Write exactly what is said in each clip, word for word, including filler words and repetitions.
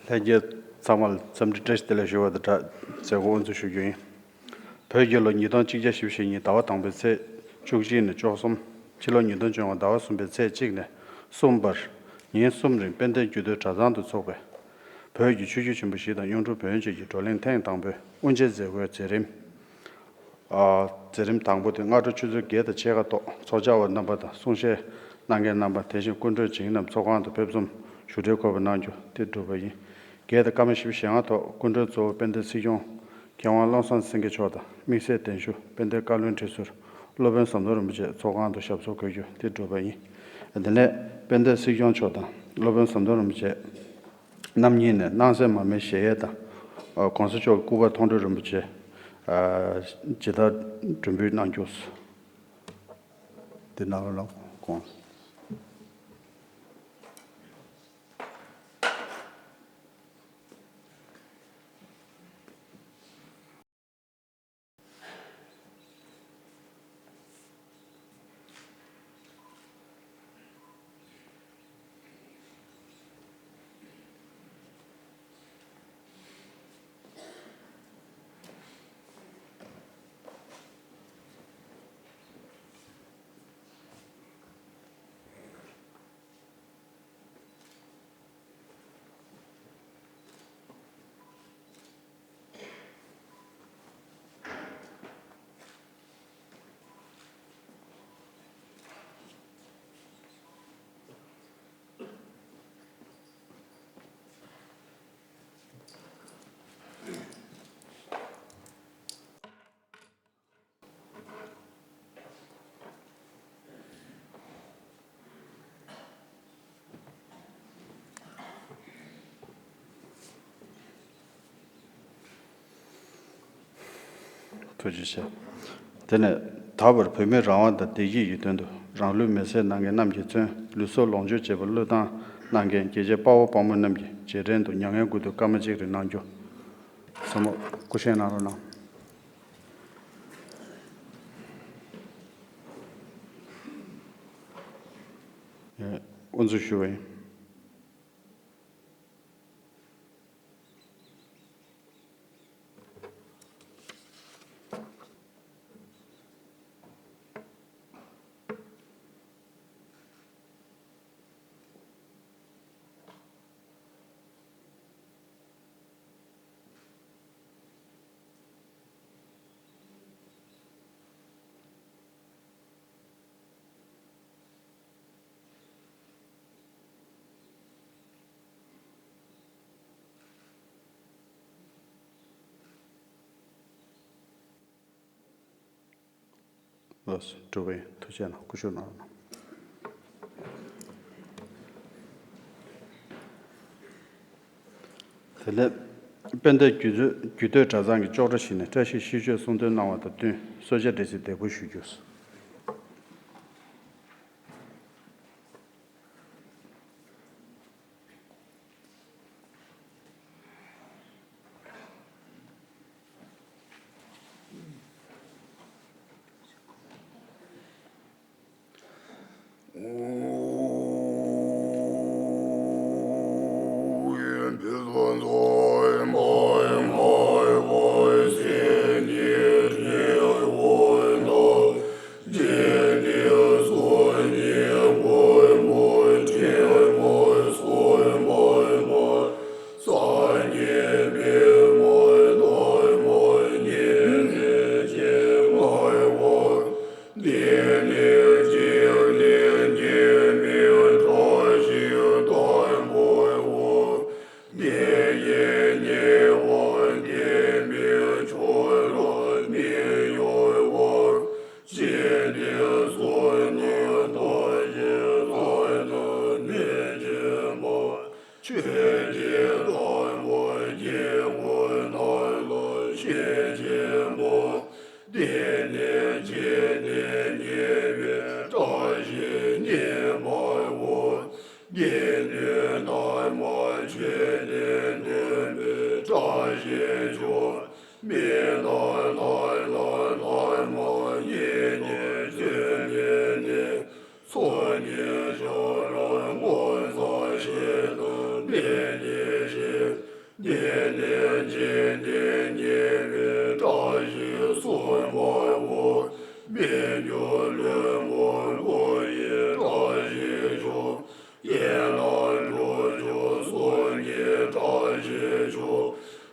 ལྷན་རྒྱས་ཚང་མ་ལ་འཚམས་འདྲི་བཀྲ་ཤིས་བདེ་ལེགས་ཞུ་བ་དང་སྦྲགས་མཛད་སྒོ་དབུ་འཛུགས་ཞུ་རྒྱུ་ཡིན། བོད་རྒྱལ་ལོ་ཉིས་སྟོང་གཅིག་བརྒྱ་བཞི་བཅུ་ཞེ་གཉིས་ཟླ་བ་དང་པོའི་ཚེས་བཅུ་གཅིག་ནས་བཅུ་གསུམ། ཕྱི་ལོ་ཉིས་སྟོང་བཅོ་ལྔ་ཟླ་བ་གསུམ་པའི་ཚེས་གཅིག་ནས་གསུམ་བར། ཉིན་གསུམ་རིང་དཔལ་ལྡན་རྒྱུད་སྟོད་གྲྭ་ཚང་དུ་འཚོགས་པའི་བོད་ཀྱི་ཆོས་བརྒྱུད་ཆེན་པོ་བཞི་དང་གཡུང་དྲུང་བོན་བཅས་ཀྱི་བགྲོ་གླེང་ཐེངས་དང་པོའི་དབུ་འབྱེད་མཛད་སྒོའི་མཛད་རིམ། མཛད་རིམ་དང་པོ་དེ་སྔ་དྲོ་ཆུ་ཚོད་བརྒྱད་དང་ཕྱེད་ཀ་ཐོག་ཚོགས་བཅར་བ་རྣམ་པ་དང་གསུང་བཤད་གནང་མཁན་རྣམ་པ། དེ་བཞིན་སྐུ་མགྲོན་བྱིངས་རྣམས་ཚོགས་ཁང་དུ་ཕེབས་འཛོམས་ཞུ་འབྲེལ་འཁོད་པ་གནང་རྒྱུ་དེ་བསྒྲུབས་པ་ཡིན། བརྒྱད་དང་སྐར་མ་བཞི་བཅུ་ཞེ་ལྔ་ཐོག་སྐུ་མགྲོན་གཙོ་བོ་དཔལ་ལྡན་སྲིད་སྐྱོང་མཁས་དབང་བློ་བཟང་སེང་གེ་མཆོག་དང་དམིགས་བསལ་གདན་ཞུ་དཔལ་ལྡན་བཀའ་བློན་ཁྲི་ཟུར་སློབ་དཔོན་ཟམ་གདོང་རིན་པོ་ཆེ་ཚོགས་ཁང་དུ་ཞབས་སོར་འཁོད་རྒྱུ་དེ་བསྒྲུབས་པ་ཡིན། དེ་ནས་དཔལ་ལྡན་སྲིད་སྐྱོང་མཆོག་དང་སློབ་དཔོན་ཟམ་གདོང་རིན་པོ་ཆེ་རྣམ་གཉིས་ནས་སྣང་གསལ་མར་མེའི་གཞལ་ཡས་དང་། ༸གོང་ས་མཆོག་གི་སྐུ་པར་མཐོང་གྲོལ་རིན་པོ་ཆེ་ཇི་ལྟར་གྲུབ་འབུལ་གནང་རྒྱུ། འདི་ནང་ལ་དགོངས། ཐུགས་རྗེ་ཆེ། དེ་ནས་ད་བར་བོད་མིའི་རང་དབང་དང་བདེ་སྐྱིད་ཀྱི་དོན་དུ་རང་ལུས་མེར་སྲེག་གནང་མཁན་རྣམས་ཀྱི་མཚོན། ལུས་སྲོག་ལོངས་སྤྱོད་བཅས་པ་བློས་བཏང་གནང་མཁན་རྒྱལ་གཅེས་དཔའ་བོ་དཔའ་མོ་རྣམས་ཀྱི་རྗེས་དྲན་དུ་མྱ་ངན་གུས་འདུད་སྐར་མ་གཅིག་རིང་གནང་རྒྱུ། ཚང་མ་སྐུ་བཞེངས་གནང་རོགས་གནང་། དབུ་འཛུགས་ཞུ་བ་ཡིན། ལགས་སོ། གྲུབ་པ་ཡིན། ཐུགས་རྗེ་གནང་། སྐུ་ཞབས་གནང་རོགས་གནང་། དེ་ནས་དཔལ་ལྡན་རྒྱུད་སྟོད་གྲྭ་ཚང་གི་ཅོག་གྲ་ཞིག་ནས་བཀྲ་ཤིས་ཤིས་བརྗོད་གསུང་འདོན་གནང་བ་དང་བསྟུན་གསོལ་ཇ་འབྲས་སིལ་འདེགས་འབུལ་ཞུ་རྒྱུ། སྐྱེ་གནས་སྐྱེ་གནས་ཉེ་བའི་བཀྲ་ཤིས་ཉི་མའོ། སྐྱེ་གནས་ནམ་མཁའ་ཆོས་ལས་འདས་པའི་བཀྲ་ཤིས་ཤོག། མི་ལ་ལ་ལ་ལ་མ་ཡིན་ནི་ཆོས་ཉིད་ནི། ཚོགས་གཉིས་ཤར་ར་ངོ་མཚར་ཞིང་དུ་མི་ཉིད་ཞིང་། སྐྱེ་གནས་སྐྱེ་གནས་ཉེ་བའི་བཀྲ་ཤིས་སུ་མ་འོང་། མི་འགྱུར་ལུས་ངག་ཡིད་བཀྲ་ཤིས་ཤོག། ཡན་ལག་དྲུག་འབྱོར་སོ་གཉིས་བཀྲ་ཤིས་ཤོག།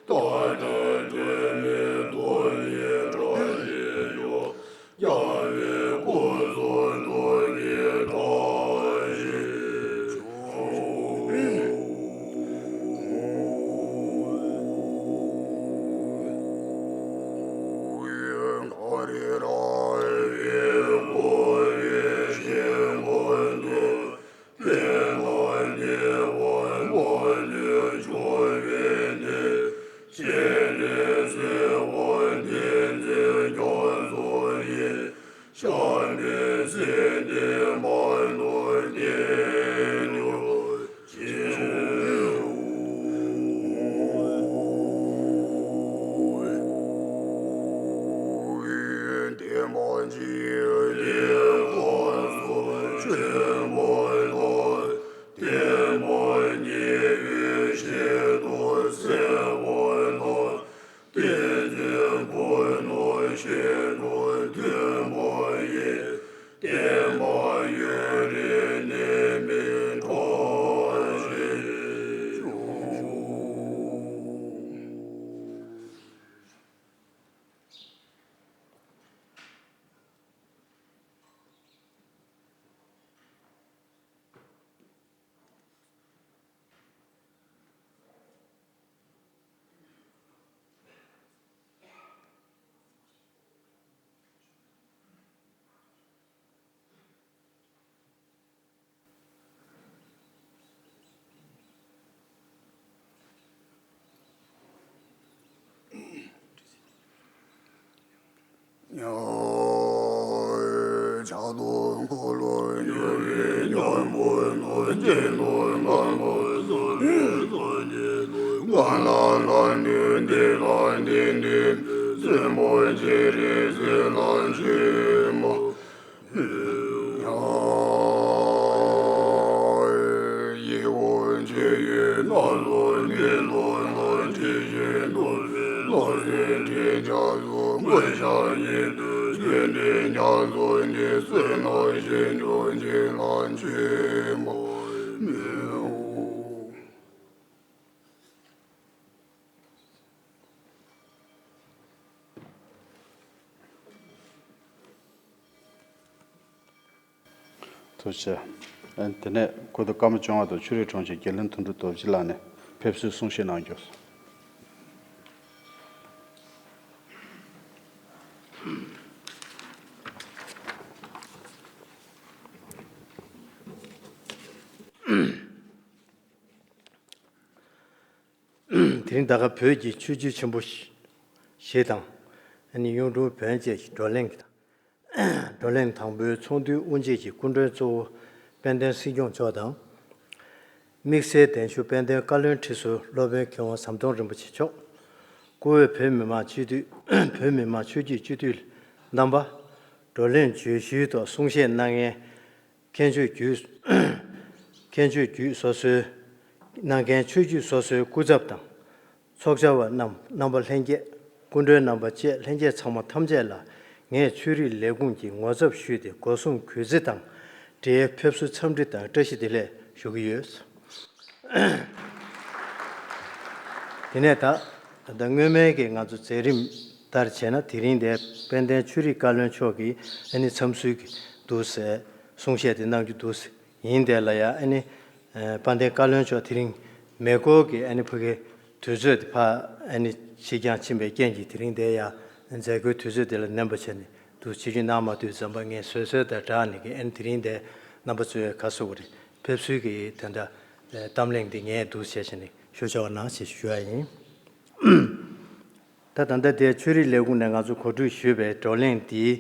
ལྟ་གྲུབ་སྒྲོན་མེ་ཐོགས་ནས་བཀྲ་ཤིས་ཤོག། རྒྱལ་བའི་སྐུ་གསུང་ཐུགས་ཀྱི་བཀྲ་ཤིས་ཤོག། དེ་མ་ཅིག་དེ་སྐབས་སུ་ཆོས་མ་ལ། དེ་མ་ཉེ་བའི་ཞིང་དུ་གསལ་བ་ལ། དེ་ཚེ་ཁོ་ན་ཤིན་ཏུ་དུས་མ་ཡིན། དེ་མ་ཡོད་རིག་གནས་མི་འཕྲོག་ཞིང་། ཕྱག་རྡོར་འཁོར་ལོ་སྙོམས་པའི་སྙིང་པོ་ནོར་གྱི་ནོར་ངང་ལོ་སོ་སོའི་སོ་སྙེད་ལོ་ངང་ལ་ལ་ནི་འདི་ལ་ནི་ནི་སྲིན་མོ་བྱེ་རིགས་སྲིན་ལ་ཆུད་མོ། ཡིད་འོང་ཆོས་ཡོད་ན་ལོ་ནི་ལོ་ལ་དྲི་ཞིང་དུ་བའི་ལོ་སྲིན་དྲི་ཆབ་སུ་མགོ་ཞགས་ཉིད་དུ་ཆོས་འདྲེན་ཉག་སོ་ནི་བསོད་ནམས་ཞིང་སྐྱོང་བྱིན་རླབས་ཆུད་མོ། ཐུགས་རྗེ་ཆེ། དེ་ནས་སྐུ་མདུན་ཀརྨ་བཅོ་ལྔ་དང་ཆོས་རིག་དྲུང་ཆེ་དགེ་ལེགས་དོན་གྲུབ་རྡོ་རྗེ་ལགས་ནས་ཕེབས་བསུའི་གསུང་བཤད་གནང་རྒྱུ། དེ་རིང་ད་ག་བོད་ཀྱི་ཆོས་བརྒྱུད་ཆེན་པོ་བཞི་དང་། ཨ་ནི་གཡུང་དྲུང་བོན་བཅས་ཀྱི་བགྲོ་གླེང་གི་དང་། བགྲོ་གླེང་དང་པོའི་ཚོགས་འདུའི་དབུ་འབྱེད་ཀྱི་སྐུ་མགྲོན་གཙོ་བོ་དཔལ་ལྡན་སྲིད་སྐྱོང་མཆོག་དང་། དམིགས་བསལ་གདན་ཞུ་དཔལ་ལྡན་བཀའ་བློན་ཁྲི་ཟུར་སློབ་དཔོན་མཁས་དབང་ཟམ་གདོང་རིན་པོ་ཆེ་མཆོག། བཀུར་འོས་བོད་མི་མང་སྤྱི་འཐུས། བོད་མི་མང་ཆོས་བརྒྱུད་སྤྱི་འཐུས་རྣམ་པ། བགྲོ་གླེང་བརྗོད་གཞིའི་ཐོག་གསུང་བཤད་གནང་མཁན། མཁན་ཆོས་བརྒྱུད། མཁན་ཆོས་བརྒྱུད་སོ་སོའི། གནང་མཁན་ཆོས་བརྒྱུད་སོ་སོའི་སྐུ་ཚབ་དང་། ཚོགས་བཅར་བ་རྣམས་རྣམ་པ་ལྷན་རྒྱས། སྐུ་མགྲོན་རྣམ་པ་བཅས་ལྷན་རྒྱས་ཚང་མ་ཐམས་ཅད་ལ་ངས་ཆོས་རིག་ལས་ཁུངས་ཀྱི་ངོ་ཚབ་ཞུས་ཏེ་སྒོ་གསུམ་གུས་བརྩི་དང་འབྲེལ་ཕེབས་བསུ་འཚམས་འདྲི་དང་བཀྲ་ཤིས་བདེ་ལེགས་ཞུ་གི་ཡོད། དེ་ནས་ད། ད་ལྟ་སྔོན་མའི་གི་ང་ཚོ་མཛད་རིམ་ལྟར་བྱས་ན། དེ་རིང་འདིར་དཔལ་ལྡན་ཆོས་རིག་བཀའ་བློན་མཆོག་གིས་ཨ་ནི་འཚམས་གསོལ་གྱི་འདུག་ཟེར། གསུང་བཤད་དེ་གནང་རྒྱུ་འདུག་ཟེར། ཡིན་དེ་ལ་ཡང་ཨ་ནི། ཨ། དཔལ་ལྡན་བཀའ་བློན་མཆོག་དེ་རིང་མེ་འཁོར་གྱི་ཨ་ནི་ཕ་གིའི་དུས་ཚོད་དེ་ཕར་ཨ་ནི་ཕྱིར་འགྱངས་ཕྱིན་པའི་རྐྱེན་གྱིས། དེ་རིང་འདིར་ཡང་མཛད་སྒོའི་དུས་ཚོད་དེ་ལ་ནན་པ་བྱས་ནས་འདུག་ཆིབས་བསྒྱུར་གནང་མ་ཐུབ་ཙམ་པ། ངས་བཟོད་གསོལ་དང་སྦྲགས་ནས་ཀྱི་ཨ་ནི་དེ་རིང་འདིར་རྣམ་པ་ཚོས་ག་རེ་ཟེར་དགོས་རེད། ཕེབས་བསུའི་གི་དེ་འདྲ་གཏམ་གླེང་འདི་ངས་འདུག་བྱས་བྱས་ནས་ཞུ་ཆོག་གནང་ཞེས་ཞུ་ཡ་ཡིན། ད་ད་ལྟ་དེ་ཆོས་རིག་ལས་ཁུངས་ནས་ང་ཚོ་གོ་སྒྲིག་ཞུས་པའི་བགྲོ་གླེང་འདིའི་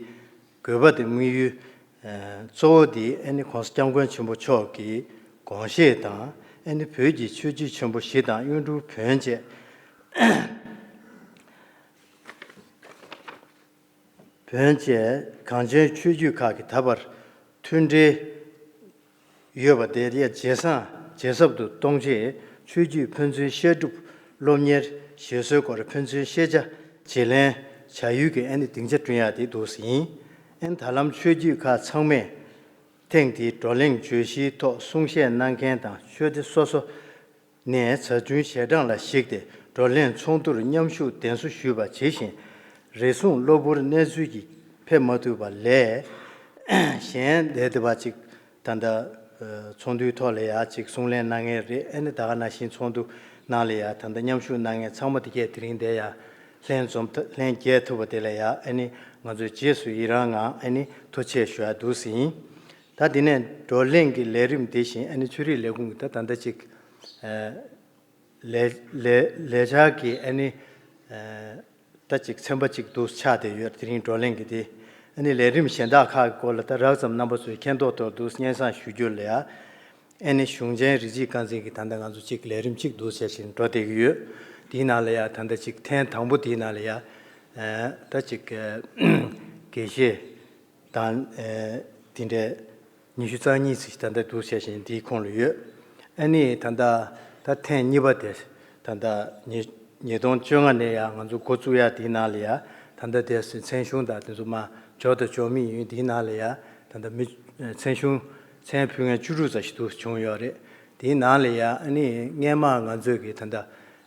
དགོས་པ་དང་དམིགས་ཡུལ། ཨ། གཙོ་བོ་དེ་ཨ་ནི་༸གོང་ས་༸སྐྱབས་མགོན་ཆེན་པོ་མཆོག་གི་དགོངས་བཞེད་དང་། ཨ་ནི་བོད་ཀྱི་ཆོས་བརྒྱུད་ཆེན་པོ་བཞི་དང་གཡུང་དྲུང་བོན་བཅས། བོན་བཅས་གངས་ཅན་ཆོས་བརྒྱུད་ཁག་གི་ད་བར་མཐུན་འབྲེལ་ཡོད་པ་དེ་ཡང་ཇེ་བཟང་ཇེ་ཟབ་ཏུ་གཏོང་ཆེད། ཆོས་བརྒྱུད་ཕན་ཚུན་བཤད་སྒྲུབ། སློབ་གཉེར། བཞེད་སྲོལ་སྐོར་ཕན་ཚུན་ཤེས་བྱ་བརྗེ་ལེན་བྱ་ཡུལ་གྱི་ཨ་ནི་སྡིངས་ཆ་བསྐྲུན་ཡག་དེ་འདུག་ཟིན། ཨ་ནི་ད་ལམ་ཆོས་བརྒྱུད་ཁག་ཚང་མས་ཐེངས་འདིའི་བགྲོ་གླེང་བརྗོད་གཞིའི་ཐོག་གསུང་བཤད་གནང་མཁན་དང་ཆོས་སྡེ་སོ་སོ་ནས་ཛ་དྲུང་ཞལ་གྲངས་ལ་གཞིགས་ཏེ་བགྲོ་གླེང་ཚོགས་འདུར་མཉམ་ཞུགས་གདན་འཛོམས་ཞུས་པ་ཇི་བཞིན། རེ་ཟུང་གློ་བུར་གནས་ཚུལ་གྱིས་ཕེབས་མ་ཐུབ་པ་ལས་གཞན་དེ་དེ་བ་ཅིག་ད་ལྟ་ཚོགས་འདུའི་ཐོག་ལ་ཡ་ཅིག་གསུང་གླེང་གནང་མཁན་རེད། ཨ་ནི་ད་ག་ནང་བཞིན་ཚོགས་འདུ་ནང་ལ་ཡ་ད་ལྟ་མཉམ་ཞུགས་གནང་མཁན་ཚང་མ་དེ་གས་དེ་རིང་དེ་ཡ་ལྷན་འཛོམས་ཐ་ལྷན་རྒྱས་ཐུབ་པ་དེ་ལ་ཡ་ཨ་ནི་ང་ཚོས་རྗེས་སུ་ཡི་རང་ངང་ཨ་ནི་ཐུགས་རྗེ་ཆེ་ཞུ་ཡ་འདུག་ཟིན། ད་དེ་ནས་བགྲོ་གླེང་གི་ལས་རིམ་དེ་བཞིན་ཨ་ནི་ཆོས་རིག་ལས་ཁུངས་ཀྱི་ད་ད་ལྟ་ཅིག་ཨ་ལས་ལས་ལས་འཆར་གྱི་ཨ་ནི་ཨ་ད་ཅིག་ཚན་པ་ཅིག་ཏུ་ཆགས་བསྡད་ཡོད། དེ་རིང་བགྲོ་གླེང་གི་དེ་ཨ་ནི་ལས་རིམ་གཞན་དག་ཁག་གི་སྐོར་ལ་ད་རགས་ཙམ་རྣམ་པ་ཚོས་མཁྱེན་རྟོགས་ཐོག་ཏུ་སྙན་སེང་ཞུ་རྒྱུ་ལ་ཡ། ཨ་ནི་གཞུང་ཆེན་རིགས་གཅིག་རྐང་འཛིན་གྱི་ད་ལྟ་ང་ཚོ་ཅིག་ལས་རིམ་ཅིག་ཏུ་བྱས་ཤིང་འགྲོ་བསྡད་ཀྱི་ཡོད། དེའི་ནང་ལ་ཡ་ད་ལྟ་ཅིག་ཐེངས་དང་པོ་དེའི་ནང་ལ་ཡ་ཨ་ད་ཅིག་ཨ་དགེ་བཤེས་དང་ཨ་དེ་འདྲའི་ཉི་ཤུ་རྩ་གཉིས་ཙམ་ཞིག་ད་ལྟ་འདུག་བྱས་ཤིང་དེའི་ཁོངས་ལ་ཡོད། ཨ་ནི་ད་ལྟ་ད་ཐེངས་གཉིས་པ་དེ་ད་ལྟ་ཉིས་ཉིས་སྟོང་བཅོ་ལྔ་ནས་ཡ་ང་ཚོ་འགོ་བཙུགས་ཡ་དེའི་ནང་ལ་ཡ་ད་ལྟ་དེ་མཚན་གཞུང་དང་དེ་ཚོ་མ་འཇོག་དང་འཇོག་མི་ཡིན། དེའི་ནང་ལ་ཡ་ད་ལྟ་མི་མཚན་གཞུང་མཚན་ཕུལ་མཁན་བཅུ་དྲུག་ཙམ་ཞིག་འདུག་བྱུང་ཡོད་རེད། དེའི་ནང་ལ་ཡ་ཨ་ནི་སྔས་མ་ང་ཚོས་ཀྱི་ད་ལྟ་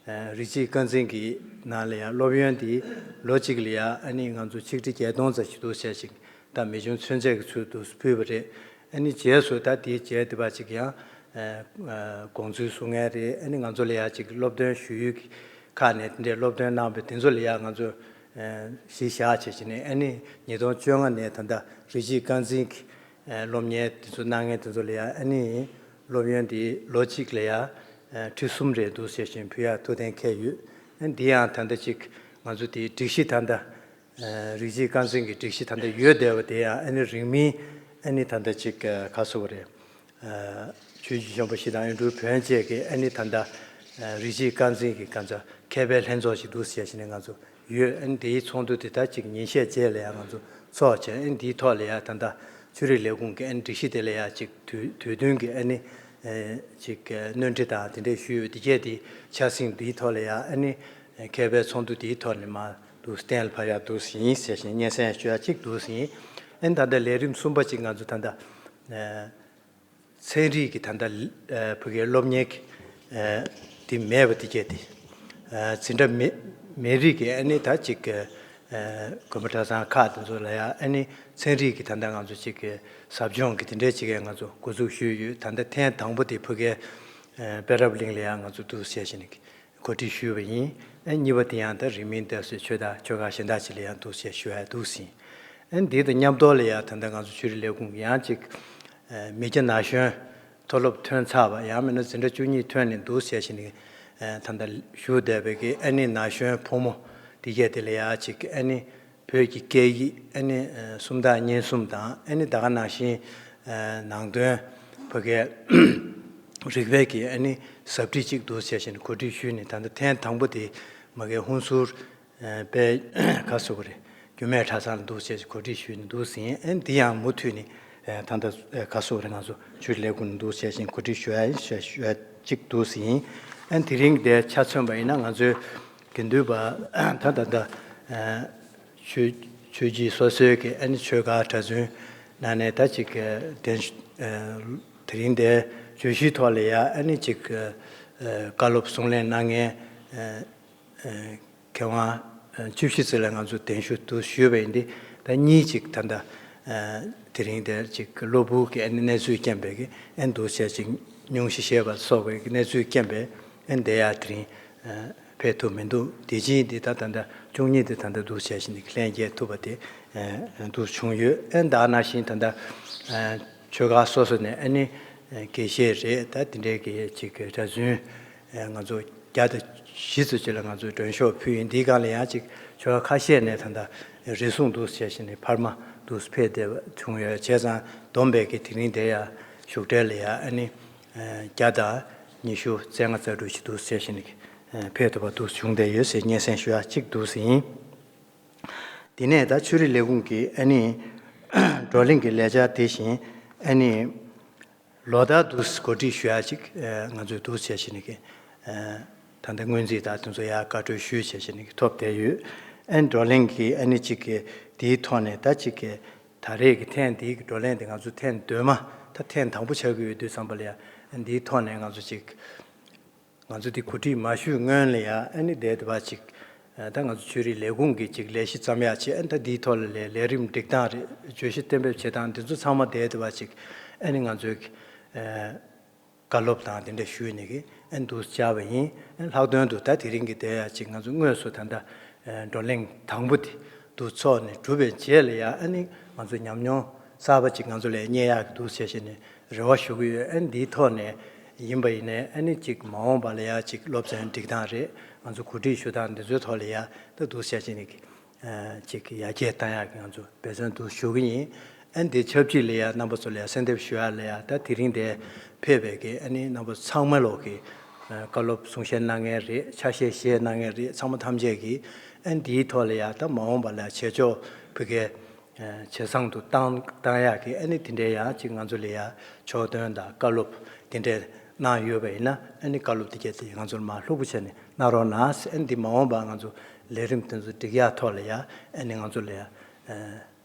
ཨ་རིགས་གཅིག་རྐང་འཛིན་གྱི་ནང་ལ་ཡང་སློབ་ཡོན་དེ་ལོ་གཅིག་ལ་ཡང་ཨ་ནི་ང་ཚོ་ཆིག་ཁྲི་བརྒྱད་སྟོང་ཙམ་ཞིག་འདུག་བྱས་ཤིང་ད་མི་ཆུང་ཚུན་ཆད་ཀྱི་ཚུལ་དུ་ཕུལ་བ་རེད། ཨ་ནི་རྗེས་སུ་ད་དེའི་རྗེས་དེ་བ་ཅིག་ཡང་ཨ་ཨ་དགོངས་ཚུལ་གསུང་མཁན་རེད། ཨ་ནི་ང་ཚོ་ལ་ཡང་ཅིག་སློབ་སྟོན་ཞུ་ཡུལ་གྱི་ཁག་ནས་དེ་འདྲའི་སློབ་སྟོན་གནང་བའི་དེ་ཚོ་ལ་ཡང་ང་ཚོ་ཨ་གཞི་བཞག་བྱས་ཤིང་ནས་ཨ་ནི་ཉིས་སྟོང་བཅོ་ལྔ་ནས་ད་ལྟ་རིགས་གཅིག་རྐང་འཛིན་གྱི་ཨ་སློབ་གཉེར་དེ་ཚོ་གནང་མཁན་དེ་ཚོ་ལ་ཡང་ཨ་ནི་སློབ་ཡོན་དེ་ལོ་གཅིག་ལ་ཡང་ཨ་ཁྲི་གསུམ་རེ་འདུག་ཟེར་བཞིན་ཕུལ་ཡག་ཐུགས་གཏན་འཁེལ་ཡོད། ཨ་འདི་ཡང་ད་ལྟ་ཅིག་ང་ཚོ་དེའི་སྒྲིག་གཞི་ད་ལྟ་ཨ་རིགས་གཅིག་རྐང་འཛིན་གྱི་སྒྲིག་གཞི་ད་ལྟ་ཡོད་བསྡད་པ་དེ་ཡང་ཨ་ནི་རིང་མིན་ཨ་ནི་ད་ལྟ་ཅིག་ཨ་ག་ཟེར་དགོས་རེད། ཨ་ཆོས་བརྒྱུད་ཆེན་པོ་བཞི་དང་གཡུང་དྲུང་བོན་བཅས་ཀྱི་ཨ་ནི་ད་ལྟ་ཨ་རིགས་གཅིག་རྐང་འཛིན་གྱི་གང་ཟག་མཁས་པའི་ལྷན་ཚོགས་ཤིག་འདུག་ཟེར་བཞིན་ནས་ང་ཚོ་ཡོད། ཨ་ནི་དེའི་ཚོགས་འདུ་དེ་ད་ཅིག་ཉིན་ཤས་རྗེས་ལ་ཡང་ང་ཚོ་ཚོགས་བྱས། ཨ་ནི་དེའི་ཐོག་ལ་ཡང་ད་ལྟ་ཆོས་རིག་ལས་ཁུངས་ཀྱི་ཨ་ནི་སྒྲིག་གཞི་དེ་ལ་ཡང་ཅིག་དུས་དུས་བསྟུན་གྱི་ཨ་ནི་ཨེ་ཅིག་ཨེ་སྣོན་འཕྲི་དང་དེ་འདྲས་ཞུས་ཡོད། དེ་གས་དེ་ཆ་ཚང་དེའི་ཐོག་ལ་ཡང་ཨ་ནི་ཨེ་མཁས་པའི་ཚོགས་འདུ་དེའི་ཐོག་ནས་མར་འདུག་གཏན་ལ་ཕབ་ཡག་འདུག་ཟིན་ཟེར་བཞིན་སྙན་སེང་ཞུ་ཡག་ཅིག་འདུག་ཟིན། ཨ་ནི་ད་ལྟ་ལས་རིམ་གསུམ་པ་ཅིག་ང་ཚོ་ད་ལྟ་ཨེ་ཚན་རིག་གི་ད་ལྟ་ཨ་བོད་སྐད་སློབ་གཉེར་གྱི་ཨ་དེ་མེད་པ་དེ་གས་དེ། ཨ་འཛིན་གྲྭ་མེད་མེད་རིགས་ཀྱི་ཨ་ནི་ད་ཅིག་ཨ་དགོན་པ་གྲྭ་ཚང་ཁག་དེ་ཚོ་ལ་ཡང་ཨ་ནི་ཚན་རིག་གི་ད་ལྟ་ང་ཚོ་ཅིག་ཟབ་སྦྱོང་གི་དེ་འདྲའི་ཅིག་ང་ཚོ་འགོ་འཛུགས་ཞུས་ཡོད། ད་ལྟ་ཐེངས་དང་པོ་དེ་ཕ་གིའི་ཨ་དཔལ་རབ་གླིང་ལ་ཡང་ང་ཚོ་འདུག་བྱས་བཞིན་གོ་སྒྲིག་ཞུས་པ་ཡིན། ཨ་གཉིས་པ་དེ་ཡང་ད་རིང་མིན་ད་གཟོད་ཆོས་དང་ཆོས་ཁང་གཞན་དག་ཅིག་ལ་ཡང་འདུག་བྱས་ཞུ་ཡ་འདུག་ཟིན། ཨ་འདི་དང་མཉམ་དུ་ལ་ཡང་ད་ལྟ་ང་ཚོ་ཆོས་རིག་ལས་ཁུངས་ཀྱི་ཡང་ཅིག་ཨ་མི་སྐྱ་ན་གཞོན་མཐོ་སློབ་ཐོན་ཚར་བ་ཡང་མིན་ན་འཛིན་གྲྭ་བཅུ་གཉིས་ཐོན་ནས་འདུག་བྱས་བཞིན་ནས་ཨ་ད་ལྟ་བཞུགས་བསྡད་པའི་གི་ཨ་ནི་ན་གཞོན་ཕོ་མོ་དེ་གས་དེ་ལ་ཡང་ཅིག་ཨ་ནི་བོད་ཀྱི་སྐད་ཡིག་ཨ་ནི་ཨ་སུམ་རྟགས་སྙན་གསུམ་དང་ཨ་ནི་ད་ག་ནང་བཞིན་ཨ་ནང་དོན་ཕ་གིའི་རིག་པའི་གི་ཨ་ནི་ཟབ་ཁྲིད་ཅིག་འདུག་བྱས་བཞིན་གོ་སྒྲིག་ཞུས་ནས་ད་ལྟ་ཐེངས་དང་པོ་དེ་མ་གིའི་ཧུན་སུར་ཨ་དཔལ་ག་ཟེར་དགོས་རེད། རྒྱུད་སྨད་གྲྭ་ཚང་ལ་འདུག་བྱས་བཞིན་གོ་སྒྲིག་ཞུས་ནས་འདུག་ཟིན། ཨ་ནི་འདི་ཡང་མུ་མཐུད་ནས་ཨ་ད་ལྟ་ཨ་ག་ཟེར་དགོས་རེད། ང་ཚོ་ཆོས་རིག་ལས་ཁུངས་ནས་འདུག་བྱས་བཞིན་གོ་སྒྲིག་ཞུ་ཡ་ཡིན་ཞུ་ཞུ་ཡ་གཅིག་འདུག་ཟིན། ཨ་ནི་དེ་རིང་འདིར་ཆ་མཚོན་པ་ཡིན་ན་ང་ཚོའི་དགེ་འདུན་པ་ད་ད་ལྟ་ཨ་ཆོས་ཆོས་བརྒྱུད་སོ་སོའི་གི་ཨ་ནི་ཆོས་ཁང་གྲྭ་བཙུན་ནང་ནས་ད་ཅིག་གདན་ཨ་དེ་རིང་འདིར་བརྗོད་གཞིའི་ཐོག་ལ་ཡ་ཨ་ནི་ཅིག་ཨ་བཀའ་སློབ་གསུང་གླེང་གནང་མཁན་ཨ་ཨ་མཁས་དབང་ཨ་བཅུ་བཞི་ཙམ་ལ་ང་ཚོ་གདན་ཞུ་འདུག་ཞུས་པ་ཡིན་ཏེ། ད་གཉིས་ཅིག་ད་ལྟ་ཨ་དེ་རིང་འདིར་ཅིག་གློ་བུར་གྱི་ཨ་ནི་གནས་ཚུལ་རྐྱེན་པས་ཀྱི་ཨ་ནི་འདུག་བྱས་ཅིག་སྙུང་གཞི་བཞེས་པ་སོགས་པའི་གནས་ཚུལ་རྐྱེན་པས་ཨ་ནི་འདིར་ཡ་དེ་རིང་ཨ་ཕེབས་ཐུབ་མི་འདུག་དེ་རྗེས་འདི་ད་ད་ལྟ་བཅུ་གཉིས་དེ་ད་ལྟ་འདུག་བྱས་ཤིང་ལྷན་རྒྱས་ཐུབ་པ་དེ་ཨ་འདུག་བྱུང་ཡོད། ཨ་ནི་ད་ག་ནང་བཞིན་ད་ལྟ་ཨ་ཆོས་ཁང་སོ་སོ་ནས་ཨ་ནི་ཨ་དགེ་བཤེས་རེད། ད་དེ་འདྲའི་གི་ཅིག་གྲྭ་བཙུན་ཨ་ང་ཚོ་ བརྒྱ་དང་བཞི་ཙམ་ཅིག་ལ་ང་ཚོས་མགྲོན་ཤོག་ཕུལ་ཡིན། འདིའི་སྒང་ལ་ཡང་ཅིག་ཆོལ་ཁ་ཁ་ཤས་ནས་ད་ལྟ་རེ་ཟུང་འདུག་བྱས་བཞིན་ནས་འཕར་མ་འདུག་ཕེབས་བསྡད་པ་བྱུང་ཡོད། བྱས་ཙང་བསྡོམས་པས་ཀྱི་དེ་རིང་དེ་ཡང་བཞུགས་གྲལ་ལ་ཡང་ཨ་ནི་བརྒྱ་དང་ཉི་ཤུ་རྩ་ལྔ་རྩ་དྲུག་ཅིག་འདུག་བྱས་བཞིན་ནས་ཕེབས་ཐུབ་པ་འདུག་བྱུང་བསྡད་ཡོད་ཟེར་སྙན་སེང་ཞུ་ཡག་གཅིག་འདུག་ཟིན། དེ་ནས་ད་ཆོས་རིག་ལས་ཁུངས་ཀྱི་ཨ་ནི་བགྲོ་གླེང་གི་ལས་འཆར་དེ་བཞིན་ཨ་ནི་ལོ་ལྟར་དུ་གོ་སྒྲིག་ཞུ་ཡག་ཅིག་ང་ཚོས་འདུག་བྱས་བཞིན་ནས་ད་ལྟ་སྔོན་རྩིས་དང་དེ་ཚོ་ཡར་བཀའ་འཁྲོལ་ཞུས་བྱས་བཞིན་ནས་ཐོབ་བསྡད་ཡོད། ཨ་ནི་བགྲོ་གླེང་གི་ཨ་ནི་ཅིག་གི་དེའི་ཐོག་ནས་ད་ཅིག་གི་ད་རེས་ཀྱི་ཐེངས་འདིའི་གི་བགྲོ་གླེང་དེ་ང་ཚོ་ཐེངས་བདུན་མ། ད་ཐེངས་དང་པོ་ཆགས་ཀྱི་ཡོད་དུས་ཙམ་པ་ལ་ཡང་འདིའི་ཐོག་ནས་ང་ཚོ་ཅིག་ང་ཚོ་འདི་གོ་སྒྲིག་མ་ཞུས་སྔོན་ལ་ཡང་ཨ་ནི་བསྡད་དེ་བ་ཅིག་ད་ང་ཚོ་ཆོས་རིག་ལས་ཁུངས་ཀྱི་ཅིག་ལས་གཞི་བརྩམ་ཡག་ཅིག་ཨ་ནི་ད་འདིའི་ཐོག་ལ་ལས་ལས་རིམ་སྒྲིག་སྟངས་རེད། བརྗོད་གཞི་གཏན་འབེབས་བྱེད་སྟངས་འདི་ཚོ་ཚང་མ་བསྡད་དེ་བ་ཅིག་ཨ་ནི་ང་ཚོའི་བཀའ་སློབ་དང་དེ་འདྲ་ཞུས་ནས་ཀྱི་ཨ་ནི་འདུག་བཅར་བ་ཡིན། ཨ་ནི་ལྷག་དོན་དུ་ད་དེ་རིང་གི་དེ་ཡ་ཅིག་ང་ཚོ་དངོས་སུ་ད་ལྟ་བགྲོ་གླེང་དང་པོ་དེ་འདུག་ཚོགས་ནས་གྲུབ་པའི་རྗེས་ལ་ཡ་ཨ་ནི་ང་ཚོ་ཉམས་མྱོང་གསར་པ་ཅིག་ང་ཚོ་ལ་རྙེད་ཡག་གི་འདུག་བྱས་བྱས་ནས་རེ་བ་ཞུ་གི་ཡོད། ཨ་ནི་འདིའི་ཐོག་ནས་ཡིན་པ་ཡིན་ནའི་ཨ་ནི་ཅིག་མ་འོངས་པ་ལ་ཡ་ཅིག་སློབ་ཚན་སྒྲིག་སྟངས་རེད། ང་ཚོ་གོ་སྒྲིག་ཞུ་སྟངས་འདི་ཚོའི་ཐོག་ལ་ཡ་ད་འདུག་བྱས་བྱས་ནས་ཀྱི་ཅིག་ཡར་རྒྱས་བཏང་ཡག་གི་ང་ཚོ་འབད་བརྩོན་དུ་ཞུ་གི་ཡིན། ཨ་ནི་དེ་ཆབས་ཅིག་ལ་ཡ་རྣམ་པ་ཚོ་ལ་ཡ་གསལ་འདེབས་ཞུ་ཡག་ལ་ཡ་ད་དེ་རིང་དེ་ཕེབས་པའི་གི་ཨ་ནི་རྣམ་པ་ཚང་མ་ལོག་གི་བཀའ་སློབ་གསུང་བཤད་གནང་མཁན་རེད། ཆ་ཤས་བཞེས་གནང་མཁན་རེད། ཚང་མ་ཐམས་ཅད་ཀྱིས་ཨ་ནི་དེའི་ཐོག་ལ་ཡ་ད་མ་འོངས་པ་ལ་བྱེད་ཕྱོགས་ཕ་གི་ཇེ་བཟང་དུ་བཏང་བཏང་ཡག་གི་ཨ་ནི་དེ་འདྲའི་ཡ་ཅིག་ང་ཚོ་ལ་ཡ་ཕྱོགས་སྟོན་དང་བཀའ་སློབ་དེ་འདྲའི་གནང་ཡོད་པ་ཡིན་ན་ཨ་ནི་བཀའ་སློབ་དེ་གས་དེ་ང་ཚོར་མ་ལྷུག་པོ་བྱས་ནས་གནང་རོགས་གནང་། ཨ་ནི་འདི་མ་འོངས་པ་ང་ཚོ་ལས་རིམ་དེ་ཚོ་སྒྲིག་ཡག་ཐོག་ལ་ཡ་ཨ་ནི་ང་ཚོ་ལ་ཡ་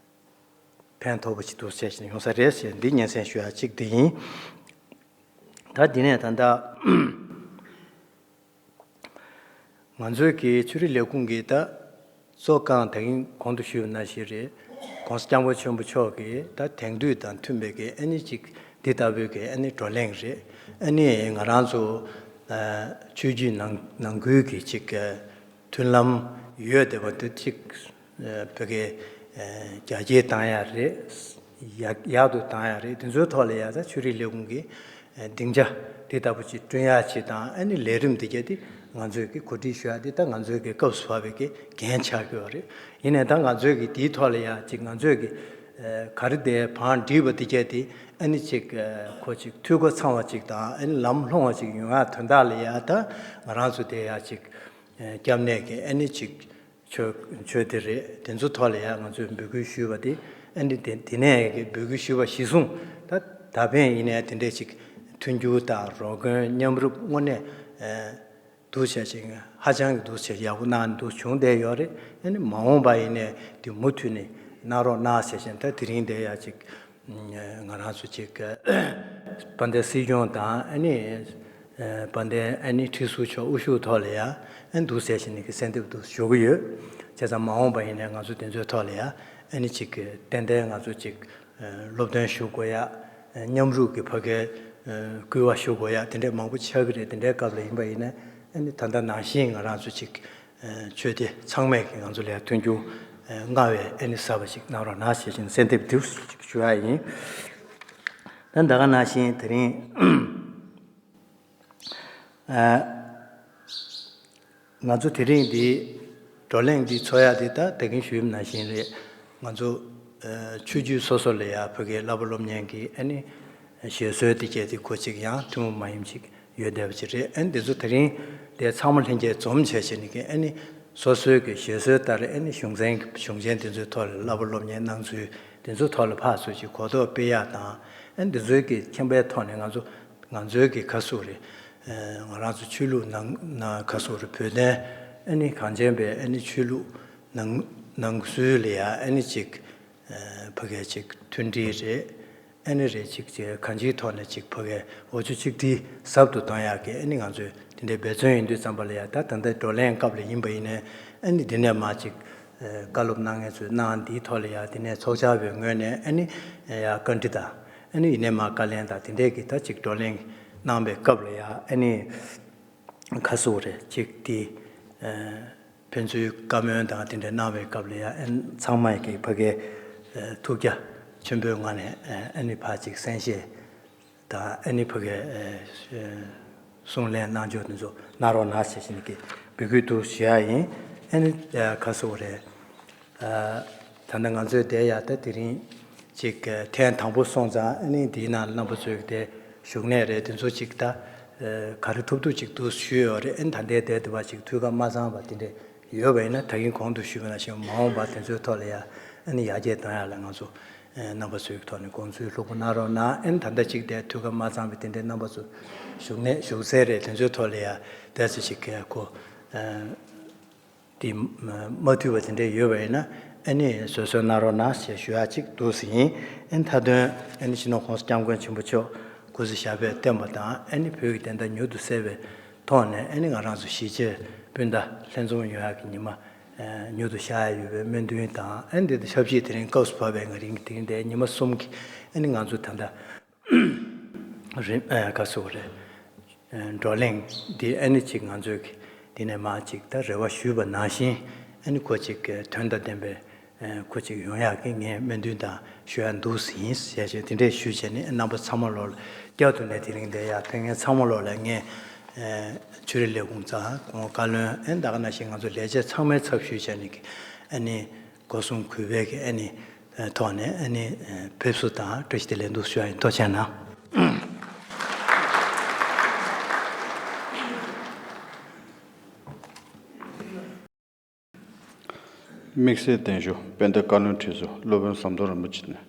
ཕན་ཐོགས་པོ་ཅིག་འདུག་བྱས་ཤིང་ཡོང་ས་རེད་ཟེར་འདི་སྙན་སེང་ཞུ་ཡག་གཅིག་དེ་ཡིན། ད་འདི་ནས་ད་ལྟ་ང་ཚོའི་གི་ཆོས་རིག་ལས་ཁུངས་ཀྱི་ད་གཙོ་རྐང་ད་གིན་གོང་དུ་ཞུས་པ་ནང་བཞིན་རེད། ༸གོང་ས་༸སྐྱབས་མགོན་ཆེན་པོ་མཆོག་གི་ད་དེང་དུས་དང་མཐུན་པའི་གི་ཨ་ནི་ཅིག་འདི་ལྟ་བུའི་གི་ཨ་ནི་བགྲོ་གླེང་རེད། ཨ་ནི་ང་རང་ཚོ་ཆོས་བརྒྱུད་ནང་ནང་ཁུལ་གྱི་ཅིག་མཐུན་ལམ་ཡོད་བསྡད་པ་དེ་ཅིག་བོད་སྐད་རྒྱ་སྐྱེད་བཏང་ཡག་རེད། ཡག་ཡག་ཏུ་བཏང་ཡག་རེད། དེ་ཚོའི་ཐོག་ལ་ཡ་ད་ཆོས་རིག་ལས་ཁུངས་ཀྱི་སྡིངས་ཆ་དེ་ལྟ་བུ་ཅིག་བསྐྲུན་ཡག་ཅིག་དང་ཨ་ནི་ལས་རིམ་དེ་གྱད་དེ་ང་ཚོས་ཀྱི་གོ་སྒྲིག་ཞུ་ཡག་དེ་ད་ང་ཚོས་ཀྱི་སྐབས་སུ་བབས་པའི་ཀྱི་འགན་ཆགས་ཀྱི་ཡོད་རེད། ཡིན་ནའི་ད་ང་ཚོས་ཀྱི་དེའི་ཐོག་ལ་ཡ་ཅིག་ང་ཚོས་ཀྱི་ག་རེ་དེ་བང་བསྒྲིགས་པ་དེ་གྱད་དེ་ཨ་ནི་ཅིག་ཁོ་ཅིག་འཐུས་སྒོ་ཚང་བ་ཅིག་དང་ཨ་ནི་ལམ་ལྷོང་བ་ཅིག་ཡོང་ཡག་དོན་དག་ལ་ཡ་ད་ང་རང་ཚོ་དེ་ཡ་ཅིག་སྐྱབས་གནས་ཀྱི་ཨ་ནི་ཅིག་ཆོས་ཆོས་དེ་རེད། དེ་ཚོ་ཐོག་ལ་ཡང་ང་ཚོས་འབོད་སྐུལ་ཞུས་པ་དེ་ཨ་ནི་དེ་དེ་ནས་ཀྱི་འབོད་སྐུལ་ཞུས་པ་གཞིར་བཟུང་ད་ད་ཕན་ཡིན་ནའི་དེ་འདྲས་ཅིག་མཐུན་འགྱུར་དང་རོགས་མགོན་མཉམ་རུབ་དངོས་གནས་འདུག་བྱས་ཅིག་ཧ་ཅང་གི་འདུག་བྱས་ཡག་པོ་གནང་འདུག་བྱུང་བསྡད་ཡོད་རེད། ཨ་ནི་མ་འོངས་པ་ཡིན་ནའི་དེ་མུ་མཐུད་ནས་གནང་རོགས་གནང་ཟེར་བཞིན་ད་དེ་རིང་དེ་ཡ་ཅིག་ང་རང་ཚོ་ཅིག་དཔལ་ལྡན་སྲིད་སྐྱོང་དང་ཨ་ནི་དཔལ་ལྡན་ཨ་ནི་ཁྲི་ཟུར་མཆོག་དབུ་བཞུགས་ཐོག་ལ་ཡང་ཨ་ནི་འདུག་ཟེར་བཞིན་གྱི་གསལ་འདེབས་འདུག་ཞུ་གི་ཡོད། བྱས་ཙང་མ་འོངས་པ་ཡིན་ནའི་ང་ཚོ་དེ་ཚོའི་ཐོག་ལ་ཡང་ཨ་ནི་ཅིག་ཏན་ཏན་ང་ཚོ་ཅིག་སློབ་སྟོན་ཞུ་དགོས་ཡ། མཉམ་རུབ་ཀྱི་ཕ་གིའི་སྐུལ་བ་ཞུ་དགོས་ཡ་དེ་འདྲས་མང་པོ་ཆགས་ཀྱི་རེད། དེ་འདྲའི་སྐབས་ལ་ཡིན་པ་ཡིན་ནའི་ཨ་ནི་ད་ལྟ་ནང་བཞིན་ང་རང་ཚོ་ཅིག་ཆོས་སྡེ་ཚང་མས་ཀྱི་ང་ཚོ་ལ་མཐུན་འགྱུར་སྔར་བས་ཨ་ནི་ཟབ་པ་ཞིག་གནང་རོགས་གནང་ཞེས་བཞིན་གསལ་འདེབས་འདི་ཞུ་ཡ་ཡིན། ད་ད་ག་ནང་བཞིན་དེ་རིང་ང་ཚོ་དེ་རིང་འདི་བགྲོ་གླེང་འདི་འཚོགས་ཡ་དེ་ད་ད་གིན་ཞུས་པ་ནང་བཞིན་རེད། ང་ཚོ་ཆོས་བརྒྱུད་སོ་སོ་ལ་ཡ་བོད་སྐད་བསླབ་པ་སློབ་གཉེར་གྱི་ཨ་ནི་བཞེད་སྲོལ་དེ་གྱད་དེ་ཁོ་གཅིག་ཡང་ཐུན་མོང་མ་ཡིན་ཞིག་ཡོད་བསྡད་པ་ཅིག་རེད། ཨ་ནི་འདི་ཚོ་དེ་རིང་དེ་ཚང་མ་ལྷན་རྒྱས་འཛོམས་བྱས་བྱས་ནས་ཀྱི་ཨ་ནི་སོ་སོའི་གི་བཞེད་སྲོལ་ལྟར་ཨ་ནི་གཞུང་ཚན་གྱི་གཞུང་ཆེན་དེ་ཚོའི་ཐོག་ལ་བསླབ་པ་སློབ་གཉེར་གནང་ཚུལ་དེ་ཚོའི་ཐོག་ལ་ཕར་ཚུར་ཅིག་གོ་རྟོགས་སྤེལ་ཡག་དང་ཨ་ནི་འདི་ཚོའི་གི་མཁྱེན་པའི་ཐོག་ནས་ང་ཚོ་ང་ཚོའི་གི་ཁ་སུ་རེད། ང་རང་ཚོ་ཆོས་ལུགས་ནང་ནང་ཁ་སུ་རེད། བོད་དོན་ཨ་ནི་གངས་ཅན་པའི་ཨ་ནི་ཆོས་ལུགས་ནང་ནང་སྲོལ་ལ་ཡ་ཨ་ནི་ཅིག་ཕ་གིའི་ཅིག་མཐུན་སྒྲིལ་རེད། ཨ་ནི་རེད་ཅིག་ཅིག་གང་ཅིའི་ཐོག་ནས་ཅིག་ཕ་གིའི་འོ་ཆུ་གཅིག་སྒྲིལ་ཟབ་ཏུ་གཏོང་ཡག་གི་ཨ་ནི་ང་ཚོས་དེ་འདྲའི་འབད་བརྩོན་ཡིན་དུས་ཙམ་པ་ལ་ཡ་ད་ད་ལྟའི་བགྲོ་གླེང་སྐབས་ལ་ཡིན་པ་ཡིན་ནའི་ཨ་ནི་འདི་ནས་མ་ཅིག་བཀའ་སློབ་གནང་མཁན་ཚོས་གནང་འདིའི་ཐོག་ལ་ཡ་འདི་ནས་ཚོགས་བཅར་བའི་ངོས་ནས་ཨ་ནི་ཡ་བཀའ་འདྲི་དང་ཨ་ནི་ཡིན་ནའི་མ་བཀའ་ལན་དང་དེ་འདྲའི་གི་ད་ཅིག་བགྲོ་གླེང་གནང་བའི་སྐབས་ལ་ཡ་ཨ་ནི་ཁ་སུ་རེད་ཅིག་དེ། ཕན་ཚུན་བཀའ་མོལ་དང་དེ་འདྲ་གནང་བའི་སྐབས་ལ་ཡང་ཨ་ནི་ཚང་མས་ཀྱི་ཕ་གིའི་ཐུགས་རྒྱ་ཆེན་པོའི་ངང་ནས་ཨ་ནི་ཕར་ཅིག་གསན་བཞེས་དང་ཨ་ནི་ཕ་གིའི་ གསུང་གླེང་གནང་ཕྱོགས་དེ་ཚོ་གནང་རོགས་གནང་ཞེས་བྱས་ནས་ཀྱི་འབོད་སྐུལ་དུ་ཞུ་ཡ་ཡིན། ཨ་ནི་ཨ་ག་ཟེར་དགོས་རེད། ཨ་ད་ལྟ་ང་ཚོའི་དེ་ཡ་ད་དེ་རིང་ཅིག་ཨ་ཐེངས་དང་པོ་སོང་ཙང་ཨ་ནི་དེའི་ནང་རྣམ་པ་ཚོའི་དེ་བཞུགས་གནས་རེད། དེ་ཚོ་ཅིག་ད་ཨ་ག་རེ་ཐུབ་ཐུབ་ཅིག་ཏུ་ཞུས་ཡོད་རེད། ཨ་ནི་ད་ལྟའི་དེ་དེ་བ་ཅིག་འཐུས་ཀ་མ་ཚང་བ་དེ་འདྲས་ཡོད་པ་ཡིན་ན། ད་གིན་གོང་དུ་ཞུས་པ་ནང་བཞིན་མ་འོངས་པ་དེ་ཚོའི་ཐོག་ལ་ཡ་ཨ་ནི་ཡར་རྒྱས་གཏོང་ཡ་ལ་ང་ཚོ་ཨ་རྣམ་པ་ཚོའི་ཐོག་ནས་དགོངས་ཚུལ་ལྷུག་པོ་གནང་རོགས་གནང་། ཨ་ནི་ད་ལྟ་ཅིག་དེ་འཐུས་ཀ་མ་ཚང་བའི་དེ་འདྲའི་རྣམ་པ་ཚོ་བཞུགས་གནས་བཞུགས་སའི་རེད། དེ་ཚོའི་ཐོག་ལ་ཡ་དེ་ཚོ་ཅིག་གི་ཁོ་ཨ་དེ་མ་མ་འཐུས་པ་དེ་འདྲ་ཡོད་པ་ཡིན་ན་ཨ་ནི་བཟོད་གསོལ་གནང་རོགས་གནང་ཞེས་ཞུ་ཡ་གཅིག་འདུག་ཟེར་ཡིན། ཨ་ནི་མཐའ་དོན་ཨ་ནི་སྤྱི་ནོར་༸གོང་ས་༸སྐྱབས་མགོན་ཆེན་པོ་མཆོག་སྐུ་ཚེ་ཞབས་པད་བརྟན་པ་དང་། ཨ་ནི་བོད་ཀྱི་བདེན་མཐའ་མྱུར་དུ་གསལ་བའི་ཐོག་ནས་ཨ་ནི་ང་རང་ཚོ་གཞིས་བྱེས་སྤུན་ཟླ་ལྷན་འཛོམས་ཡོང་ཡག་གི་ཉི་མ་ཨ་མྱུར་དུ་ཤར་ཡག་ཡོད་པའི་སྨོན་འདུན་དང་། ཨ་ནི་འདི་ལྟར་ཆབ་སྲིད་དེ་རིང་སྐབས་སུ་བབས་པའི་ང་རང་གི་དེ་རིང་འདིའི་ཉི་མ་གསུམ་གྱི་ཨ་ནི་ང་ཚོ་ད་ལྟ་རིམ་ཨ་ག་ཟེར་དགོས་རེད། ཨ་བགྲོ་གླེང་འདི་ཨ་ནི་ཅིག་ང་ཚོས་ཀྱི་འདི་ནས་མར་ཅིག་ད་རེ་བ་ཞུས་པ་ནང་བཞིན་ཨ་ནི་ཁོ་ཅིག་གི་དོན་དང་ལྡན་པའི་ཨ་ཁོ་ཅིག་ཡོང་ཡག་གི་ངས་སྨོན་འདུན་དང་ཞུ་ཡག་འདུག་ཟིན་ཞེས་བྱས་དེ་འདྲས་ཞུས་བྱས་ནས། རྣམ་པ་ཚང་མ་ལོག་ལ་བསྐྱར་དུ་ནས་དེ་རིང་འདིར་ཡར་ཕེབས་མཁན་ཚང་མ་ལོག་ལ་ངས་ཨ་ཆོས་རིག་ལས་ཁུངས་ཚང་སྐུ་ངོ་བཀའ་བློན། ཨ་ནི་ད་ག་ནང་བཞིན་ང་ཚོ་ལས་བྱེད་ཚང་མའི་ཚབ་ཞུས་བྱས་ནས་ཀྱི་ཨ་ནི་སྒོ་གསུམ་གུས་པས་ཀྱི་ཨ་ནི་ཐོག་ནས་ཨ་ནི་ཕེབས་བསུ་དང་བཀྲ་ཤིས་བདེ་ལེགས་འདུག་ཞུ་ཡ་ཡིན། ཐུགས་རྗེ་གནང་། དམིགས་བསལ་གདན་ཞུ། དཔལ་ལྡན་བཀའ་བློན་ཁྲི་ཟུར་སློབ་དཔོན་ཟམ་གདོང་རིན་པོ་ཆེ་ནས་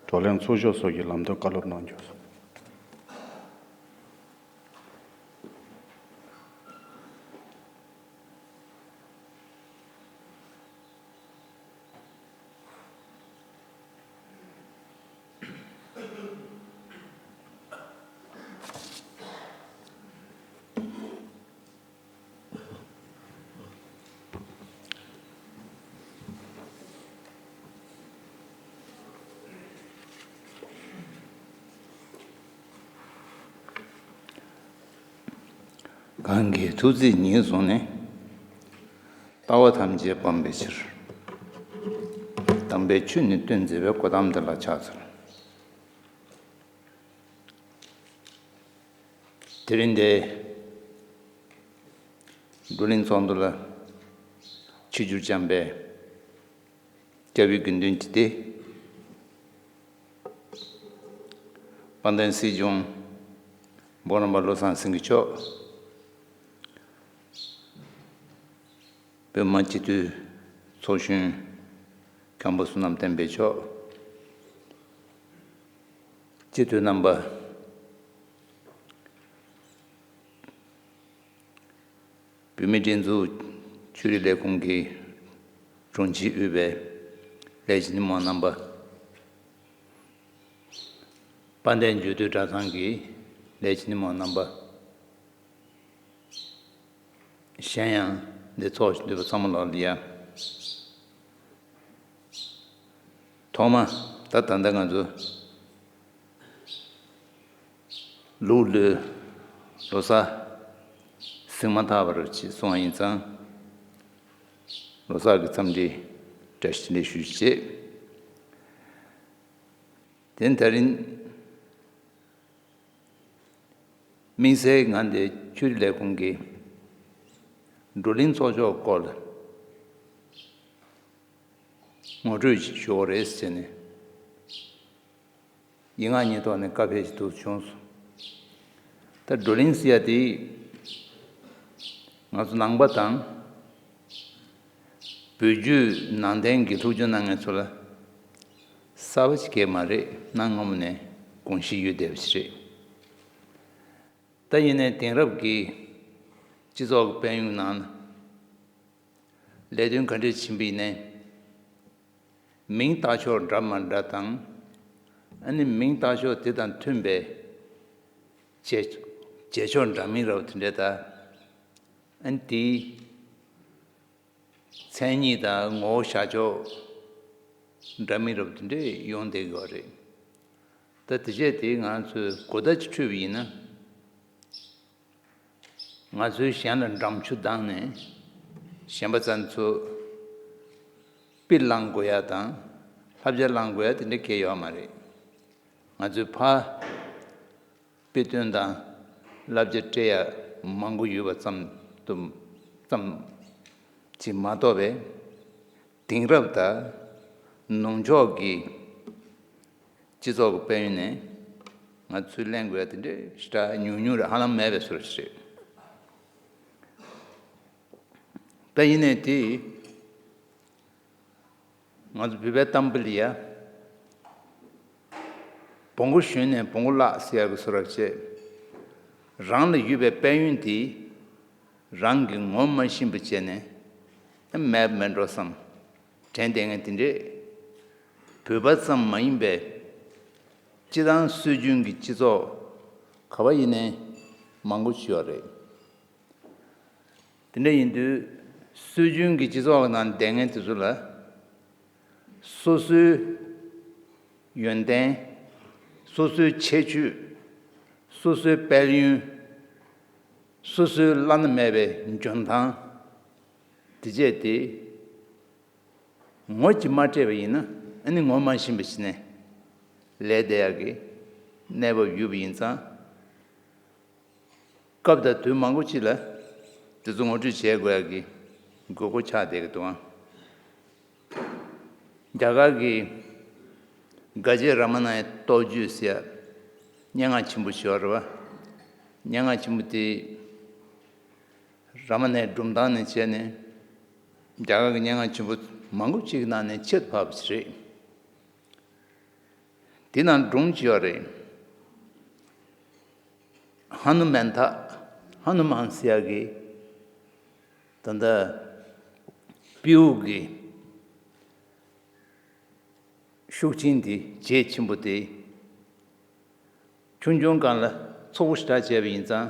བགྲོ་གླེང་ཚོགས་ཞུགས་སོགས་ཀྱི་ལམ་སྟོན་བཀའ་སློབ་གནང་རྒྱུ། གང་གིས་ཐུགས་བརྩེ་ཉིད་བཟུང་ནས། ལྟ་བ་ཐམས་ཅད་སྤང་བའི་ཕྱིར། དམ་པའི་ཆོས་ནི་སྟོན་མཛད་པའི་གོ་ཏམ་དེ་ལ་ཕྱག་འཚལ། དེ་རིང་འདིར་བགྲོ་གླེང་ཚོགས་འདུ་ལ་ཆིབས་བསྒྱུར་བསྐྱངས་པའི་སྐྱབས་ཡུལ་དགེ་འདུན་གྱི་སྡེ། དཔལ་ལྡན་སྲིད་སྐྱོང་འབུམ་རམས་པ་བློ་བཟང་སེང་གེ་མཆོག་བོད་མི་སྤྱི་འཐུས་ཚོགས་གཞོན་མཁན་པོ་བསོད་ནམས་བསྟན་འཕེལ་མཆོག་སྤྱི་འཐུས་རྣམ་པ། བོད་མིའི་སྒྲིག་འཛུགས་ཆོས་རིག་ལས་ཁུངས་ཀྱི་དྲུང་ཆེ་དབུས་པའི་ལས་བྱེད་སྣེ་མོ་རྣམ་པ། དཔལ་ལྡན་འབྱོར་སྟོན་གྲྭ་ཚང་གི་ལས་བྱེད་སྣེ་མོ་རྣམ་པ། གཞན་ཡང་འདིར་ཚོགས་ཞུགས་འདུས་པ་ཚང་མ་ལོག་ལ་ཡ། ཐོག་མ་ད་ད་ལྟ་ང་ཚོ་ལུག་ལོའི་ལོ་གསར་ཟིན་མ་ཐག་པར་ཅིག་སོང་བ་ཡིན་ཙང་། ལོ་གསར་གྱི་འཚམས་འདྲི་བཀྲ་ཤིས་བདེ་ལེགས་ཞུ་རྒྱུ་བྱེད། དེ་ད་རིང་དམིགས་བསལ་ང་འདི་ཆོས་རིག་ལས་ཁུངས་ཀྱི་བགྲོ་གླེང་ཚོགས་ཕྱོགས་སྐོར་ལ་ངོ་སྤྲོད་ཅིག་ཞུ་དགོས་རེད་ཟེར་ནས་ཡིག་ངག་གཉིས་ཐོག་ནས་བཀའ་ཕེབས་ཤིག་ཐུགས་བྱུང་སོང་། ད་བགྲོ་གླེང་ཟེར་ཡ་དེ་ང་ཚོ་ནང་པ་དང་། བོད་བརྒྱུད་ནང་བསྟན་གྱི་སློབ་སྦྱོང་གནང་མཁན་ཚོ་ལ་གསར་པ་ཞིག་གང་ཡང་མ་རེད། གནའ་སྔ་མོ་ནས་དགོངས་གཞི་ཡོད་བསྡད་པ་ཞིག་རེད། ད་ཡིན་ནའི་དེང་རབས་ཀྱི་སྤྱི་ཚོགས་ཀྱི་དཔལ་ཡོན་ནང་ན་ལས་དོན་ག་འདྲས་ཕྱིན་པ་ཡིན་ནའི་མིང་བཏགས་ཕྱོགས་འདྲ་མི་འདྲ་དང་། ཨ་ནི་མིང་བཏགས་ཕྱོགས་དེ་དང་མཐུན་པའི་བྱེད་བྱེད་ཕྱོགས་འདྲ་མི་འདྲ་བ་དེ་འདྲས་དང་། ཨ་ནི་དེའི་མཚན་ཉིད་དང་ངོ་བོ་བཞག་ཕྱོགས་འདྲ་མི་འདྲ་བ་དེ་འདྲས་ཡོང་བསྡད་ཡོད་རེད། ད་དེ་བྱས་ཏེ་ང་ཚོས་གོ་བརྡ་ཅིག་འཕྲོད་པ་ཡིན་ན། ང་ཚོས་གཞན་ལ་འགྲམ་ཆུ་བཏང་ནས་གཞན་པ་ཚོ་དཔེ་བླང་དགོས་ཡ་དང་བསླབ་བྱ་བླང་དགོས་ཡ་དེ་འདྲ་གང་ཡང་ཡོད་མ་རེད། ང་ཚོས་ཕར་དཔེ་སྟོན་དང་ བསླབ་བྱ་སྤྲད་ཡ་མང་པོ་ཡོད་པ་ཙམ་དུ་ཙམ་ཅིག་མ་གཏོགས་པའི་དེང་རབས་དང་ནུབ་ཕྱོགས་ཀྱི་སྤྱི་ཚོགས་ཀྱི་དཔལ་ཡོན་ནས་ང་ཚོས་གླེང་དགོས་ཡ་དེ་འདྲའི་ཞེ་དྲག་ཉུང་ཉུང་རེད། ཧ་ལམ་མེད་པའི་བཟོ་འདྲ་ཞིག་རེད། ད་ཡིན་ནའི་དེ་ང་ཚོ་བོད་པའི་གཏམ་དཔེ་ལ་ཡ། བོང་གུ་ཞོན་ནས་བོང་གུ་བརླག་ཟེར་ཡག་གི་བཟོ་འདྲ་བྱས། རང་ལ་ཡོད་པའི་དཔལ་ཡོན་དེ་རང་གིས་ངོ་མ་ཤེས་པ་བྱས་ནས་མེད་མེད་འགྲོ་བསམ་དྲན་བསྡད་མཁན་དེ་འདྲས། བོད་པ་ཙམ་མ་ཡིན་པའི་སྤྱི་བཏང་སྲོལ་རྒྱུན་གྱི་སྤྱི་ཚོགས་ག་པར་ཡིན་ནའི་མང་པོ་ཞིག་ཡོད་རེད། དེ་འདྲ་ཡིན་དུས་སྲོལ་རྒྱུན་གྱི་སྤྱི་ཚོགས་ནང་བསྡད་མཁན་དེ་ཚོ་ལ་སོ་སོའི་ཡོན་ཏན། སོ་སོའི་ཁྱད་ཆོས། སོ་སོའི་དཔལ་ཡོན། སོ་སོའི་བླ་ན་མེད་པའི་འཇོན་ཐང་། དེ་བཅས་དེ་ངོ་གཅིག་མ་སྤྲད་པ་ཡིན་ན་ཨ་ནི་ངོ་མ་ཤེས་པ་ཞིག་ནས་ལས་བསྡད་ཡག་གི་གནས་བབ་ཡོད་པ་ཡིན་ཙང་། སྐབས་དང་དུས་མང་པོ་ཅིག་ལ་དེ་ཚོ་ངོ་སྤྲོད་བྱེད་དགོས་ཡག་གི་དགོས་མཁོ་ཆགས་བསྡད་ཀྱི་འདུག་ཨང་། རྒྱ་གར་གྱི་ག་ཇེ་ར་མ་ན་ཡའི་རྟོགས་བརྗོད་ཟེར་ཡ་སྙན་ངག་ཆེན་པོ་ཞིག་ཡོད་རེད་བ། སྙན་ངག་ཆེན་པོ་དེ་ར་མ་ན་ཡའི་སྒྲུང་གཏམ་ནས་བྱས་ནས་རྒྱ་གར་གྱི་སྙན་ངག་ཆེན་པོ་མང་པོ་ཅིག་གི་ནང་ནས་ཁྱད་དུ་འཕགས་པ་ཞིག་རེད། དེ་ནང་སྒྲུང་ཅིག་ཡོད་རེད། ཧ་ནུ་མན་ཐ། ཧ་ནུ་མན་ཟེར་ཡག་གི་ད་ལྟ་སྤྲེའུ་གི་ཤུགས་ཆེན་དེ་བྱེད་ཆེན་པོ་དེ་ཆུང་ཆུང་སྒང་ལ་ཚོགས་པ་ཞེ་དྲག་བྱས་པ་ཡིན་ཙང་།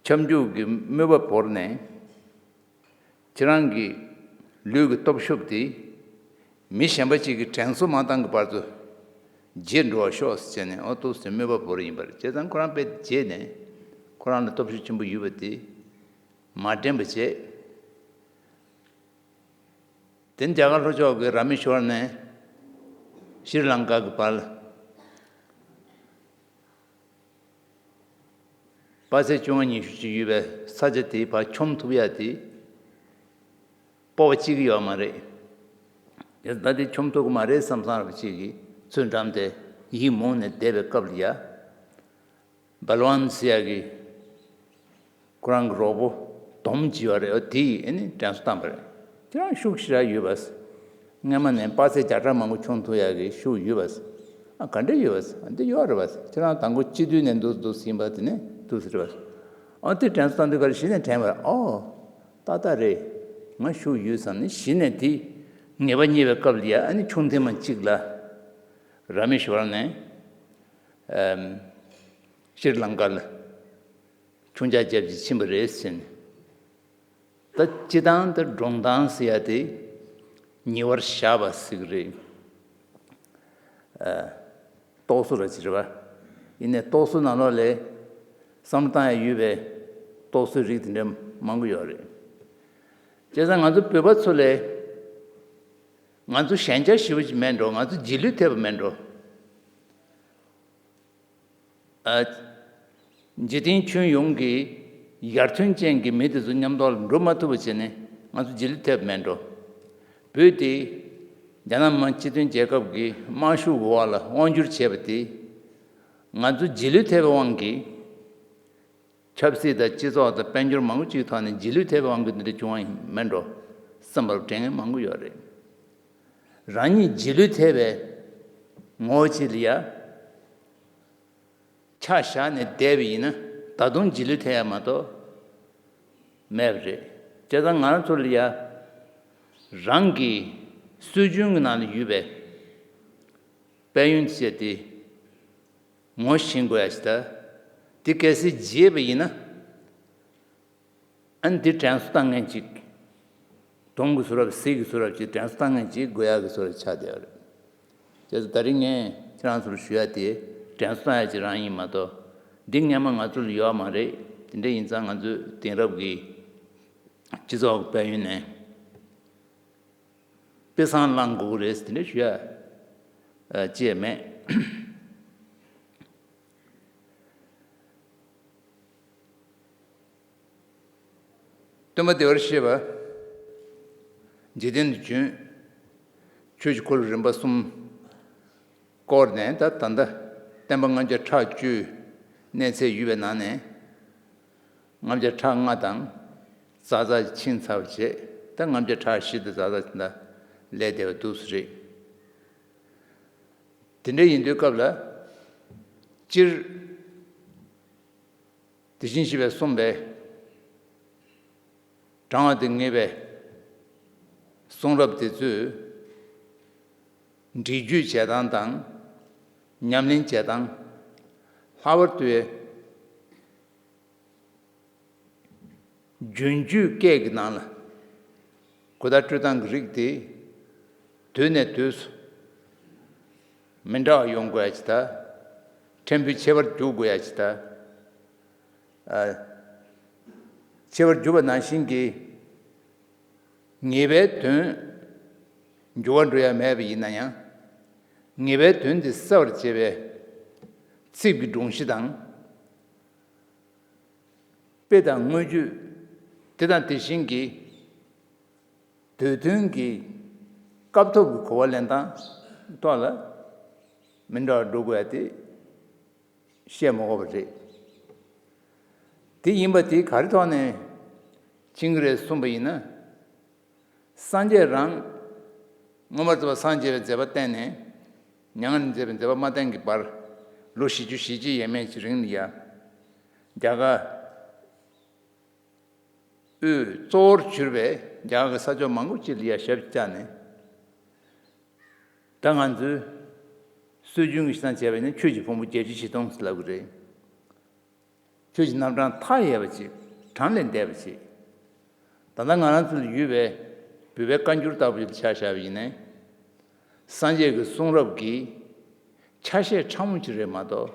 ཁྱབ་འཇུག་གི་དམོད་པ་བོར་ནས་ཁྱེད་རང་གི་ལུས་ཀྱི་སྟོབས་ཤུགས་དེ་མི་གཞན་པ་ཅིག་གིས་དྲན་གསོ་མ་བཏང་གི་བར་དུ་བརྗེད་འགྲོ་བ་ཤོག་ཟེར་ནས། ཨོ་ཏོ་ཟེར་དམོད་པ་བོར་ཡིན་པ་རེད། བྱས་ཙང་ཁོ་རང་དཔེ་བརྗེད་ནས་ཁོ་རང་ལ་སྟོབས་ཤུགས་ཆེན་པོ་ཡོད་པ་དེ་མ་དྲན་པ་བྱས། དེ་རྒྱ་གར་ལྷོ་ཕྱོགས་ཀྱི་ར་མེ་ཤོར་ནས་ཤྲི་ལང་ཀ་གི་བར་ལ། དཔག་ཚད་བཅོ་ལྔ་ཉི་ཤུ་ཅིག་ཡོད་པའི་ས་ཆ་དེའི་བར་མཆོང་ཐུབ་ཡ་དེ་སྤོབས་པ་གཅིག་ཡོད་མ་རེད། དེ་ད་དེ་མཆོང་ཐུབ་ཀྱི་མ་རེད་བསམ་བསམ་ར་བ་གཅིག་གིས་ཚུར་འགྲམ་དེ་ཡིད་མུག་ནས་བསྡད་པའི་སྐབས་ལ་ཡ། སྦལ་ཝན་ཟེར་ཡ་གི་ཁོ་རང་གི་རོགས་པོ་དོམ་ཅིག་ཡོད་རེད། འོ་དེ་ཡིས་ཨ་ནི་དྲན་གསོ་བཏང་པ་རེད། ཁྱེད་རང་ཤུགས་ཞེ་དྲག་ཡོད་པས། སྔན་མ་ནས་དཔག་ཚད་བརྒྱ་ཕྲག་མང་པོ་མཆོང་ཐུབ་ཡ་གི་ཤུགས་ཡོད་པས། ཨ་ག་འདྲ་ཡོད་པས། ཨ་འདི་ཡོད་རེད་པས། ཁྱེད་རང་དང་པོ་སྤྱི་འཐུས་ནས་འདུག་འདུག་ཟིན་པ་དེ་ནས་འདུག་ཟེར་བས། ཨ་དེ་དྲན་གསོ་བཏང་དུས་ག་རེ་གཞི་ནས་དྲན་པ་རེད། ཨོ། ཏག་ཏག་རེད། ང་ཤུགས་ཡོད་བསམ་ནས་གཞི་ནས་དེ་ངེས་པ་རྙེད་པའི་སྐབས་ལ་ཡ་ཨ་ནི་ཆུང་ཐེངས་མ་གཅིག་ལ་ར་མེ་ཤོར་ནས་ཨམ། ཤྲི་ལང་ཀ་ལ་ཆུང་ཆ་རྒྱབ་ཀྱི་ཕྱིན་པ་རེད་ཟེར་ནས། ད་སྤྱི་བཏང་དེ་སྒྲུང་གཏམ་ཟེར་ཡ་དེ་ཉེ་བར་བཞག་པ་ཟེར་གི་རེད། ཨ། རྟོག་བཟོ་ར་ཅིག་རེད་པ། ཡིན་ནའི་རྟོག་བཟོ་ནང་ལོགས་ལས་བསམ་བློ་བཏང་ཡ་ཡོད་པའི་རྟོག་བཟོའི་རིགས་དེ་འདྲ་མང་པོ་ཡོད་རེད། བྱས་ཙང་ང་ཚོ་བོད་པ་ཚོ་ལས་ང་ཚོ་ཞན་ཆ་ཞེ་པོ་ཅིག་མེད་འགྲོ། ང་ཚོ་རྗེས་ལུས་ཐེབས་པ་མེད་འགྲོ། ཨ། འཇིག་རྟེན་ཁྱོན་ཡོངས་ཀྱི་ཡར་ཐོན་ཅན་གྱི་མི་དེ་ཚོ་མཉམ་དུ་ལ་འགྲོ་མ་ཐུབ་པ་བྱས་ནས་ང་ཚོ་རྗེས་ལུས་ཐེབས་མེད་འགྲོ། བོད་དེ་རྒྱ་ནག་མི་དམངས་སྤྱི་མཐུན་རྒྱལ་ཁབ་ཀྱི་དམར་ཤོག་གི་འོག་ལ་དབང་བསྒྱུར་བྱས་པ་དེ་ང་ཚོ་རྗེས་ལུས་ཐེབས་པའི་དབང་གིས་ཆབ་སྲིད་དང་སྤྱི་ཚོགས་དང་དཔལ་འབྱོར་མང་པོ་ཅིག་ཐོག་ནས་རྗེས་ལུས་ཐེབས་པའི་དབང་གིས་འདི་འདྲ་བྱུང་བ་མེད་འགྲོ་བསམ་པར་དྲན་མཁན་མང་པོ་ཡོད་རེད། རང་ཉིད་རྗེས་ལུས་ཐེབས་པའི་ངོ་བོ་ཅིག་ལ་ཡ། ཆ་བཞག་ནས་བསྡད་པ་ཡིན་ན་ད་དུང་རྗེས་ལུས་ཐེབས་ཡ་མ་གཏོགས་མེད་པ་རེད། བྱས་ཙང་ང་རང་ཚོ་ལ་ཡ་རང་གི་སྲོལ་རྒྱུན་གྱི་ནང་ལ་ཡོད་པའི་དཔལ་ཡོན་ཟེར་དེ་ངོ་ཤེས་དགོས་ཡ་ཞིག་ད། དེ་གལ་སྲིད་བརྗེད་པ་ཡིན་ན། ཨ་ནི་དེ་དྲན་གསོ་བཏང་མཁན་ཅིག་དོམ་གྱི་བཟོ་འདྲ་གཟིག་གི་བཟོ་འདྲ་ཅིག་དྲན་གསོ་བཏང་མཁན་ཅིག་དགོས་ཡག་གི་བཟོ་འདྲ་ཆགས་བསྡད་པ་རེད། བྱས་ཙང་ད་རིང་ངས་ཁྱེད་རང་ཚོར་ཞུ་ཡ་དེ་དྲན་གསོ་བཏང་ཡ་ཅིག་རང་ཡིན་མ་གཏོགས་འདི་སྔན་མ་ང་ཚོ་ལ་ཡོད་མ་རེད། དེ་འདྲ་ཡིན་ཙང་ང་ཚོའི་དེང་རབས་ཀྱི་སྤྱི་ཚོགས་ཀྱི་དཔལ་ཡོན་ནས་དཔེ་བཟང་བླང་དགོས་ཀྱི་རེད་དེ་འདྲ་ཞུ་ཡ་ཅི་ཡང་མེད། སྟོན་པ་བདེ་བར་གཤེགས་པ། འཇིག་རྟེན་དུ་བྱོན། ཆོས་ཀྱི་འཁོར་ལོ་རིམ་པ་གསུམ་བསྐོར་ནས། ད་ད་ལྟ་བསྟན་པ་ལྔ་བརྒྱ་ཕྲག་བཅུའི་གནས་ཚད་ཡོད་པའི་ནང་ནས། ལྔ་བརྒྱ་ཕྲག་ལྔ་དང་ཛ་ཛ་ཕྱིན་ཚར་བ་བྱས། ད་ལྔ་བརྒྱ་ཕྲག་བཞི་དང་ཛ་ཛ་དེ་འདྲ་ལས་བསྡད་པ་འདུག་སེ་རེད། དེ་འདྲ་ཡིན་དུས་སྐབས་ལ། སྤྱིར་དེ་བཞིན་གཤེགས་པས་གསུངས་པའི་དྲང་བ་དེ་ངེས་པའི་གསུང་རབ་དེ་ཚོས་འགྲེལ་བརྗོད་བྱེད་སྟངས་དང་། ཉམས་ལེན་བྱེད་སྟངས། ལྷག་པར་དུ་རྒྱུན་སྤྱོད་སྐད་ཀྱི་ནང་ལ་གོ་བརྡ་སྤྲོད་སྟངས་ཀྱི་རིགས་དེ་དུས་ནས་དུས་སུ་མི་འདྲ་བ་ཡོང་དགོས་ཡ་ཅིག་དང་། ཕྲན་བུ་ཁྱད་པར་འགྱུར་དགོས་ཡ་ཅིག་དང་། ཨ། ཁྱད་པར་འགྱུར་བ་ནང་བཞིན་གྱི་ངེས་པའི་དོན་འགྱུར་བ་འགྲོ་ཡ་མེད་པ་ཡིན་ན་ཡང་། ངེས་པའི་དོན་དེ་གསལ་བར་བྱེད་པའི་ཚིག་གི་སྒྲོམ་གཞི་དང་། དཔེ་དང་མངོན་བརྗོད་དེ་དང་དེ་བཞིན་གྱི་དུས་མཐུན་གྱི་སྐབས་ཐོག་གི་གོ་བ་ལེན་སྟངས་ཐོག་ལ་མི་འདྲ་བ་འགྲོ་དགོས་ཡ་དེ་བཤད་མ་དགོས་པ་རེད། དེ་ཡིན་པ་དེ་ག་རེ་ཐོག་ནས་ཕྱིན་གྱི་རེད་གསུངས་པ་ཡིན་ན། སངས་རྒྱས་རང་མངོན་པར་རྫོགས་པར་སངས་རྒྱས་པའི་མཛད་པ་བསྟན་ནས། མྱ་ངན་ལས་འདས་པའི་མཛད་པ་མ་བསྟན་གྱི་བར་ལོ་བཞི་བཅུ་ཞེ་གཅིག་ཡས་མས་ཀྱི་རིང་ལ་ཡ། རྒྱ་གར་དབུས་གཙོ་བོར་གྱུར་པའི་རྒྱ་གར་གྱི་ས་ཕྱོགས་མང་པོ་ཅིག་ལ་ཡ་ཞབས་བཅགས་ནས། ད་ང་ཚོས་སྲོལ་རྒྱུན་གྱི་གཞི་བཟུང་བྱས་པ་ཡིན་ན་ཆོས་ཀྱི་ཕུང་པོ་བརྒྱད་ཁྲི་བཞི་སྟོང་ཟེར་ལབ་ཀྱི་རེད། ཆོས་ཀྱི་རྣམ་གྲངས་མཐའ་ཡས་པ་ཅིག་གྲངས་ལས་འདས་པ་ཅིག་ད་ལྟ་ང་རང་ཚོ་ལ་ཡོད་པའི་བོད་པའི་བཀའ་འགྱུར་ལྟ་བུ་ཞིག་ཆ་བཞག་པ་ཡིན་ནའི། སངས་རྒྱས་ཀྱི་གསུང་རབ་ཀྱི་ཆ་ཤས་ཕྲ་མོ་ཅིག་རེད་མ་གཏོགས།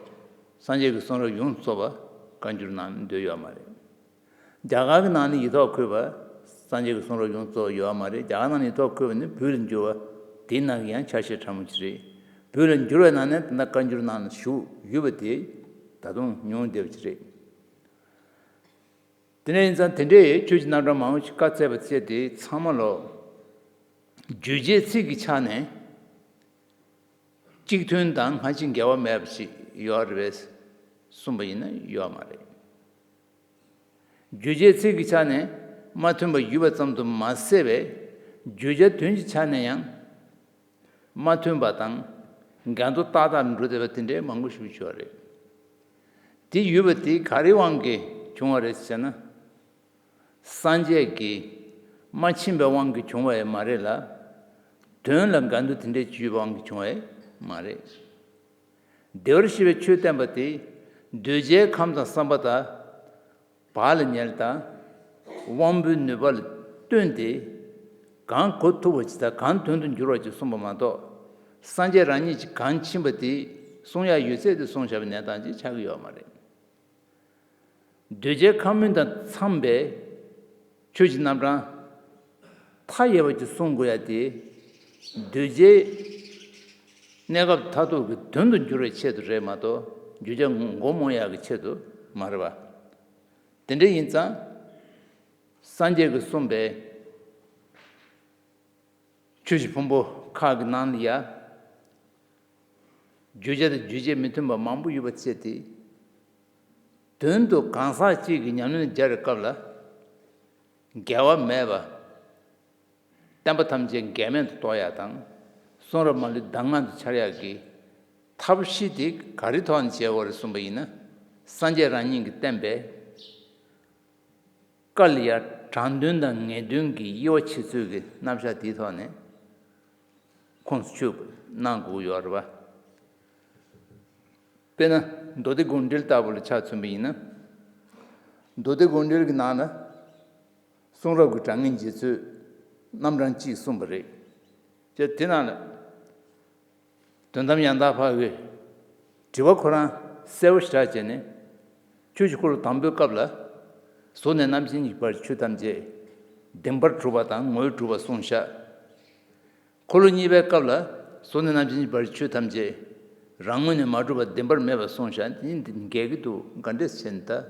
སངས་རྒྱས་ཀྱི་གསུང་རབ་ཡོངས་རྫོགས་པ་བཀའ་འགྱུར་ནང་འདུས་ཡོད་མ་རེད། རྒྱ་གར་གྱི་ནང་ནས་ཡིག་ཐོག་འཁོད་པ་སངས་རྒྱས་ཀྱི་གསུང་རབ་ཡོངས་རྫོགས་ཡོད་མ་རེད། རྒྱ་གར་ནང་ནས་ཡིག་ཐོག་འཁོད་པ་ནི་བོད་ལ་འགྱུར་བ་དེའི་ནང་གི་ཡང་ཆ་ཤས་ཕྲ་མོ་ཅིག་རེད། བོད་ལ་འགྱུར་བའི་ནང་ནས་ད་ལྟ་བཀའ་འགྱུར་ནང་ལ་བཞུགས་ཡོད་པ་དེ་ད་དུང་ཉུང་བསྡད་པ་ཅིག་རེད། དེ་ནས་ཡིན་ཙང་དེ་འདྲའི་ཆོས་ཀྱི་རྣམ་གྲངས་མང་པོ་ཞིག་བཀའ་སྩལ་བ་བཅས་དེ་ཚང་མ་ལོ། བརྗོད་བྱའི་ཚིག་གི་ཆ་ནས་གཅིག་མཐུན་དང་སྔ་ཕྱི་འགལ་བ་མེད་པ་ཞིག་ཡོད་རེད་པས་གསུངས་པ་ཡིན་ན་ཡོད་མ་རེད། བརྗོད་བྱའི་ཚིག་གི་ཆ་ནས་མ་མཐུན་པ་ཡོད་པ་ཙམ་དུ་མ་ཟད་པའི་བརྗོད་བྱ་དོན་གྱི་ཆ་ནས་ཡང་མ་མཐུན་པ་དང་འགལ་འདུ་ཏག་ཏག་འགྲོ་བསྡད་པ་དེ་འདྲའི་མང་པོ་ཞིག་ཡོད་རེད། དེ་ཡོད་པ་དེ་ག་རེའི་དབང་གིས་བྱུང་བ་རེད་ཟེར་ན། སངས་རྒྱས་ཀྱིས་མ་མཁྱེན་པའི་དབང་གིས་བྱུང་བ་ཡང་མ་རེད་ལ། དོན་ལ་འགལ་འདུ་དེ་འདྲའི་ཅིག་ཡོད་པའི་དབང་གིས་བྱུང་བ་ཡང་མ་རེད། བདེ་བར་གཤེགས་པའི་ཆོས་བསྟན་པ་དེ་གདུལ་བྱའི་ཁམས་དང་བསམ་པ་དང་བག་ལ་ཉལ་དང་དབང་པོའི་ནུས་པ་ལ་བསྟུན་ཏེ་གང་གོ་ཐུབ་པ་ཅིག་དང་གང་དོན་དུ་འགྱུར་བ་ཅིག་གསུངས་པ་མ་གཏོགས། སངས་རྒྱས་རང་ཉིད་ཀྱིས་གང་མཁྱེན་པ་དེ་གསུང་ཡག་ཡོད་ཚད་དེ་གསུངས་བཞག་པའི་གནས་སྟངས་ཅིག་ཆགས་ཀྱི་ཡོད་མ་རེད། གདུལ་བྱའི་ཁམས་མུན་དང་འཚམས་པའི་ཆོས་ཀྱི་རྣམ་གྲངས་མཐའ་ཡས་པ་ཅིག་གསུང་དགོས་ཡ་དེ། གདུལ་བྱའི་གནས་སྐབས་མཐར་ཐུག་གི་དོན་དུ་འགྱུར་བའི་ཆེད་དུ་རེད་མ་གཏོགས། བརྗོད་བྱ་མགོ་རྨོངས་ཡག་གི་ཆེད་དུ་མ་རེད་པ། དེ་འདྲ་ཡིན་ཙང་། སངས་རྒྱས་ཀྱིས་གསུངས་པའི་ཆོས་ཀྱི་ཕུང་པོ་ཁག་གི་ནང་ལ་ཡ། བརྗོད་བྱ་དང་རྗོད་བྱེད་མི་མཐུན་པ་མང་པོ་ཡོད་པ་བཅས་ཏེ། དོན་དུ་གང་ཟག་གཅིག་གིས་ཉམས་ལེན་སྦྱར་བའི་སྐབས་ལ། འགལ་བ་མེད་པ། བསྟན་པ་ཐམས་ཅད་འགལ་མེད་དུ་རྟོགས་ཡག་དང་། གསུང་རབ་མ་ལུས་གདམས་ངག་ཏུ་འཆར་ཡག་གི་ཐབས་ཤེས་དེ་ག་རེ་ཐོག་ནས་བྱེད་དགོས་རེད་གསུངས་པ་ཡིན་ན། སངས་རྒྱས་རང་ཉིད་ཀྱིས་བསྟན་པའི་བཀའ་ལ་ཡ་དྲང་དོན་དང་ངེས་དོན་གྱི་དབྱེ་བ་ཕྱེ་ཚུལ་གྱི་རྣམ་གཞག་དེའི་ཐོག་ནས་ཁོངས་སུ་ཆུད་གནང་དགོས་ཡོད་རེད་པ། དཔེར་ན། མདོ་སྡེ་དགོངས་འགྲེལ་ལྟ་བུ་ལ་ཆ་མཚོན་པ་ཡིན་ན། མདོ་སྡེ་དགོངས་འགྲེལ་གྱི་ནང་ན། གསུང་རབ་ཀྱི་དྲང་ངེས་འབྱེད་ཚུལ་རྣམ་གྲངས་གཅིག་གསུངས་པ་རེད། ཅེས་དེ་ནང་ལ། དོན་དམ་ཡང་དག་འཕགས་པའི་དྲི་བ་ཁོ་རང་གསལ་པོ་ཞེ་དྲག་བྱས་ནས། ཆོས་ཀྱི་འཁོར་ལོ་དང་པོའི་སྐབས་ལ། གཟུགས་ནས་རྣམ་མཁྱེན་གྱི་བར་ཆོས་ཐམས་ཅད་བདེན་པར་གྲུབ་པ་དང་ངོ་བོས་གྲུབ་པ་གསུངས་བཞག་འཁོར་ལོ་གཉིས་པའི་སྐབས་ལ་གཟུགས་ནས་རྣམ་མཁྱེན་གྱི་བར་ཆོས་ཐམས་ཅད་ རང་ངོས་ནས་མ་གྲུབ་པ་བདེན་པར་མེད་པར་གསུངས་བཞག་འདི་འགལ་གྱི་འདུག་ག་འདྲས་བྱས་ནས་ད།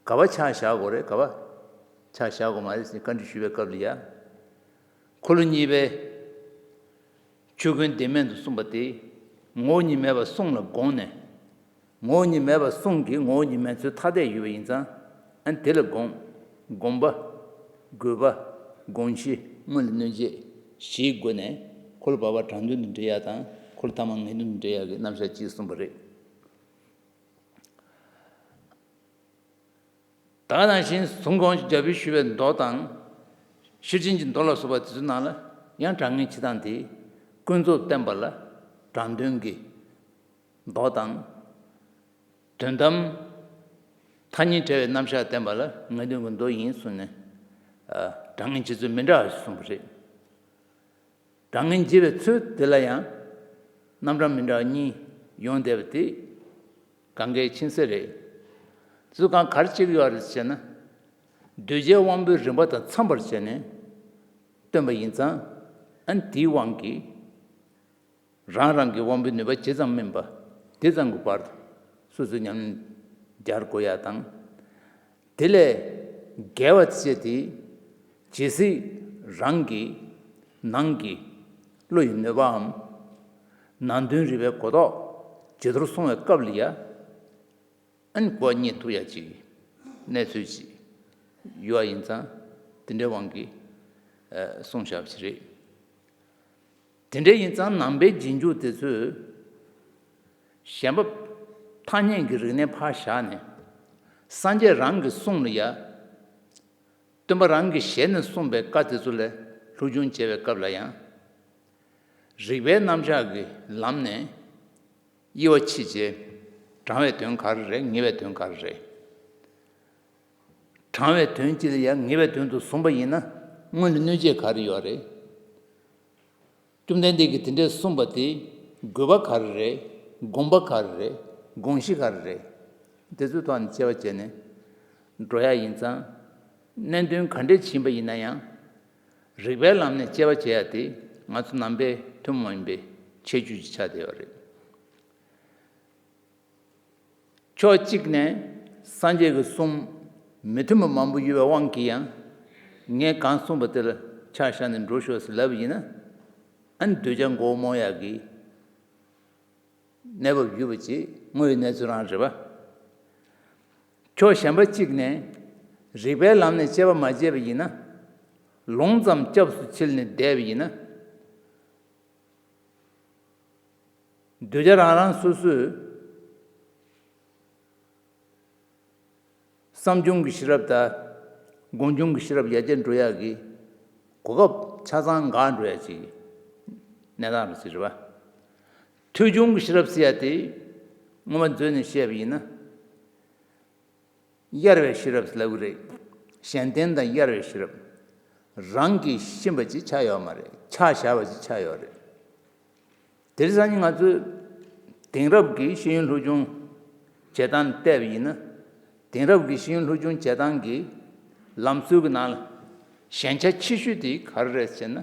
ག་བ་ཆ་བཞག་དགོས་རེད། ག་བ་ཆ་བཞག་དགོས་མ་རེད་ཟེར་བཀའ་འདྲི་ཞུས་པའི་སྐབས་ལ་ཡ། འཁོར་ལོ་གཉིས་པའི་ཆོས་ཀུན་བདེན་མེད་དུ་གསུངས་པ་དེ། ངོ་བོ་ཉིད་མེད་པར་གསུངས་ལ་དགོངས་ནས། ངོ་བོ་ཉིད་མེད་པར་གསུངས་ཀྱི་ངོ་བོ་ཉིད་མེད་ཚུལ་ཐ་དད་ཡོད་པ་ཡིན་ཙང་། ཨ་ནི་དེ་ལ་དགོངས། དགོངས་པ། དགོས་པ། དགོངས་གཞི། དངོས་ལ་གནོད་བྱེད་བཞིའི་སྒོ་ནས་འཁོར་ལོ་བར་པ་དྲང་དོན་དུ་འགྲེལ་ཡག་དང་འཁོར་ལོ་ཐ་མ་ངེས་དོན་དུ་འགྲེལ་ཡག་གི་རྣམ་གཞག་གཅིག་གསུངས་པ་རེད། ད་ག་ནང་བཞིན་གཟུངས་གོང་ཞུ་རྒྱ་བོད་ཞུ་བའི་མདོ་དང་། ཤེར་ཕྱིན་གྱི་མདོ་ལ་སོགས་པ་དེ་ཚོའི་ནང་ལ་ཡང་དྲང་ངེས་སྤྱི་དང་དེ་ཀུན་རྫོབ་བསྟན་པ་ལ་དྲང་དོན་གྱི་མདོ་དང་། དོན་དམ་ཐ་སྙད་བྲལ་བའི་རྣམ་གཞག་བསྟན་པ་ལ་ངེས་དོན་གྱི་མདོ་ཡིན་གསུངས་ནས། ཨ། དྲང་ངེས་སྤྱི་ཚུལ་མི་འདྲ་བ་ཞིག་གསུངས་པ་རེད། དྲང་ངེས་འབྱེད་པའི་ཚུལ་དེ་ལ་ཡང་རྣམ་གྲངས་མི་འདྲ་བ་གཉིས་ཡོང་བསྡད་པ་དེ་གང་གལ་ཆེན་ས་རེད། དེ་ཚོ་གང་ག་རེ་བྱེད་ཀྱི་ཡོད་རེད་ཟེར་ན། གདུལ་བྱའི་དབང་པོའི་རིམ་པ་དང་འཚམས་པར་བྱས་ནས་སྟོན་པ་ཡིན་ཙང་། ཨ་ནི་དེའི་དབང་གིས་རང་རང་གི་དབང་པོའི་ནུས་པ་ཇི་ཙམ་སྨིན་པ་དེ་ཙམ་གྱི་བར་དུ་སོ་སོའི་ཉམས་ལེན་རྒྱག་དགོས་ཡ་དང་། དེ་ལས་འགལ་བ་བྱས་ཏེ། ཇི་སྲིད་རང་གི་ནང་གི་བློ་ཡི་ནུས་པའམ། ནང་དོན་རིག་པའི་གོ་རྟོགས་ཇེ་མཐོར་སོང་བའི་སྐབས་ལ་ཡ། ཨ་ནི་གོ་བ་རྙེད་ཐུབ་ཡ་ཅིག་གནས་ཚུལ་ཅིག་ཡོད་པ་ཡིན་ཙང་དེ་འདྲའི་དབང་གིས་ཨ་གསུངས་བཞག་པ་ཞིག་རེད། དེ་འདྲ་ཡིན་ཙང་ནང་པའི་རྗེས་འཇུག་དེ་ཚོས་གཞན་པ་ཐ་སྙད་ཀྱི་རིག་གནས་ཕར་བཞག་ནས། སངས་རྒྱས་རང་གི་གསུང་ལ་ཡ། སྟོན་པ་རང་གི་ཞལ་ནས་གསུངས་པའི་བཀའ་དེ་ཚོ་ལ་སློབ་སྦྱོང་བྱེད་པའི་སྐབས་ལ་ཡང་། རིགས་པའི་རྣམ་གཞག་གི་ལམ་ནས་དབྱེ་བ་ཕྱེ་བྱས། དྲང་བའི་དོན་ག་རེ་རེད། ངེས་པའི་དོན་ག་རེ་རེད། དྲང་བའི་དོན་གཅིག་ལ་ཡང་ངེས་པའི་དོན་དུ་བཟུང་པ་ཡིན་ན་དངོས་ལ་གནོད་བྱེད་ག་རེ་ཡོད་རེད། བཅོམ་ལྡན་འདས་ཀྱིས་དེ་འདྲས་གསུངས་པ་དེ་དགོས་པ་ག་རེ་རེད། དགོངས་པ་ག་རེ་རེད། དགོངས་གཞི་ག་རེ་རེད། དེ་ཚོའི་ཐོག་ནས་དཔྱད་པ་བྱས་ནས་འགྲོ་ཡ་ཡིན་ཙང་། གནད་དོན་ག་འདྲས་ཕྱིན་པ་ཡིན་ན་ཡང་། རིགས་པའི་ལམ་ནས་དཔྱད་པ་བྱེད་ཡ་དེ་ང་ཚོ་ནང་པའི་ཐུན་མོང་མ་ཡིན་པའི་ཁྱད་ཆོས་ཅིག་ཆགས་བསྡད་ཡོད་རེད། ཕྱོགས་གཅིག་ནས་སངས་རྒྱས་ཀྱི་གསུང་མི་མཐུན་པ་མང་པོ་ཡོད་པའི་དབང་གིས་ཡང་། ངས་གང་གསུངས་པ་དེ་ལ་ཆ་བཞག་ནས་འགྲོ་ཤོག་ཟེར་ལབ་པ་ཡིན་ན། ཨ་ནི་གདུལ་བྱ་མགོ་རྨོངས་ཡག་གི་གནས་བབ་ཡོད་པ་ཅིག་དངོས་ཡོད་གནས་ཚུལ་རང་རེད་པ། ཕྱོགས་གཞན་པ་གཅིག་ནས་རིགས་པའི་ལམ་ནས་དཔྱད་པ་མ་བྱས་པ་ཡིན་ན། ལུང་ཙམ་སྐྱབས་སུ་མཆིས་ནས་བསྡད་པ་ཡིན་ན། གདུལ་བྱ་རང་རང་སོ་སོས་བསམ་བྱུང་གི་ཤེས་རབ་དང་སྒོམ་བྱུང་གི་ཤེས་རབ་ཡར་རྒྱས་འགྲོ་ཡག་གི་གོ་སྐབས་ཆ་ཚང་འགག་འགྲོ་ཡག་ཅིག་གནས་སྟངས་རེད་ཟེར་བ། ཐོས་བྱུང་གི་ཤེས་རབ་ཟེར་ཡག་དེ་སྔོན་མ་མཛོད་ནས་བཤད་པ་ཡིན་ན། གཡར་བའི་ཤེས་རབ་ལབ་ཀྱི་རེད། གཞན་བརྟེན་དང་གཡར་བའི་ཤེས་རབ། རང་གིས་ཤེས་པ་ཅིག་ཆགས་ཡོད་མ་རེད། ཆ་བཞག་པ་ཅིག་ཆགས་ཡོད་རེད། དེ་རིང་སང་ཉིན་ང་ཚོས་དེང་རབས་ཀྱི་ཤེས་ཡོན་སློབ་སྦྱོང་བྱེད་སྟངས་བལྟས་པ་ཡིན་ན། དེང་རབས་ཀྱི་ཤེས་ཡོན་སློབ་སྦྱོང་བྱེད་སྟངས་ཀྱི་ལམ་སྲོལ་གྱི་ནང་ལ་ཞན་ཆ་ཆེ་ཤོས་དེ་ག་རེ་རེད་ཟེར་ན།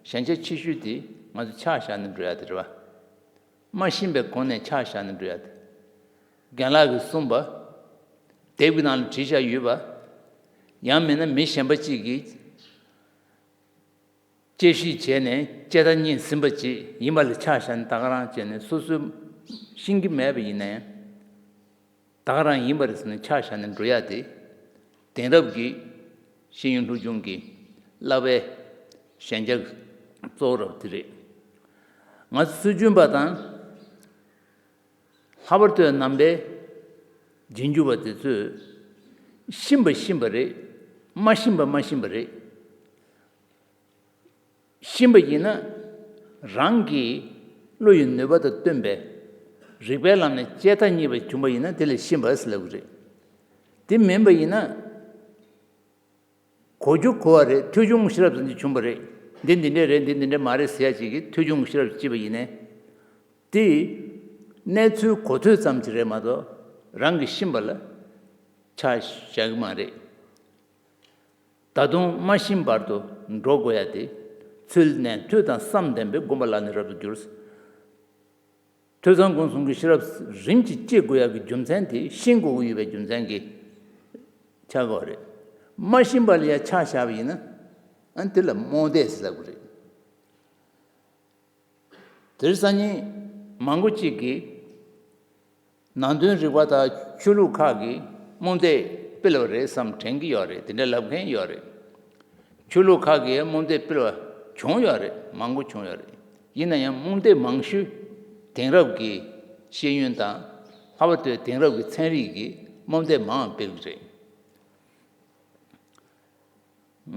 ཞན་ཆ་ཆེ་ཤོས་དེ་ང་ཚོ་ཆ་བཞག་ནས་འགྲོ་ཡག་དེ་རེད་བ། མ་ཤེས་པའི་སྒོ་ནས་ཆ་བཞག་ནས་འགྲོ་ཡག་དེ། རྒན་ལགས་ཀྱིས་གསུངས་པ། དེབ་ཀྱི་ནང་ལ་བྲིས་བཞག་ཡོད་པ། ཡང་མིན་ན་མི་གཞན་པ་གཅིག་གིས་དཔྱད་ཞིབ་བྱས་ནས་དཔྱད་བརྡ་རྙེད་ཟིན་པ་ཅིག་ཡིན་པ་ལ་ཆ་བཞག་ནས་ད་ག་རང་བྱས་ནས་སོ་སོས་ཤེས་ཀྱི་མེད་པ་ཡིན་ན་ཡང་། ད་ག་རང་ཡིན་པ་རེད་ཟེར་ནས་ཆ་བཞག་ནས་འགྲོ་ཡག་དེ། དེང་རབས་ཀྱི་ཤེས་ཡོན་སློབ་སྦྱོང་གི་བསླབ་པའི་ཞན་ཆ་གཙོ་བོ་རབ་དེ་རེད། ང་ཚོ་སྲོལ་རྒྱུན་པ་དང་། ལྷག་པར་དུ་ནང་པའི་རྗེས་འཇུག་པ་དེ་ཚོས་ཤེས་པ་ཤེས་པ་རེད། མ་ཤེས་པ་མ་ཤེས་པ་རེད། ཤེས་པ་ཡིན་ན་རང་གི་བློ་ཡི་ནུས་པ་དང་བསྟུན་པའི་རིགས་པའི་ལམ་ནས་དཔྱད་ཐག་ཉེ་བ་བྱུང་པ་ཡིན་ན་དེ་ལ་ཤེས་པ་ཟེར་ལབ་ཀྱི་རེད། དེ་མིན་པ་ཡིན་ན། གོ་རྒྱུ་གོ་བ་རེད། ཐོས་བྱུང་ཤེས་རབ་ཟེར་འདི་བྱུང་བ་རེད། འདི་འདི་འདྲས་རེད། འདི་འདི་འདྲས་མ་རེད་ཟེར་ཡ་ཅིག་གིས་ཐོས་བྱུང་ཤེས་རབ་ཅིག་བྱས་པ་ཡིན་ནའི། དེ་གནས་ཚུལ་གོ་ཐོས་ཙམ་ཅིག་རེད་མ་གཏོགས་རང་གིས་ཤེས་པ་ལ་ཆ་བཞག་གི་མ་རེད། ད་དུང་མ་ཤེས་བར་དུ་འགྲོ་དགོས་ཡ་དེ། ཚུལ་གནས་ཐོས་དང་བསམ་ལྡན་པས་བསྒོམ་པ་ལ་ནི་རབ་ཏུ་འགྱུར། ཐོས་བསམ་སྒོམ་གསུམ་གྱི་ཤེས་རབ་རིམ་གྱིས་སྐྱེ་དགོས་ཡག་གི་རྒྱུ་མཚན་དེ་ཤེས་དགོས་ཀྱི་ཡོད་པའི་རྒྱུ་མཚན་གྱིས་ཆགས་ཀྱི་ཡོད་རེད། མ་ཤེས་པ་ལ་ཡང་ཆ་བཞག་པ་ཡིན་ན། ཨ་ནི་དེ་ལ་རྨོངས་དད་ཟེར་ལབ་ཀྱི་རེད། དེར་སང་ཉིན་མང་པོ་གཅིག་གིས་ནང་དོན་རིག་པ་དང་ཆོས་ལུགས་ཁག་གིས་རྨོངས་དད་སྤེལ་བ་རེད་བསམ་དྲན་གྱི་ཡོད་རེད། དེ་འདྲ་ལབ་མཁན་ཡོད་རེད། ཆོས་ལུགས་ཁག་གིས་རྨོངས་དད་སྤེལ་བ་བྱུང་ཡོད་རེད། མང་པོ་བྱུང་ཡོད་རེད། ཡིན་ན་ཡང་རྨོངས་དད་མང་ཤོས་དེང་རབས་ཀྱི་ཤེས་ཡོན་དང་། ལྷག་པར་དུ་དེང་རབས་ཀྱི་ཚན་རིག་གིས་རྨོངས་དད་མང་བ་སྤེལ་གྱི་རེད།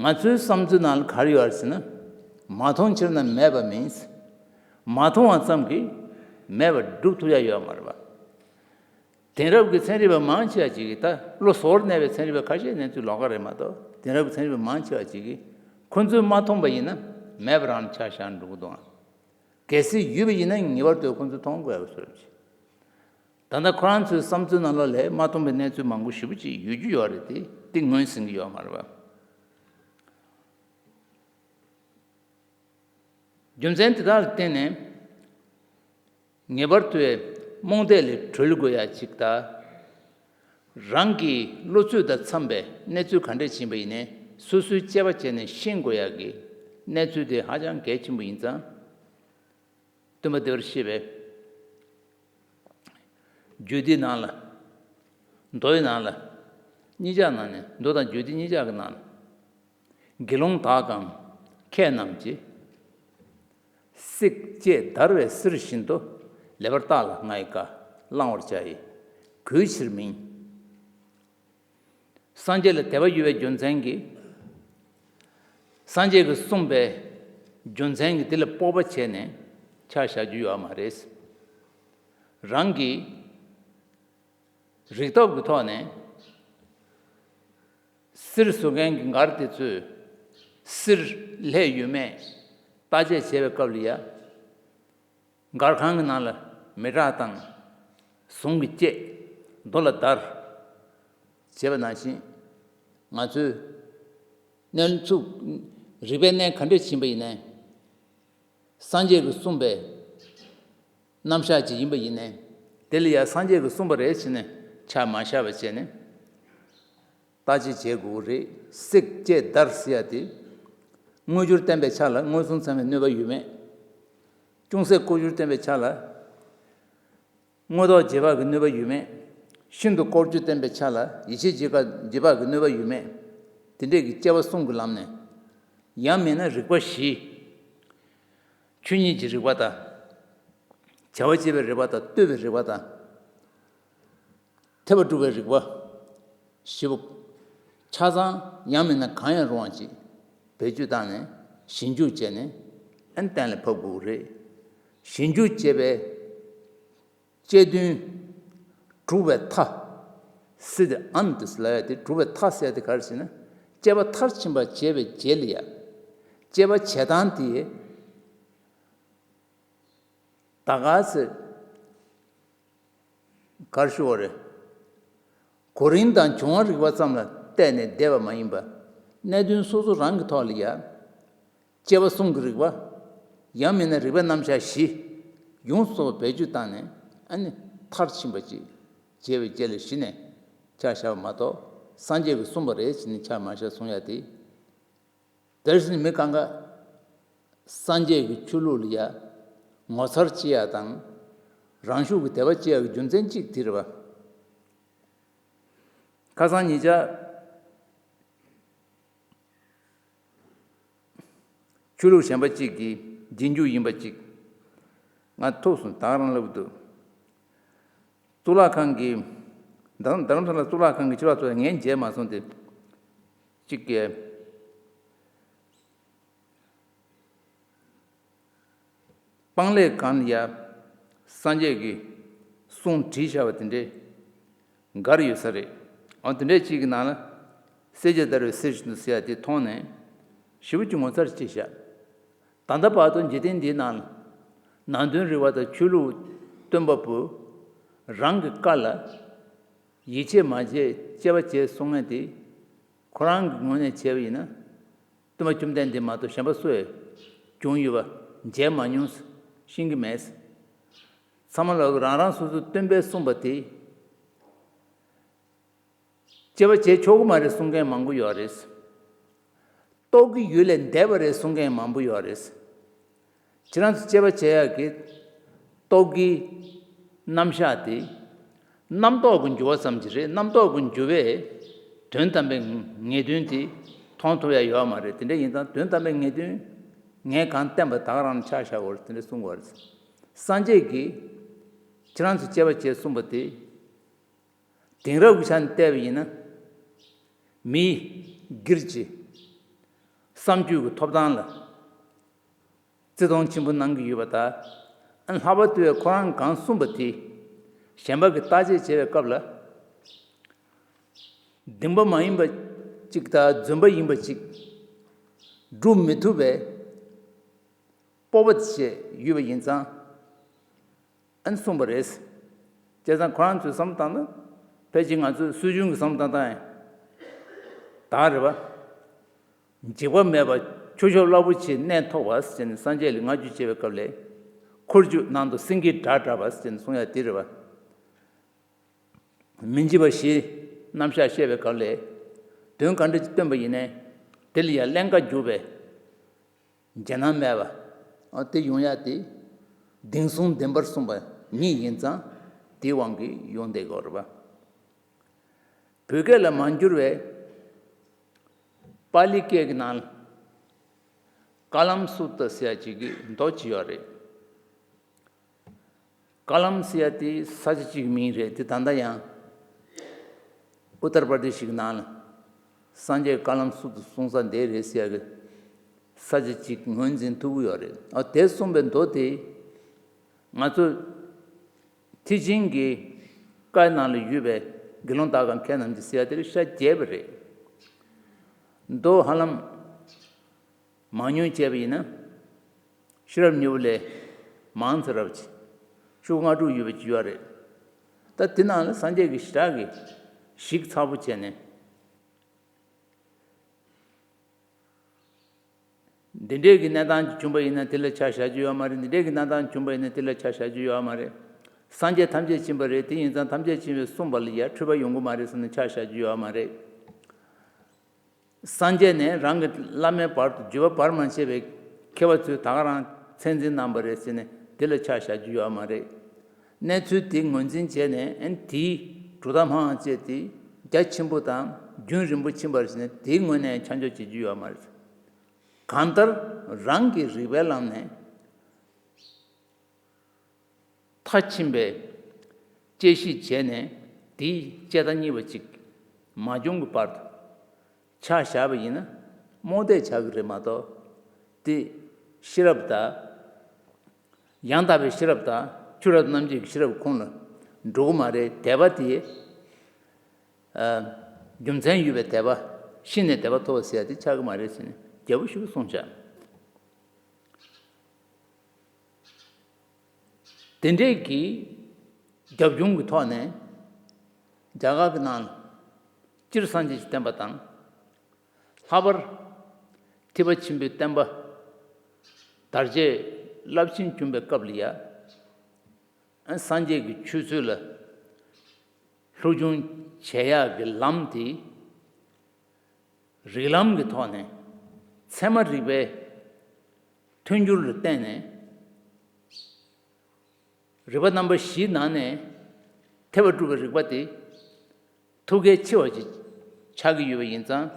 ང་ཚོའི་བསམ་ཚུལ་ནང་ལ་ག་རེ་ཡོད་རེད་ཟེར་ན། མ་མཐོང་ཕྱིར་ན་མེད་པ་མིན། མ་མཐོང་བ་ཙམ་གྱིས་མེད་པ་སྒྲུབ་ཐུབ་ཡ་ཡོད་མ་རེད་པ། དེང་རབས་ཀྱི་ཚན་རིག་པ་མང་ཆེ་བ་ཅིག་གིས། ད་བློ་གཟུ་བོར་གནས་པའི་ཚན་རིག་པ་ཁ་ཤས་གནས་ཚུལ་ལོགས་ཀ་རེད་མ་གཏོགས། དེང་རབས་ཀྱི་ཚན་རིག་པ་མང་ཆེ་བ་ཅིག་གིས་ཁོ་ཚོས་མ་མཐོང་པ་ཡིན་ན་མེད་པ་རང་ལ་ཆ་བཞག་འགྲོ་གི་འདུག་ཨང་། གལ་སྲིད་ཡོད་པ་ཡིན་ན་ངེས་པར་དུ་ཁོ་ཚོས་མཐོང་དགོས་པའི་བཟོ་འདྲ་ཅིག་ད་ལྟ་ཁོ་རང་ཚོའི་བསམ་ཚུལ་ནང་ལོགས་ལ་མ་མཐོང་པའི་གནས་ཚུལ་མང་པོ་ཞེ་པོ་ཅིག་ཡོད་རྒྱུ་ཡོད་རེད་དེ། དེ་ངོས་ཟིན་གྱི་ཡོད་མ་རེད་པ། རྒྱུ་མཚན་དེ་དག་ལ་བརྟེན་ནས་ངེས་པར་དུ་རྨོངས་དད་ལས་གྲོལ་དགོས་ཡ་ཅིག་དང་། རང་གི་བློ་ཚོད་དང་འཚམས་པའི་གནས་ཚུལ་ག་འདྲས་ཕྱིན་པ་ཡིན་ནའི་སོ་སོའི་དཔྱད་པ་བྱས་ནས་ཤེས་དགོས་ཡ་གི་གནས་ཚུལ་དེ་ཧ་ཅང་གལ་ཆེན་པོ་ཡིན་ཙང་། སྟོན་པ་བདེ་བར་གཤེགས་པས་རྒྱུད་སྡེའི་ནང་ལ། མདོའི་ནང་ལ། གཉིས་ཆར་ནང་ནས། མདོ་དང་རྒྱུད་སྡེ་གཉིས་ཆར་གྱི་ནང་ལ། དགེ་སློང་དག་གམ་མཁས་རྣམས་ཀྱིས། བསྲེགས་བཅད་བརྡར་བའི་གསེར་བཞིན་དུ། ལེགས་པར་བརྟགས་ལ་ང་ཡི་བཀའ། བླང་བར་བྱ་ཡི་གུས་ཕྱིར་མིན། སངས་རྒྱས་ལ་དད་པ་ཡོད་པའི་རྒྱུ་མཚན་གྱིས། སངས་རྒྱས་ཀྱིས་གསུངས་པའི་རྒྱུ་མཚན་གྱིས་དེ་ལ་སྤོབས་པ་བྱས་ནས་ཆ་བཞག་རྒྱུ་ཡོད་མ་རེད། རང་གི་རིག་སྟོབས་ཀྱི་ཐོག་ནས་གསེར་བཟོ་མཁན་གྱི་མགར་དེ་ཚོས་གསེར་ལྷད་ཡོད་མེད་བརྟག་དཔྱད་བྱེད་པའི་སྐབས་ལ་ཡ། མགར་ཁང་གི་ནང་ལ་མེ་སྲེག་བཏང་། ཟུངས་ཀྱིས་བཅད། རྡོ་ལ་བརྡར། བྱས་པ་ནང་བཞིན། ང་ཚོས་གནས་ཚུལ། རིག་པའི་གནས་ག་འདྲས་ཕྱིན་པ་ཡིན་ནའི། སངས་རྒྱས་ཀྱིས་གསུངས་པའི་རྣམ་གཞག་ཅིག་ཡིན་པ་ཡིན་ནའི། དེ་ལ་ཡང་སངས་རྒྱས་ཀྱིས་གསུངས་པ་རེད་ཟེར་ནས་ཆ་མ་བཞག་པ་བྱས་ནས། བརྟག་དཔྱད་བྱེད་དགོས་རེད། བསྲེགས་བཅད་བརྡར་ཟེར་ཡ་དེ། དངོས་འབྱོར་བསྟན་པའི་ཆ་ལ་མངོན་སུམ་ཚང་བའི་གནོད་པ་ཡོད་མེད། ཅུང་ཟད་ལྐོག་གྱུར་བསྟན་པའི་ཆ་ལ་དངོས་ཐོག་རྗེས་དཔག་གི་གནོད་པ་ཡོད་མེད། ཤིན་ཏུ་ལྐོག་གྱུར་བསྟན་པའི་ཆ་ལ་ཡིད་ཆེས་རྗེས་དཔག་རྗེས་དཔག་གི་གནོད་པ་ཡོད་མེད། དེ་འདྲས་ཀྱི་དཔྱད་པ་གསུམ་གྱི་ལམ་ནས། ཡང་མིན་ན་རིག་པ་བཞི། ཆོས་ཉིད་ཀྱི་རིག་པ་དང་། བྱ་བ་བྱེད་པའི་རིག་པ་དང་། ལྟོས་པའི་རིག་པ་དང་། ཐེག་པ་སྒྲུབ་པའི་རིག་པ། བཞི་པོ། ཆ་ཚང་ཡང་མིན་ན་གང་ཡང་རུང་བ་ཅིག་བེད་སྤྱོད་བཏང་ནས་ཞིབ་འཇུག་བྱས་ནས་ཨན་གཏན་ལ་ཕབ་དགོས་རེད། ཞིབ་འཇུག་བྱས་པའི་དཔྱད་དོན་གྲུབ་པའི་མཐའ། སི་ཏི་ཨན་ཏི་ལབ་ཡ་དེ། གྲུབ་པའི་མཐའ་ཟེར་ཡ་དེ་ག་རེ་ཟེར་ན། དཔྱད་པ་མཐར་ཕྱིན་པ་བྱས་པའི་རྗེས་ལ་ཡ། དཔྱད་པ་བྱེད་སྟངས་དེ། ད་ག་ཚོད། གར་ཞུ་བ་རེད། གོ་རིམ་དང་བྱུང་བ་རིག་པ་ཙམ་ལ་བལྟས་ནས་བསྡད་པ་མ་ཡིན་པ། གནད་དོན་སོ་སོ་རང་གི་ཐོག་ལ་ཡ། དཔྱད་པ་གསུམ་གྱི་རིག་པ། ཡང་མིན་ན་རིག་པའི་རྣམ་གཞག་བཞི། ཡོངས་སུ་རྫོགས་པ་བེད་སྤྱོད་བཏང་ནས། ཨ་ནི་མཐར་ཕྱིན་པ་ཅིག་བྱས་པའི་རྗེས་ལ་གཞི་ནས་ཆ་བཞག་པ་མ་གཏོགས། སངས་རྒྱས་ཀྱིས་གསུངས་པ་རེད་ཟེར་ནས་ཆ་མ་བཞག་གསུང་ཡ་དེ། དེར་ཟིན་མི་གང་ག་སངས་རྒྱས་ཀྱི་ཆོས་ལུགས་ལ་ཡ་ངོ་མཚར་སྐྱེ་ཡ་དང་། རང་ཤུགས་ཀྱིས་དད་པ་སྐྱེ་ཡ་གི་རྒྱུ་མཚན་གཅིག་དེ་རེད་པ། ཁ་སང་ཉེ་ཆར་ཆོས་ལུགས་གཞན་པ་གཅིག་གི་རྗེས་འཇུག་ཡིན་པ་གཅིག་ང་ཐུག་སོང་། ད་ག་རང་ལབ་འདུག་གཙུག་ལག་ཁང་གི། རྡ་རྡ་རམ་ས་ལ་གཙུག་ལག་ཁང་གི་ཆོས་ལག་ཚོ་ངས་མཇལ་མ་སོང་སྟེ། གཅིག་གིས་སྤང་ལེབ་སྒང་ལ་ཡ་སངས་རྒྱས་ཀྱི་གསུང་བྲིས་བཞག་པ་དེ་འདྲའི་མགར་ཡོད་ས་རེད། འོ་དེ་འདྲའི་གཅིག་གི་ནང་ལ་བསྲེགས་བཅད་བརྡར་བའི་གསེར་བཞིན་དུ་ཟེར་ཡ་དེ་མཐོང་ནས་ཞེ་པོ་ཅིག་ངོ་མཚར་སྐྱེས་བཞག་ད་ལྟ་བར་དུ་འཇིག་རྟེན་འདིའི་ནང་ལ་ནང་དོན་རིག་པ་དང་ཆོས་ལུགས་སྟོན་པ་པོ་རང་གི་བཀའ་ལ་ཡིད་ཆེས་མ་བྱས་དཔྱད་པ་བྱས་གསུང་མཁན་དེ། ཁོ་རང་གི་ངོས་ནས་བྱས་པ་ཡིན་ན། སྟོན་པ་བཅོམ་ལྡན་འདས་མ་གཏོགས་གཞན་པ་སུ་ཡང་བྱུང་ཡོད་པ་མཇལ་མ་མྱོང་། ཤེས་ཀྱི་མེད། ཚང་མ་ལ་རང་རང་སོ་སོའི་སྟོན་པས་གསུངས་པ་དེ། དཔྱད་པ་བྱེད་ཆོག་གི་མ་རེད་གསུང་མཁན་མང་པོ་ཡོད་རེད། རྟོག་གེའི་ཡུལ་ལས་འདས་པ་རེད་གསུང་མཁན་མང་པོ་ཡོད་རེད། ཁྱེད་རང་ཚོ་དཔྱད་པ་བྱེད་ཡག་གི་རྟོག་གེའི་རྣམ་གཞག་དེ། རྣམ་རྟོག་གི་འགྱུ་བ་ཙམ་གྱིས་རེད། རྣམ་རྟོག་གི་འགྱུ་བས་དོན་དམ་པའི་ངེས་དོན་དེ་མཐོང་ཐུབ་ཡ་ཡོད་མ་རེད། དེ་འདྲ་ཡིན་ཙང་དོན་དམ་པའི་ངེས་དོན་ངས་གང་བསྟན་པ་ད་ག་རང་ཆ་བཞག་དགོས་རེད། དེ་འདྲ་གསུང་དགོས་རེད། སངས་རྒྱས་ཀྱིས་ཁྱེད་རང་ཚོ་དཔྱད་པ་བྱེད་གསུངས་པ་དེ། དེང་རབས་ཀྱི་ཆ་ནས་བལྟས་པ་ཡིན་ན། མིའི་སྒེར་གྱི་བསམ་སྤྱོད་ཀྱི་ཐོབ་ཐང་ལ་བརྩི་མཐོང་ཆེན་པོ་གནང་གི་ཡོད་པ་དང་། ལྷག་པར་དུ་ཁོ་རང་གང་གསུངས་པ་དེ་གཞན་པ་གིས་བརྟག་དཔྱད་བྱེད་པའི་སྐབས་ལ། བདེན་པ་མ་ཡིན་པ་གཅིག་དང་རྫུན་པ་ཡིན་པ་གཅིག་སྒྲུབ་མི་ཐུབ་པའི་སྤོབས་པ་དེ་བྱས་ཡོད་པ་ཡིན་ཙང་། ཨན་གསུངས་པ་རེད། བྱས་ཙང་ཁོ་རང་ཚོས་བསམ་བློ་བཏང་ན། ཕལ་ཆེར་ང་ཚོས་སྲོལ་རྒྱུན་གྱི་བསམ་བློ་བཏང་སྟངས་ཡང་དག་རེད་པ། འཇིགས་པ་མེད་པ་ཆུ་ཤོག་རླབས་པོ་ཆེའི་གནས་ཐོབ་པ་ཟེར་ནས་སངས་རྒྱས་ལ་བསྔགས་བརྗོད་བྱེད་པའི་སྐབས་ལ། འཁོར་སྒྱུར་ནང་དུ་སེང་གེའི་སྒྲ་བསྒྲགས་པ་ཟེར་ནས་གསུང་ཡ་དེ་རེད་པ། མི་འཇིགས་པ་བཞིའི་རྣམ་གཞག་བཤད་པའི་སྐབས་ལ། དོན་ག་འདྲ་ཅིག་སྟོན་པ་ཡིན་ནའི་དེ་ལ་ཡང་ཀླན་ཀ་འཇུག་པའི་འཇིགས་སྣང་མེད་པ། ཨ་དེ་ཡོང་ཡ་དེ། དེང་གསུམ་བདེན་པར་གསུངས་པ་ཉིད་ཡིན་ཙང་དེའི་དབང་གིས་ཡོང་བསྡད་ཀྱི་ཡོད་རེད་པ། བོད་སྐད་ལ་མ་འགྱུར་བའི་པཱ་ལི་སྐད་ཀྱི་ནང་ལ་ཀ་ལམ་སུ་ཏྲ་ཟེར་ཡ་ཅིག་གི་མདོ་ཅིག་ཡོད་རེད། ཀ་ལམ་ཟེར་ཡ་དེ་ས་ཆ་གཅིག་གི་མིང་རེད། དེ་ད་ལྟ་ཡང་ཨུ་ཏར་པར་དེ་ཤི་གི་ནང་ལ་སངས་རྒྱས་ཀ་ལམ་སུ་ཏྲ་གསུང་ས་འདི་རེད་ཟེར་ཡ་གི་ས་ཆ་གཅིག་ངོས་འཛིན་ཐུབ་ཀྱི་ཡོད་རེད། ཨ་དེ་གསུངས་པའི་མདོ་དེ་ང་ཚོ་ཐེག་ཆེན་གྱི་བཀའི་ནང་ལ་ཡོད་པའི་དགེ་སློང་དག་གམ་མཁས་རྣམས་ཀྱི་ཟེར་ཡ་དེ་ལ་ཤ་རྒྱས་པ་རེད། མདོ་ཧ་ལམ་མང་ཉུང་བྱས་པ་ཡིན་ན། ཤེས་རབ་སྙིང་པོ་ལས་མང་ཚེ་རབས་ཀྱི་ཤོག་ལྔ་དྲུག་ཡོད་པ་ཅིག་ཡོད་རེད། ད་དེ་ནང་ལ་སངས་རྒྱས་ཀྱི་ཞེ་དྲག་གི་ཞིབ་ཚགས་པོ་བྱས་ནས། འདི་འདྲའི་གི་གནས་སྟངས་ཅིག་བྱུང་པ་ཡིན་ན་དེ་ལ་ཆ་བཞག་རྒྱུ་ཡོད་མ་རེད། འདི་འདྲའི་གི་གནས་སྟངས་བྱུང་པ་ཡིན་ན་དེ་ལ་ཆ་བཞག་རྒྱུ་ཡོད་མ་རེད། སངས་རྒྱས་ཐམས་ཅད་མཁྱེན་པ་རེད། དེ་ཡིན་ཙང་ཐམས་ཅད་མཁྱེན་པས་གསུངས་པ་ལ་ཡ་འཁྲུལ་པ་ཡོང་གི་མ་རེད་ཟེར་ནས་ཆ་བཞག་རྒྱུ་ཡོད་མ་རེད། སངས་རྒྱས་ནས་རང་གི་བླ་མའི་བར་དུ་བརྒྱུད་པ་བར་མ་ཆད་པའི་མཁས་པ་ཚོས་ད་ག་རང་མཚན་འཛིན་གནང་པ་རེད་ཟེར་ནས་དེ་ལ་ཆ་བཞག་རྒྱུ་ཡོད་མ་རེད། གནས་ཚུལ་དེ་ངོས་འཛིན་བྱས་ནས་ཨན་དེའི་གྲུབ་མཐའ་སྨྲ་བ་བཅས་དེ་རྒྱ་ཆེན་པོ་དང་རྒྱུན་རིང་པོ་ཕྱིན་པ་རེད་ཟེར་ནས་དེའི་ངོས་ནས་ཆ་འཇོག་བྱེད་རྒྱུ་ཡོད་མ་རེད། གང་ལྟར་རང་གི་རིག་པའི་ལམ་ནས། མཐར་ཕྱིན་པའི་དཔྱད་ཞིབ་བྱས་ནས་དེའི་དཔྱད་ལྟ་གཉིས་པ་གཅིག་མ་བྱུང་གི་བར་དུ་ཆ་བཞག་པ་ཡིན་ན་རྨོངས་དད་ཆགས་ཀྱི་རེད་མ་གཏོགས། དེ་ཤེས་རབ་དང་། ཡང་དག་པའི་ཤེས་རབ་དང་ཆོས་རབ་རྣམ་འབྱེད་ཀྱི་ཤེས་རབ་ཁོངས་ལ་འགྲོ་གི་མ་རེད། དད་པ་དེ་རྒྱུ་མཚན་ཡོད་པའི་དད་པ། ཤེས་ནས་དད་པ་ཐོབ་པ་ཟེར་ཡ་དེ་ཆགས་ཀྱི་མ་རེད་ཟེར་ནས་རྒྱལ་པོ་ཞིག་གིས་གསུངས་བཞག་དེ་འདྲའི་གི་རྒྱབ་ལྗོངས་ཀྱི་ཐོག་ནས་རྒྱ་གར་གྱི་ནང་ལ་སྤྱིར་སངས་རྒྱས་ཀྱི་བསྟན་པ་དང་། ལྷག་པར་ཐེག་པ་ཆེན་པོའི་བསྟན་པ་དར་རྒྱས་རླབས་ཆེན་བྱུང་བའི་སྐབས་ལ་ཡ། སངས་རྒྱས་ཀྱི་ཆོས་ཚུལ་ལ་སློབ་སྦྱོང་བྱེད་ཡག་གི་ལམ་དེ། རིགས་ལམ་གྱི་ཐོག་ནས་ཚད་མ་རིག་པའི་མཐུན་འགྱུར་ལ་བརྟེན་ནས། རིག་པ་རྣམ་པ་བཞིའི་ནང་ནས་ཐེག་པ་སྒྲུབ་པའི་རིག་པ་དེ་ཐུགས་གལ་ཆེ་བ་ཅིག་ཆགས་ཀྱི་ཡོད་པ་ཡིན་ཙང་།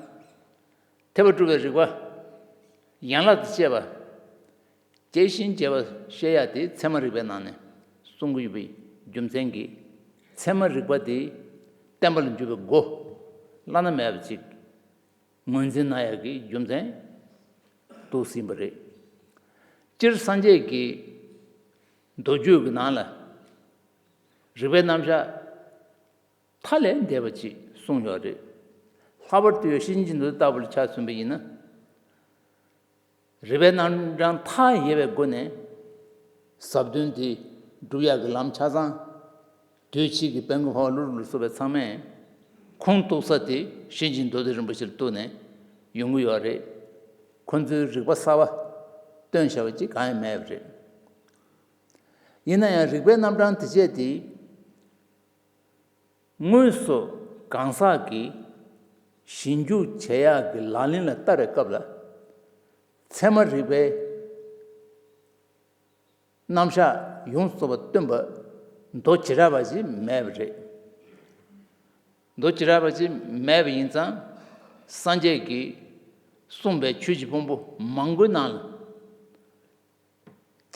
ཐེག་པ་སྒྲུབ་པའི་རིག་པ་ཡན་ལག་ཏུ་བཤད་པ། དེ་བཞིན་བྱས་པ་བཤད་ཡ་དེ་ཚད་མ་རིག་པའི་ནང་ནས་གསུང་གི་ཡོད་པའི་རྒྱུ་མཚན་གྱིས། ཚད་མ་རིག་པ་དེ་བསྟན་པ་ལ་འཇུག་པའི་སྒོ་བླ་ན་མེད་པ་ཅིག་ངོས་འཛིན་གནང་ཡག་གི་རྒྱུ་མཚན་འདུག་ཟིན་པ་རེད། སྤྱིར་སངས་རྒྱས་ཀྱི་མདོ་རྒྱུད་ཀྱི་ནང་ལ་རིག་པའི་རྣམ་གཞག་མཐའ་ལས་འདས་པ་ཅིག་གསུངས་ཡོད་རེད། ལྷག་པར་དུ་ཡང་ཤེར་ཕྱིན་གྱི་མདོ་ལྟ་བུ་ལ་ཆ་མཚོན་པ་ཡིན་ན། རིག་པའི་རྣམ་གྲངས་མཐའ་ཡས་པའི་སྒོ་ནས་ཟབ་དོན་དེ་སྒྲུབ་ཡག་གི་ལམ་ཆ་ཚང་། དུས་ཕྱིས་ཀྱི་དཔལ་མགོན་འཕགས་པ་ཀླུ་སྒྲུབ་ལ་སོགས་པའི་ཚང་མས་ཁུངས་གཏུགས་ས་དེ་ཤེར་ཕྱིན་མདོ་སྡེ་རིན་པོ་ཆེ་ལ་གཏུགས་ནས་ཡོང་གི་ཡོད་རེད། ཁོང་ཚོའི་རིག་པ་གསར་པ་བཏོན་བཞག་པ་ཅིག་གང་ཡང་མེད་པ་རེད། ཡིན་ན་ཡང་རིག་པའི་རྣམ་གྲངས་དེ་བྱས་ཏེ། དངོས་སུ་གང་ཟག་གིས་ཞིབ་འཇུག་བྱེད་ཡག་གི་ལག་ལེན་ལ་བསྟར་བའི་སྐབས་ལ། ཚད་མ་རིག་པའི་རྣམ་གཞག་ཡོངས་སུ་རྫོགས་པ་སྟོན་པ་མདོ་བྱེ་བྲག་པ་ཞིག་མེད་པ་རེད། མདོ་བྱེ་བྲག་པ་ཞིག་མེད་པ་ཡིན་ཙང་། སངས་རྒྱས་ཀྱིས་གསུངས་པའི་ཆོས་ཀྱི་ཕུང་པོ་མང་པོའི་ནང་ལ།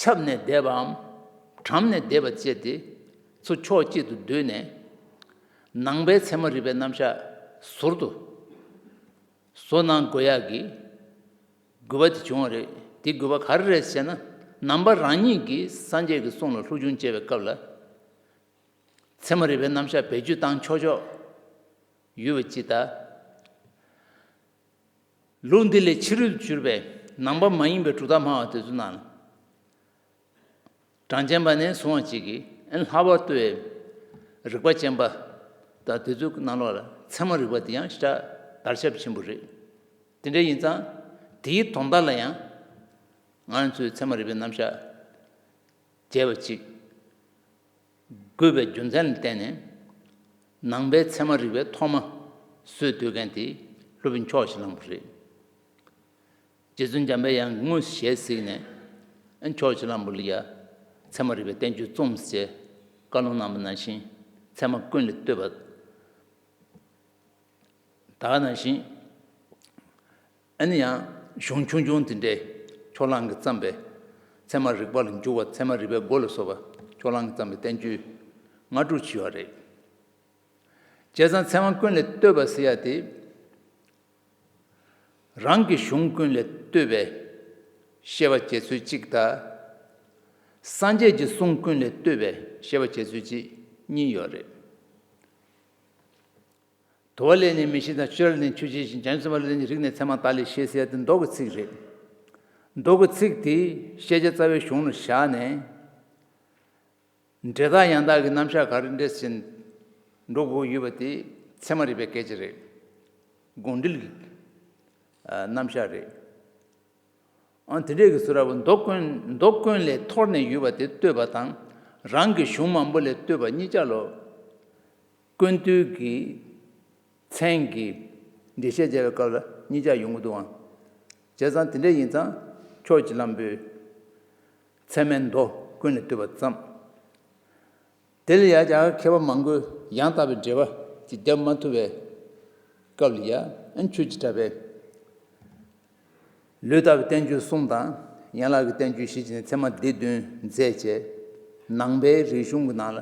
ཁྱབ་ནས་བསྡད་པའམ། གྲམ་ནས་བསྡད་པ་བཅས་ཏེ། ཚུར་ཕྱོགས་གཅིག་ཏུ་བསྡུས་ནས། ནང་པའི་ཚད་མ་རིག་པའི་རྣམ་གཞག་ཟུར་དུ་བཟོ་གནང་དགོས་ཡག་གི་དགོས་པ་དེ་བྱུང་བ་རེད། དེ་དགོས་པ་ག་རེ་རེད་ཟེར་ན། ནང་པ་རང་ཉིད་ཀྱིས་སངས་རྒྱས་ཀྱི་གསུང་ལ་སློབ་སྦྱོང་བྱེད་པའི་སྐབས་ལ། ཚད་མ་རིག་པའི་རྣམ་གཞག་བེད་སྤྱོད་བཏང་ཆོག་ཆོག་ཡོད་པ་ཅིག་དང་། ལུགས་འདི་ལས་ཕྱི་རོལ་དུ་གྱུར་པའི་ནང་པ་མ་ཡིན་པའི་གྲུབ་མཐའ་སྨྲ་བ་དེ་ཚོ་ནང་ལ། གྲངས་ཅན་པ་ནས་བཟུང་བ་ཅིག་གིས། ཨ་ནི་ལྷག་པར་དུ་རིག་པ་ཅན་པ་དང་དེ་ཚོའི་ནང་ལོགས་ལ་ཚད་མ་རིག་པ་དེ་ཡང་ཞེ་དྲག་དར་ཁྱབ་ཆེན་པོ་རེད། དེ་འདྲ་ཡིན་ཙང་། དེའི་དོན་དག་ལ་ཡང་ང་རང་ཚོས་ཚད་མ་རིག་པའི་རྣམ་གཞག་བྱས་པ་ཅིག་དགོས་པའི་རྒྱུ་མཚན་ལ་བརྟེན་ནས། ནང་པའི་ཚད་མ་རིག་པའི་ཐོག་མ་བཟོས་སྡོད་མཁན་དེ་སློབ་དཔོན་ཕྱོགས་བཞི་གླང་པོ་རེད། རྗེ་བཙུན་འཇམ་པའི་དབྱངས་དངོས་སུ་ཞལ་གཟིགས་ནས། ཨ་ནི་ཕྱོགས་བཞི་གླང་པོ་ལ་ཡ་ཚད་མ་རིག་པའི་བསྟན་བཅོས་རྩོམས་ཞེས་བཀའ་ལུང་གནང་བ་ནང་བཞིན། ཚད་མ་ཀུན་ལས་བཏུས་པ། ད་ག་ནང་བཞིན། ཨ་ནི་ཡང་གཞུང་ཆུང་ཆུང་དེ་འདྲའི་ཕྱོགས་གླང་གིས་བརྩམས་པའི། ཚད་མ་རིག་པ་ལ་འཇུག་པ། ཚད་མ་རིག་པའི་སྒོ་ལ་སོགས་པ་ཕྱོགས་གླང་གིས་བརྩམས་པའི་བསྟན་བཅོས་ལྔ་དྲུག་ཅིག་ཡོད་རེད། བྱས་ཙང་ཚད་མ་ཀུན་ལས་བཏུས་པ་ཟེར་ཡ་དེ། རང་གི་གཞུང་ཀུན་ལས་བཏུས་པའི་བཤད་པ་བྱེད་ཚུལ་གཅིག་དང་། སངས་རྒྱས་ཀྱི་གསུང་ཀུན་ལས་བཏུས་པའི་བཤད་པ་བྱེད་ཚུལ་གཅིག་གཉིས་ཡོད་རེད། དུ་བ་ལས་ནི་མི་ཤེས་དང་། ཆུ་ར་ལས་ནི་ཆུ་ཤེས་ཤིང་། བྱང་ཆུབ་སེམས་དཔའ་ལས་ནི་རིགས་ནི་ཚད་མ་དག་ལས་ཤེས་ཟེར་ཡ་དེ་མདོ་གི་ཚིག་རེད། མདོ་གི་ཚིག་དེ་ཤེས་བྱ་རྩ་བའི་གཞུང་ལ་བཞག་ནས། འབྲས་རྟགས་ཡང་དག་གི་རྣམ་གཞག་ག་རེ་འདྲ་ཞིག་འགྲོ་དགོས་ཡོད་པ་དེ་ཚད་མ་རིག་པའི་སྐད་ཆ་རེད། དགོངས་འགྲེལ་གྱི་རྣམ་གཞག་རེད། ཨ། དེ་འདྲས་ཀྱི་ཚུལ་ར་བ། མདོ་ཀུན། མདོ་ཀུན་ལས་ཐོར་ནས་ཡོད་པ་དེ་བཏུས་པ་དང་། རང་གི་གཞུང་མང་པོ་ལས་བཏུས་པ་གཉིས་ཆ་ལོ། ཀུན་བཏུས་ཀྱི་མཚན་གྱི་འགྲེལ་བཤད་བྱས་པའི་སྐབས་ལ་གཉིས་ཆ་ཡོང་གི་འདུག་ཨང་། བྱས་ཙང་དེ་འདྲ་ཡིན་ཙང་ཕྱོགས་བཞི་གླང་པོས་ཚད་མའི་མདོ་ཀུན་ལས་བཏུས་པ་བརྩམས། དེ་ལ་ཡང་རྒྱ་གར་མཁས་པ་མང་པོས་ཡང་དག་པའི་འགྲེལ་པ་ཅིག་བརྒྱབ་མ་ཐུབ་པའི་སྐབས་ལ་ཡང་། ཨ། ཆོས་ཀྱི་གྲགས་པས་ལུས་རྟག་པའི་བསྟན་བཅོས་གསུམ་དང་། ཡན་ལག་གི་བསྟན་བཅོས་བཞི་བྱས་ནས་ཚད་མ་སྡེ་བདུན་མཛད་བྱས། ནང་པའི་རིག་གཞུང་གི་ནང་ལ་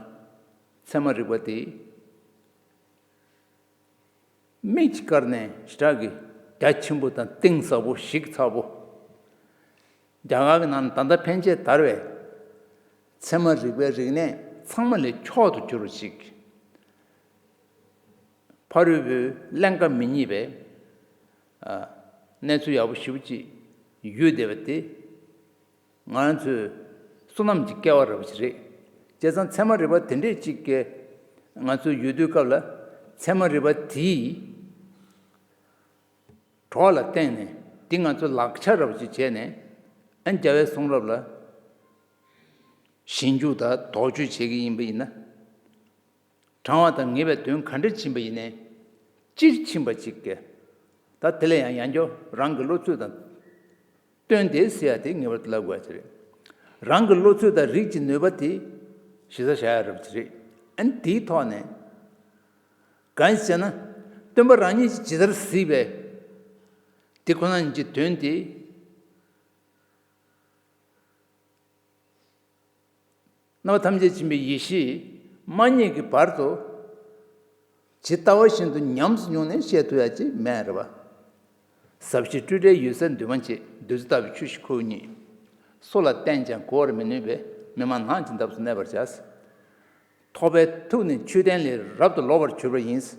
ཚད་མ་རིག་པ་དེ་མིག་གིས་བཀར་ནས་ཞེ་དྲག་གི་རྒྱ་ཆེན་པོ་དང་གཏིང་ཟབ་པོ། གཞི་ཚ་པོ། རྒྱ་གར་གྱི་ནང་ལ་ད་ལྟ་ཕན་ཆད་དར་བའི་ཚད་མ་རིག་པའི་རིག་གནས་ཚང་མ་ལས་མཆོག་ཏུ་གྱུར་པ་ཞིག། ཕ་རོལ་པོས་གླེང་ཀ་མི་རྙེད་པའི། ཨ། གནས་ཚུལ་ཡག་པོ་ཞེ་པོ་ཅིག་ཡོད་བསྡད་པ་དེ། ང་རང་ཚོའི་བསོད་ནམས་ཀྱི་སྐལ་བ་འདྲ་པོ་ཞིག་རེད། བྱས་ཙང་ཚད་མ་རིག་པ་དེ་འདྲས་ཅིག་གི་ང་ཚོ་ཡོད་དུས་སྐབས་ལ། ཚད་མ་རིག་པ་དེའི་གྲོགས་ལ་བརྟེན་ནས། འདི་ང་ཚོ་ལག་ཆ་འདྲ་པོ་ཅིག་བྱས་ནས། ཨ། རྒྱལ་བའི་གསུང་རབ་ལ་ཞིབ་འཇུག་དང་དོགས་གཅོད་བྱེད་ཀྱི་ཡིན་པ་ཡིན་ན། དྲང་བ་དང་ངེས་པའི་དོན་ག་འདྲ་ཕྱིན་པ་ཡིན་ནའི། སྤྱིར་ཕྱིན་པ་གཅིག་གི། ད་དེ་ལ་ཡང་ཡང་བསྐྱར་རང་གི་བློ་ཚོད་དང་བསྟུན་ཏེ་ཟེར་ཡ་དེ་ངེས་པར་དུ་ལབ་དགོས་ཡ་ཅིག་རེད། རང་གི་བློ་ཚོད་དང་རིགས་ཀྱི་ནུས་པ་དེ་གཞི་རྩར་བཞག་ཡ་འདྲ་པོ་ཅིག་རེད། ཨ་ནི་དེའི་ཐོག་ནས་གང་ཞིག་བྱས་ན། སྟོན་པ་རང་ཉིད་ཀྱིས་ཇི་ལྟར་གཟིགས་པའི་དེ་ཁོ་ན་ཉིད་ཀྱི་དོན་དེ། རྣམ་པ་ཐམས་ཅད་མཁྱེན་པའི་ཡེ་ཤེས་མ་རྙེད་ཀྱི་བར་དུ། ཇི་ལྟ་བ་བཞིན་དུ་ཉམས་སུ་མྱོང་ནས་བཤད་ཐུབ་ཡ་ཅིག་མེད་རེད་པ། ཟབ་ཞི་སྤྲོས་བྲལ་འོད་གསལ་འདུས་མ་བྱས། བདུད་རྩི་ལྟ་བུའི་ཆོས་ཀྱི་ཁུ་བོ་ཉིད། སུ་ལ་བསྟན་ཀྱང་གོ་བར་མི་ནུས་པའི། མི་སྨྲ་ནགས་ཀྱི་འདབས་སུ་གནས་པར་བྱ། ཐོགས་པའི་ཐུགས་ནི་མཆོད་རྟེན་ལས། རབ་ཏུ་ལོག་པར་གྱུར་པ་ཡིན། སློབ་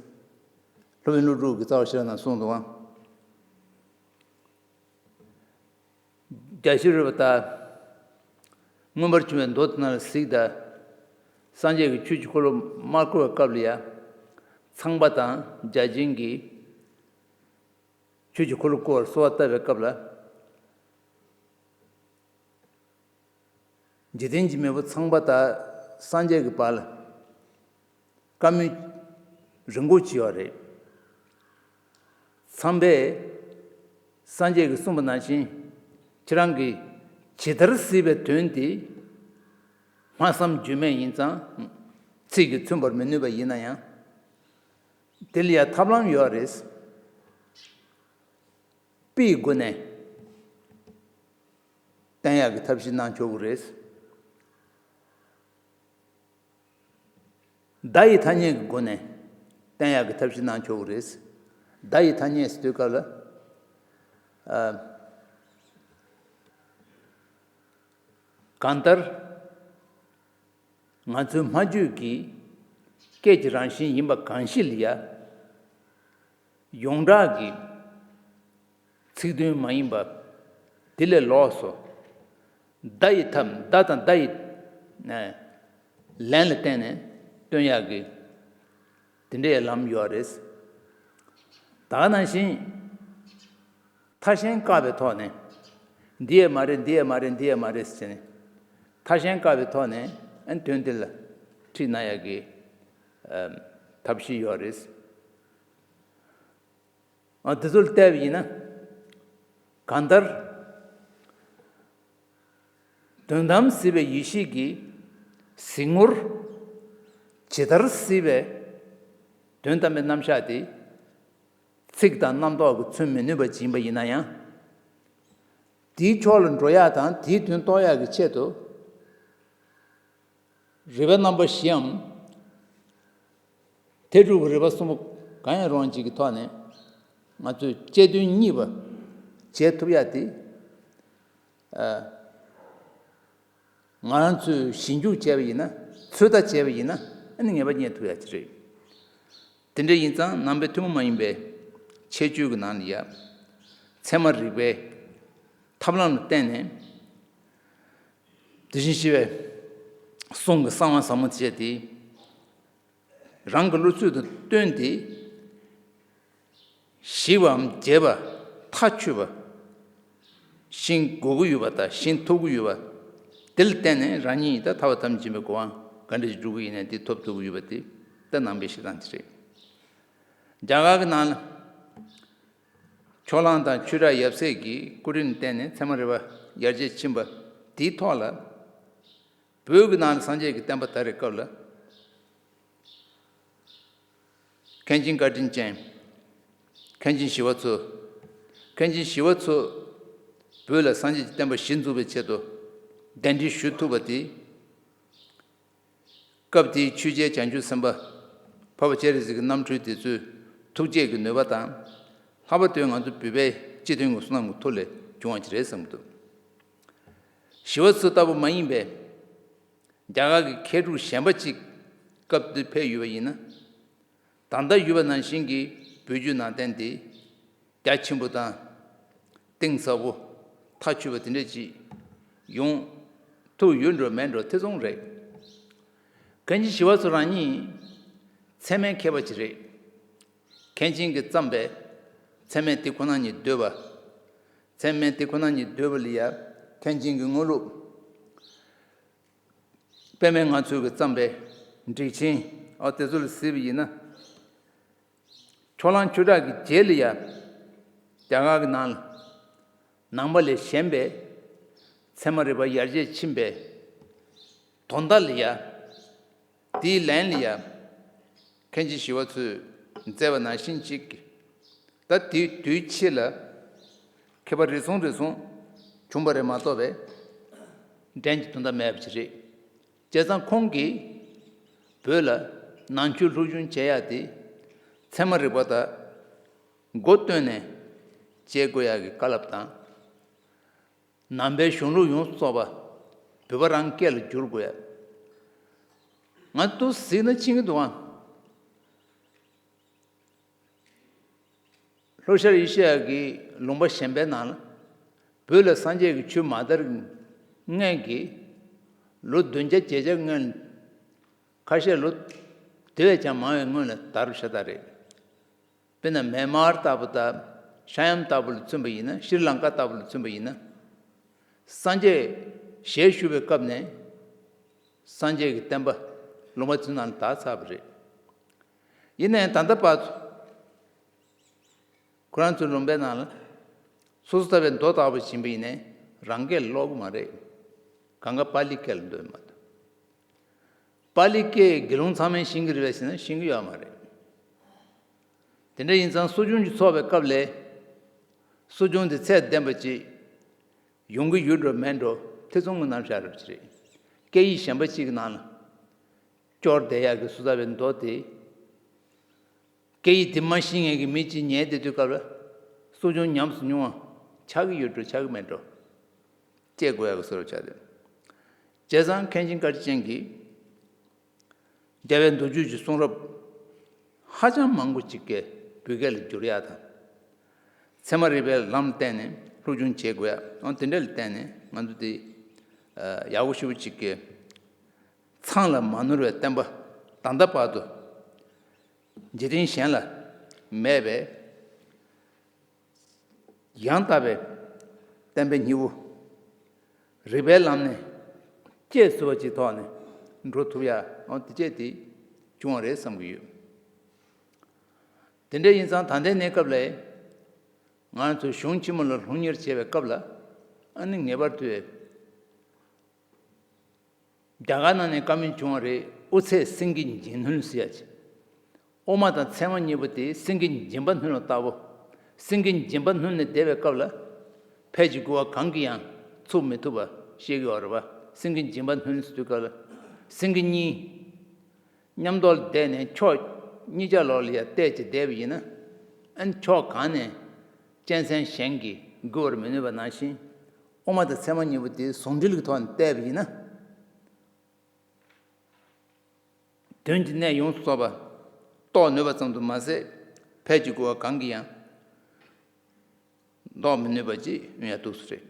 དཔོན་ཀླུ་སྒྲུབ་ཀྱིས་རྩ་བ་ཤེས་རབ་ནང་གསུངས་འདུག་ཨང་། རྒྱ་ཤེས་རབ་ལྟར་མངོན་པར་བྱུང་བའི་མདོ་དེ་ནང་ལ་གཟིགས་དང་། སངས་རྒྱས་ཀྱིས་ཆོས་ཀྱི་འཁོར་ལོ་མ་བསྐོར་བའི་སྐབས་ལ་ཡང་། ཚངས་པ་དང་བརྒྱ་བྱིན་གྱིས་ཆོས་ཀྱི་འཁོར་ལོ་བསྐོར་བར་གསོལ་བ་བཏབ་པའི་སྐབས་ལ། འཇིག་རྟེན་གྱི་མེས་པོ་ཚངས་པ་དང་སངས་རྒྱས་ཀྱི་བར་ལ་བཀའ་མོལ་རིང་པོ་ཅིག་ཡོད་རེད། ཚངས་པས་སངས་རྒྱས་ཀྱིས་གསུངས་པ་ནང་བཞིན་ཁྱེད་རང་གིས་ཇི་ལྟར་གཟིགས་པའི་དོན་དེ་སྨྲ་བསམ་བརྗོད་མེད་ཡིན་ཙང་ཚིག་གིས་མཚོན་པར་མི་ནུས་པ་ཡིན་ན་ཡང་དེ་ལ་ཡང་ཐབས་ལམ་ཡོད་རེད། དཔེའི་སྒོ་ནས་བསྟན་ཡག་གི་ཐབས་ཤེས་གནང་ཆོག་གི་རེད། བརྡ་ཡི་ཐ་སྙད་ཀྱི་སྒོ་ནས་བསྟན་ཡག་གི་ཐབས་ཤེས་གནང་ཆོག་གི་རེད། བརྡ་ཡི་ཐ་སྙད་ཟེར་དུས་སྐབས་ལ། ཨ། གང་ལྟར། ང་ཚོའི་སྨྲ་བརྗོད་ཀྱི་སྐད་ཀྱི་རང་བཞིན་ཡིན་པ་གང་ཞིག་ལ་ཡ། ཡོངས་གྲགས་ཀྱི་ཚིག་དོན་མ་ཡིན་པ་དེ་ལས་ལོགས་སུ། བརྡ་ཡི་ཐབས། བརྡ་དང་བརྡ་ཡི་ལན་ལ་བརྟེན་ནས་སྟོན་ཡག་གི་དེ་འདྲའི་ལམ་ཡོད་རེད། ད་ག་ནང་བཞིན་ཐ་ཤན་བཀག་པའི་ཐོག་ནས་འདི་ཡས་མ་རེད། འདི་ཡས་མ་རེད། འདི་ཡས་མ་རེད་ཟེར་ནས་ཐ་ཤན་བཀག་པའི་ཐོག་ནས་ཨན་དོན་དེ་ལ་ཁྲིད་གནང་ཡག་གི་ཨ་ཐབས་ཤེས་ཡོད་རེད། ཨ། དེ་ཚོ་ལ་བལྟས་པ་ཡིན་ན། གང་ལྟར། དོན་དམ་གཟིགས་པའི་ཡེ་ཤེས་ཀྱི་གཟིགས་ངོར་ཇི་ལྟར་གཟིགས་པའི་དོན་དམ་པའི་རྣམ་གཞག་དེ་ཚིག་དང་རྣམ་རྟོག་གིས་མཚོན་མི་ནུས་པ་ཅིག་ཡིན་པ་ཡིན་ན་ཡང་། དེའི་ཕྱོགས་ལ་འགྲོ་ཡག་དང་དེའི་དོན་རྟོགས་ཡག་གི་ཆེད་དུ། རིགས་པ་རྣམ་པ་བཞིའམ། ཐེག་དྲུག་གི་རིགས་པ་གསུམ་པོ་གང་ཡང་རུང་ཅིག་གི་ཐོག་ནས་ང་ཚོས་དཔྱད་དོན་གཉིས་པ་བྱེད་ཐུབ་ཡག་དེ། ཨ། ང་རང་ཚོས་ཞིབ་འཇུག་བྱས་པ་ཡིན་ན། ཚོད་ལྟ་བྱས་པ་ཡིན་ན་ཨ་ནི་ངེས་པ་རྙེད་ཐུབ་ཡག་ཅིག་རེད། དེ་འདྲ་ཡིན་ཙང་ནང་པའི་ཐུན་མོང་མ་ཡིན་པའི་ཁྱད་ཆོས་ཀྱི་ནང་ལ་ཡ། ཚད་མ་རིག་པའི་ཐབས་ལམ་ལ་བརྟེན་ནས། དེ་བཞིན་གཤེགས་པའི་གསུང་གི་གསང་བ་ཟབ་མོ་ཞེས་དེ། རང་གི་བློ་ཚོད་དང་བསྟུན་ཏེ། ཞིབ་པའམ་རྒྱས་པ་མཐའ་ཆོད་པ་ཤེས་དགོས་ཀྱི་ཡོད་པ་དང་ཤེས་ཐུབ་ཀྱི་ཡོད་པ། དེ་ལ་བརྟེན་ནས་རང་ཉིད་ད་ཐར་པ་ཐམས་ཅད་མཁྱེན་པའི་གོ་འཕང་ག་འདྲ་ཞིག་འགྲུབ་ཀྱི་ཡིན་ནའི་དེ་ཐོབ་ཐུབ་ཀྱི་ཡོད་པ་དེ་ད་ནང་པའི་བཤད་སྟངས་དེ་རེད། རྒྱ་གར་གྱི་ནང་ལ་ཕྱོགས་གླང་དང་ཆོས་གྲགས་ཡབ་སྲས་ཀྱི་སྐུ་རིམ་བསྟན་ནས་ཚད་མ་རིག་པ་ཡར་རྒྱས་ཕྱིན་པ་དེའི་ཐོག་ལ། བོད་ཀྱི་ནང་ལ་སངས་རྒྱས་ཀྱི་བསྟན་པ་དར་བའི་སྐབས་ལ། མཁན་ཆེན་བཀའ་དྲིན་ཅན། མཁན་ཆེན་ཞི་བ་འཚོ། མཁན་ཆེན་ཞི་བ་འཚོ། བོད་ལ་སངས་རྒྱས་ཀྱི་བསྟན་པ་གཞི་འཛུགས་པའི་ཆེད་དུ་གདན་འདྲེན་ཞུ་ཐུབ་པ་དེ། སྐབས་དེའི་ཆོས་རྒྱལ་བྱང་ཆུབ་སེམས་དཔའ་འཕགས་པ་སྤྱན་རས་གཟིགས་ཀྱི་རྣམ་འཕྲུལ་དེ་ཚོའི་ཐུགས་བསྐྱེད་ཀྱི་ནུས་པ་དང་། ལྷག་པར་དུ་ང་ཚོ་བོད་པའི་སྤྱི་མཐུན་གྱི་བསོད་ནམས་ཀྱི་མཐུ་ལས་བྱུང་བ་ཅིག་རེད་བསམ་གྱི་འདུག་ཞི་བ་འཚོ་ལྟ་བུ་མ་ཡིན་པའི་རྒྱ་གར་གྱི་མཁས་གྲུབ་གཞན་པ་ཅིག་སྐབས་དེར་ཕེབས་ཡོད་པ་ཡིན་ན། ད་ལྟ་ཡོད་པ་ནང་བཞིན་གྱི་བོད་བརྒྱུད་ནང་བསྟན་དེ་རྒྱ་ཆེན་པོ་དང་གཏིང་ཟབ་པོ་མཐའ་ཆོད་པ་དེ་འདྲ་ཅིག་ཡོང་ཐུབ་ཡོད་འགྲོ་མེད་འགྲོ་ཐེ་ཚོམ་རེད། མཁན་ཆེན་ཞི་བ་འཚོ་རང་ཉིད་ཚད་མའི་མཁས་པ་ཅིག་རེད། མཁན་ཆེན་གྱིས་བརྩམས་པའི་ཚད་མའི་དེ་ཁོ་ན་ཉིད་འདོད་པ། ཚད་མའི་དེ་ཁོ་ན་ཉིད་འདོད་པ་ལ་ཡ་མཁན་ཆེན་གྱི་དངོས་ལུགས། པདྨའི་ངང་ཚུལ་གྱིས་བརྩམས་པའི་སྒྲིག་ཆེན། ཨ། དེ་ཚོ་ལ་གཟིགས་པ་ཡིན་ན། ཕྱོགས་གླང་ཆོས་གྲགས་ཀྱི་རྗེས་ལ་ཡ། རྒྱ་གར་གྱི་ནང་ལ་ནང་པ་ལས་གཞན་པའི་ཚད་མ་རིག་པ་ཡར་རྒྱས་ཕྱིན་པའི་དོན་དག་ལ་ཡ། དེའི་ལན་ལ་ཡ། མཁན་ཆེན་ཞི་བ་འཚོས་མཛད་པ་ནང་བཞིན་ཅིག་ད་དེའི་དུས་ཕྱིས་ལ་མཁས་པ་རེ་ཟུང་རེ་ཟུང་བྱུང་བ་རེད་མ་གཏོགས་པའི་འགྲན་གྱི་དོན་དག་མེད་པ་ཅིག་རེད། བྱས་ཙང་ཁོང་གིས་བོད་ལ་ནང་ཆོས་སློབ་སྦྱོང་བྱེད་ཡག་དེ་ཚད་མ་རིག་པ་དང་མགོ་བཏོན་ནས་བྱེད་དགོས་ཡག་གི་བཀའ་སློབ་དང་། ནང་པའི་གཞུང་ལུགས་ཡོངས་སུ་རྫོགས་པ་བོད་པ་རང་སྐད་ལ་བསྒྱུར་དགོས་ཡག་ང་ཚོ་གཟིགས་ན་ཤེས་ཀྱི་འདུག་ཨང་། ལྷོ་ཤར་ཨེ་ཤེ་ཡ་གི་ལུང་པ་གཞན་པའི་ནང་ལ་བོད་ལ་སངས་རྒྱས་ཀྱི་ཆོས་མ་དར་སྔོན་གྱི་ལོ་བདུན་བརྒྱ་བརྒྱད་བརྒྱ་སྔོན། ཁ་ཤས་ལོ་དེ་བས་ཀྱང་མང་བའི་སྔོན་ལ་དར་ཤ་སྟག་རེད། དཔེར་ན་མེན་མར་ལྟ་བུ་དང་ཤ་ཡམ་ལྟ་བུ་ལ་མཚོན་པ་ཡིན་ན། ཤྲི་ལང་ཀ་ལྟ་བུ་ལ་མཚོན་པ་ཡིན་ན། སངས་རྒྱས་ཞལ་བཞུགས་པའི་སྐབས་ནས་ སངས་རྒྱས་ཀྱི་བསྟན་པ་ལུང་པ་ཚོའི་ནང་ལ་དར་ཚར་བ་རེད། ཡིན་ནའི་ད་ལྟ་བར་དུ་ཁོ་རང་ཚོའི་ལུང་པའི་ནང་ལ་སོ་སོ་ལྟ་བུའི་མདོ་ལྟ་བུ་ཡིན་པ་ཡིན་ནའི་རང་སྐད་ཀློག་གི་མ་རེད། གང་ག་པཱ་ལི་སྐད་ལ་འདོད་མ་གཏོགས། པཱ་ལི་སྐད་དགེ་སློང་ཚང་མས་ཤེས་ཀྱི་རེད་པས་ཟེར་ན་ཤེས་ཀྱི་ཡོད་མ་རེད། དེ་འདྲ་ཡིན་ཙང་གསོ་སྦྱོང་གི་ཚོགས་པའི་སྐབས་ལ་གསོ་སྦྱོང་དེ་ཚད་ལྡན་པ་ཅིག་ཡོང་གི་ཡོད་འགྲོ་མེད་འགྲོ་ཐེ་ཚོམ་གྱི་རྣམ་གཞག་རེད་པ་ཅིག་རེད། སྐད་ཡིག་གཞན་པ་ཅིག་གི་ནང་ལ་སྐྱོར་བསྡད་ཡག་གི་སོ་ལྟ་བའི་མདོ་དེ། སྐད་ཡིག་དེ་མ་ཤེས་མཁན་གྱི་མི་གཅིག་ཉལ་བསྡད་དུས་སྐབས་ལ་གསོ་སྦྱོང་ཉམས་སུ་མྱོང་བ་ཆགས་ཀྱི་ཡོད་འགྲོ་ཆགས་ཀྱི་མེད་འགྲོ། དཔྱད་དགོས་ཡག་གི་བཟོ་འདྲ་ཆགས་འདུག་བྱས་ཙང་མཁན་ཆེན་བཀའ་དྲིན་ཅན་གྱིས་རྒྱལ་བའི་མདོ་རྒྱུད་ཀྱི་གསུང་རབ་ཧ་ཅང་མང་པོ་ཅིག་གི་བོད་སྐད་ལ་བསྒྱུར་ཡག་དང་། ཚད་མ་རིག་པའི་ལམ་ལ་བརྟེན་ནས་སློབ་སྦྱོང་བྱེད་དགོས་ཡག་འོ་དེ་འདྲ་ལ་བརྟེན་ནས་ང་ཚོ་དེ་ཡག་པོ་ཞེ་པོ་ཅིག་གི་མཚང་ལ་མ་ནོར་བའི་བསྟན་པ་ད་ལྟ་བར་དུ་འཇིག་རྟེན་གཞན་ལ་མེད་པའི་ཡང་དག་པའི་བསྟན་པའི་སྙིང་པོ། རིགས་པའི་ལམ་ནས་གཅེས་ཟེར་བ་ཅིག་ཐོག་ནས་འགྲོ་ཐུབ་ཡ་འོ་དེ་བཅས་དེ་བྱུང་བ་རེད་བསམ་གྱི་ཡོད། དེ་འདྲ་ཡིན་ཙང་ད་ལྟའི་གནས་སྐབས་ལ་ང་ཚོ་གཞུང་ཆེན་མོ་ལ་སློབ་གཉེར་བྱེད་པའི་སྐབས་ལ་ཨ་ནི་ངེས་པར་དུ། རྒྱ་གར་ནང་ནས་བཀའ་མོལ་བྱུང་བ་རེད། དབུ་ཚད་སེང་གེ་འབྱིན་སྣུན་ཟེར་ཡ་ཅིག་དབུ་མ་དང་ཚད་མ་གཉིས་པོ་དེ་སེང་གེ་འབྱིན་པ་སྣུན་ལ་ལྟ་བུ། སེང་གེ་འབྱིན་པ་སྣུན་ནས་བསྡད་པའི་སྐབས་ལ། ཕལ་གྱི་དགུ་བ་གང་གིས་ཡང་ཚུགས་མི་ཐུབ་པ་ཤེས་ཀྱི་ཡོད་རེད་པ། སེང་གེ་འབྱིན་པ་སྣུན་ཟེར་དུས་སྐབས་ལ། སེང་གེ་གཉིས། མཉམ་དུ་བསྡད་ནས་ཕྱོགས་གཉིས་ཆ་ལོགས་ལ་ཡར་བལྟས་བྱས་བསྡད་པ་ཡིན་ན། ཨ་ནི་ཕྱོགས་གང་ནས་གཅན་གཟན་གཞན་གྱིས་འགུལ་བར་མི་ནུས་པ་ནང་བཞིན། དབུ་མ་དང་ཚད་མ་གཉིས་པོ་དེ་ཟུང་འབྲེལ་གྱི་ཐོག་ནས་བལྟས་པ་ཡིན་ན། དོན་གྱི་གནད་ཡོངས་སུ་རྫོགས་པ་རྟོགས་ནུས་པ་ཙམ་དུ་མ་ཟད། ཕལ་གྱི་དགུ་བ་གང་གིས་ཡང་ལྡོག་མི་ནུས་པ་ཅིག་ཡོང་ཡ་འདུག་སེ་རེད།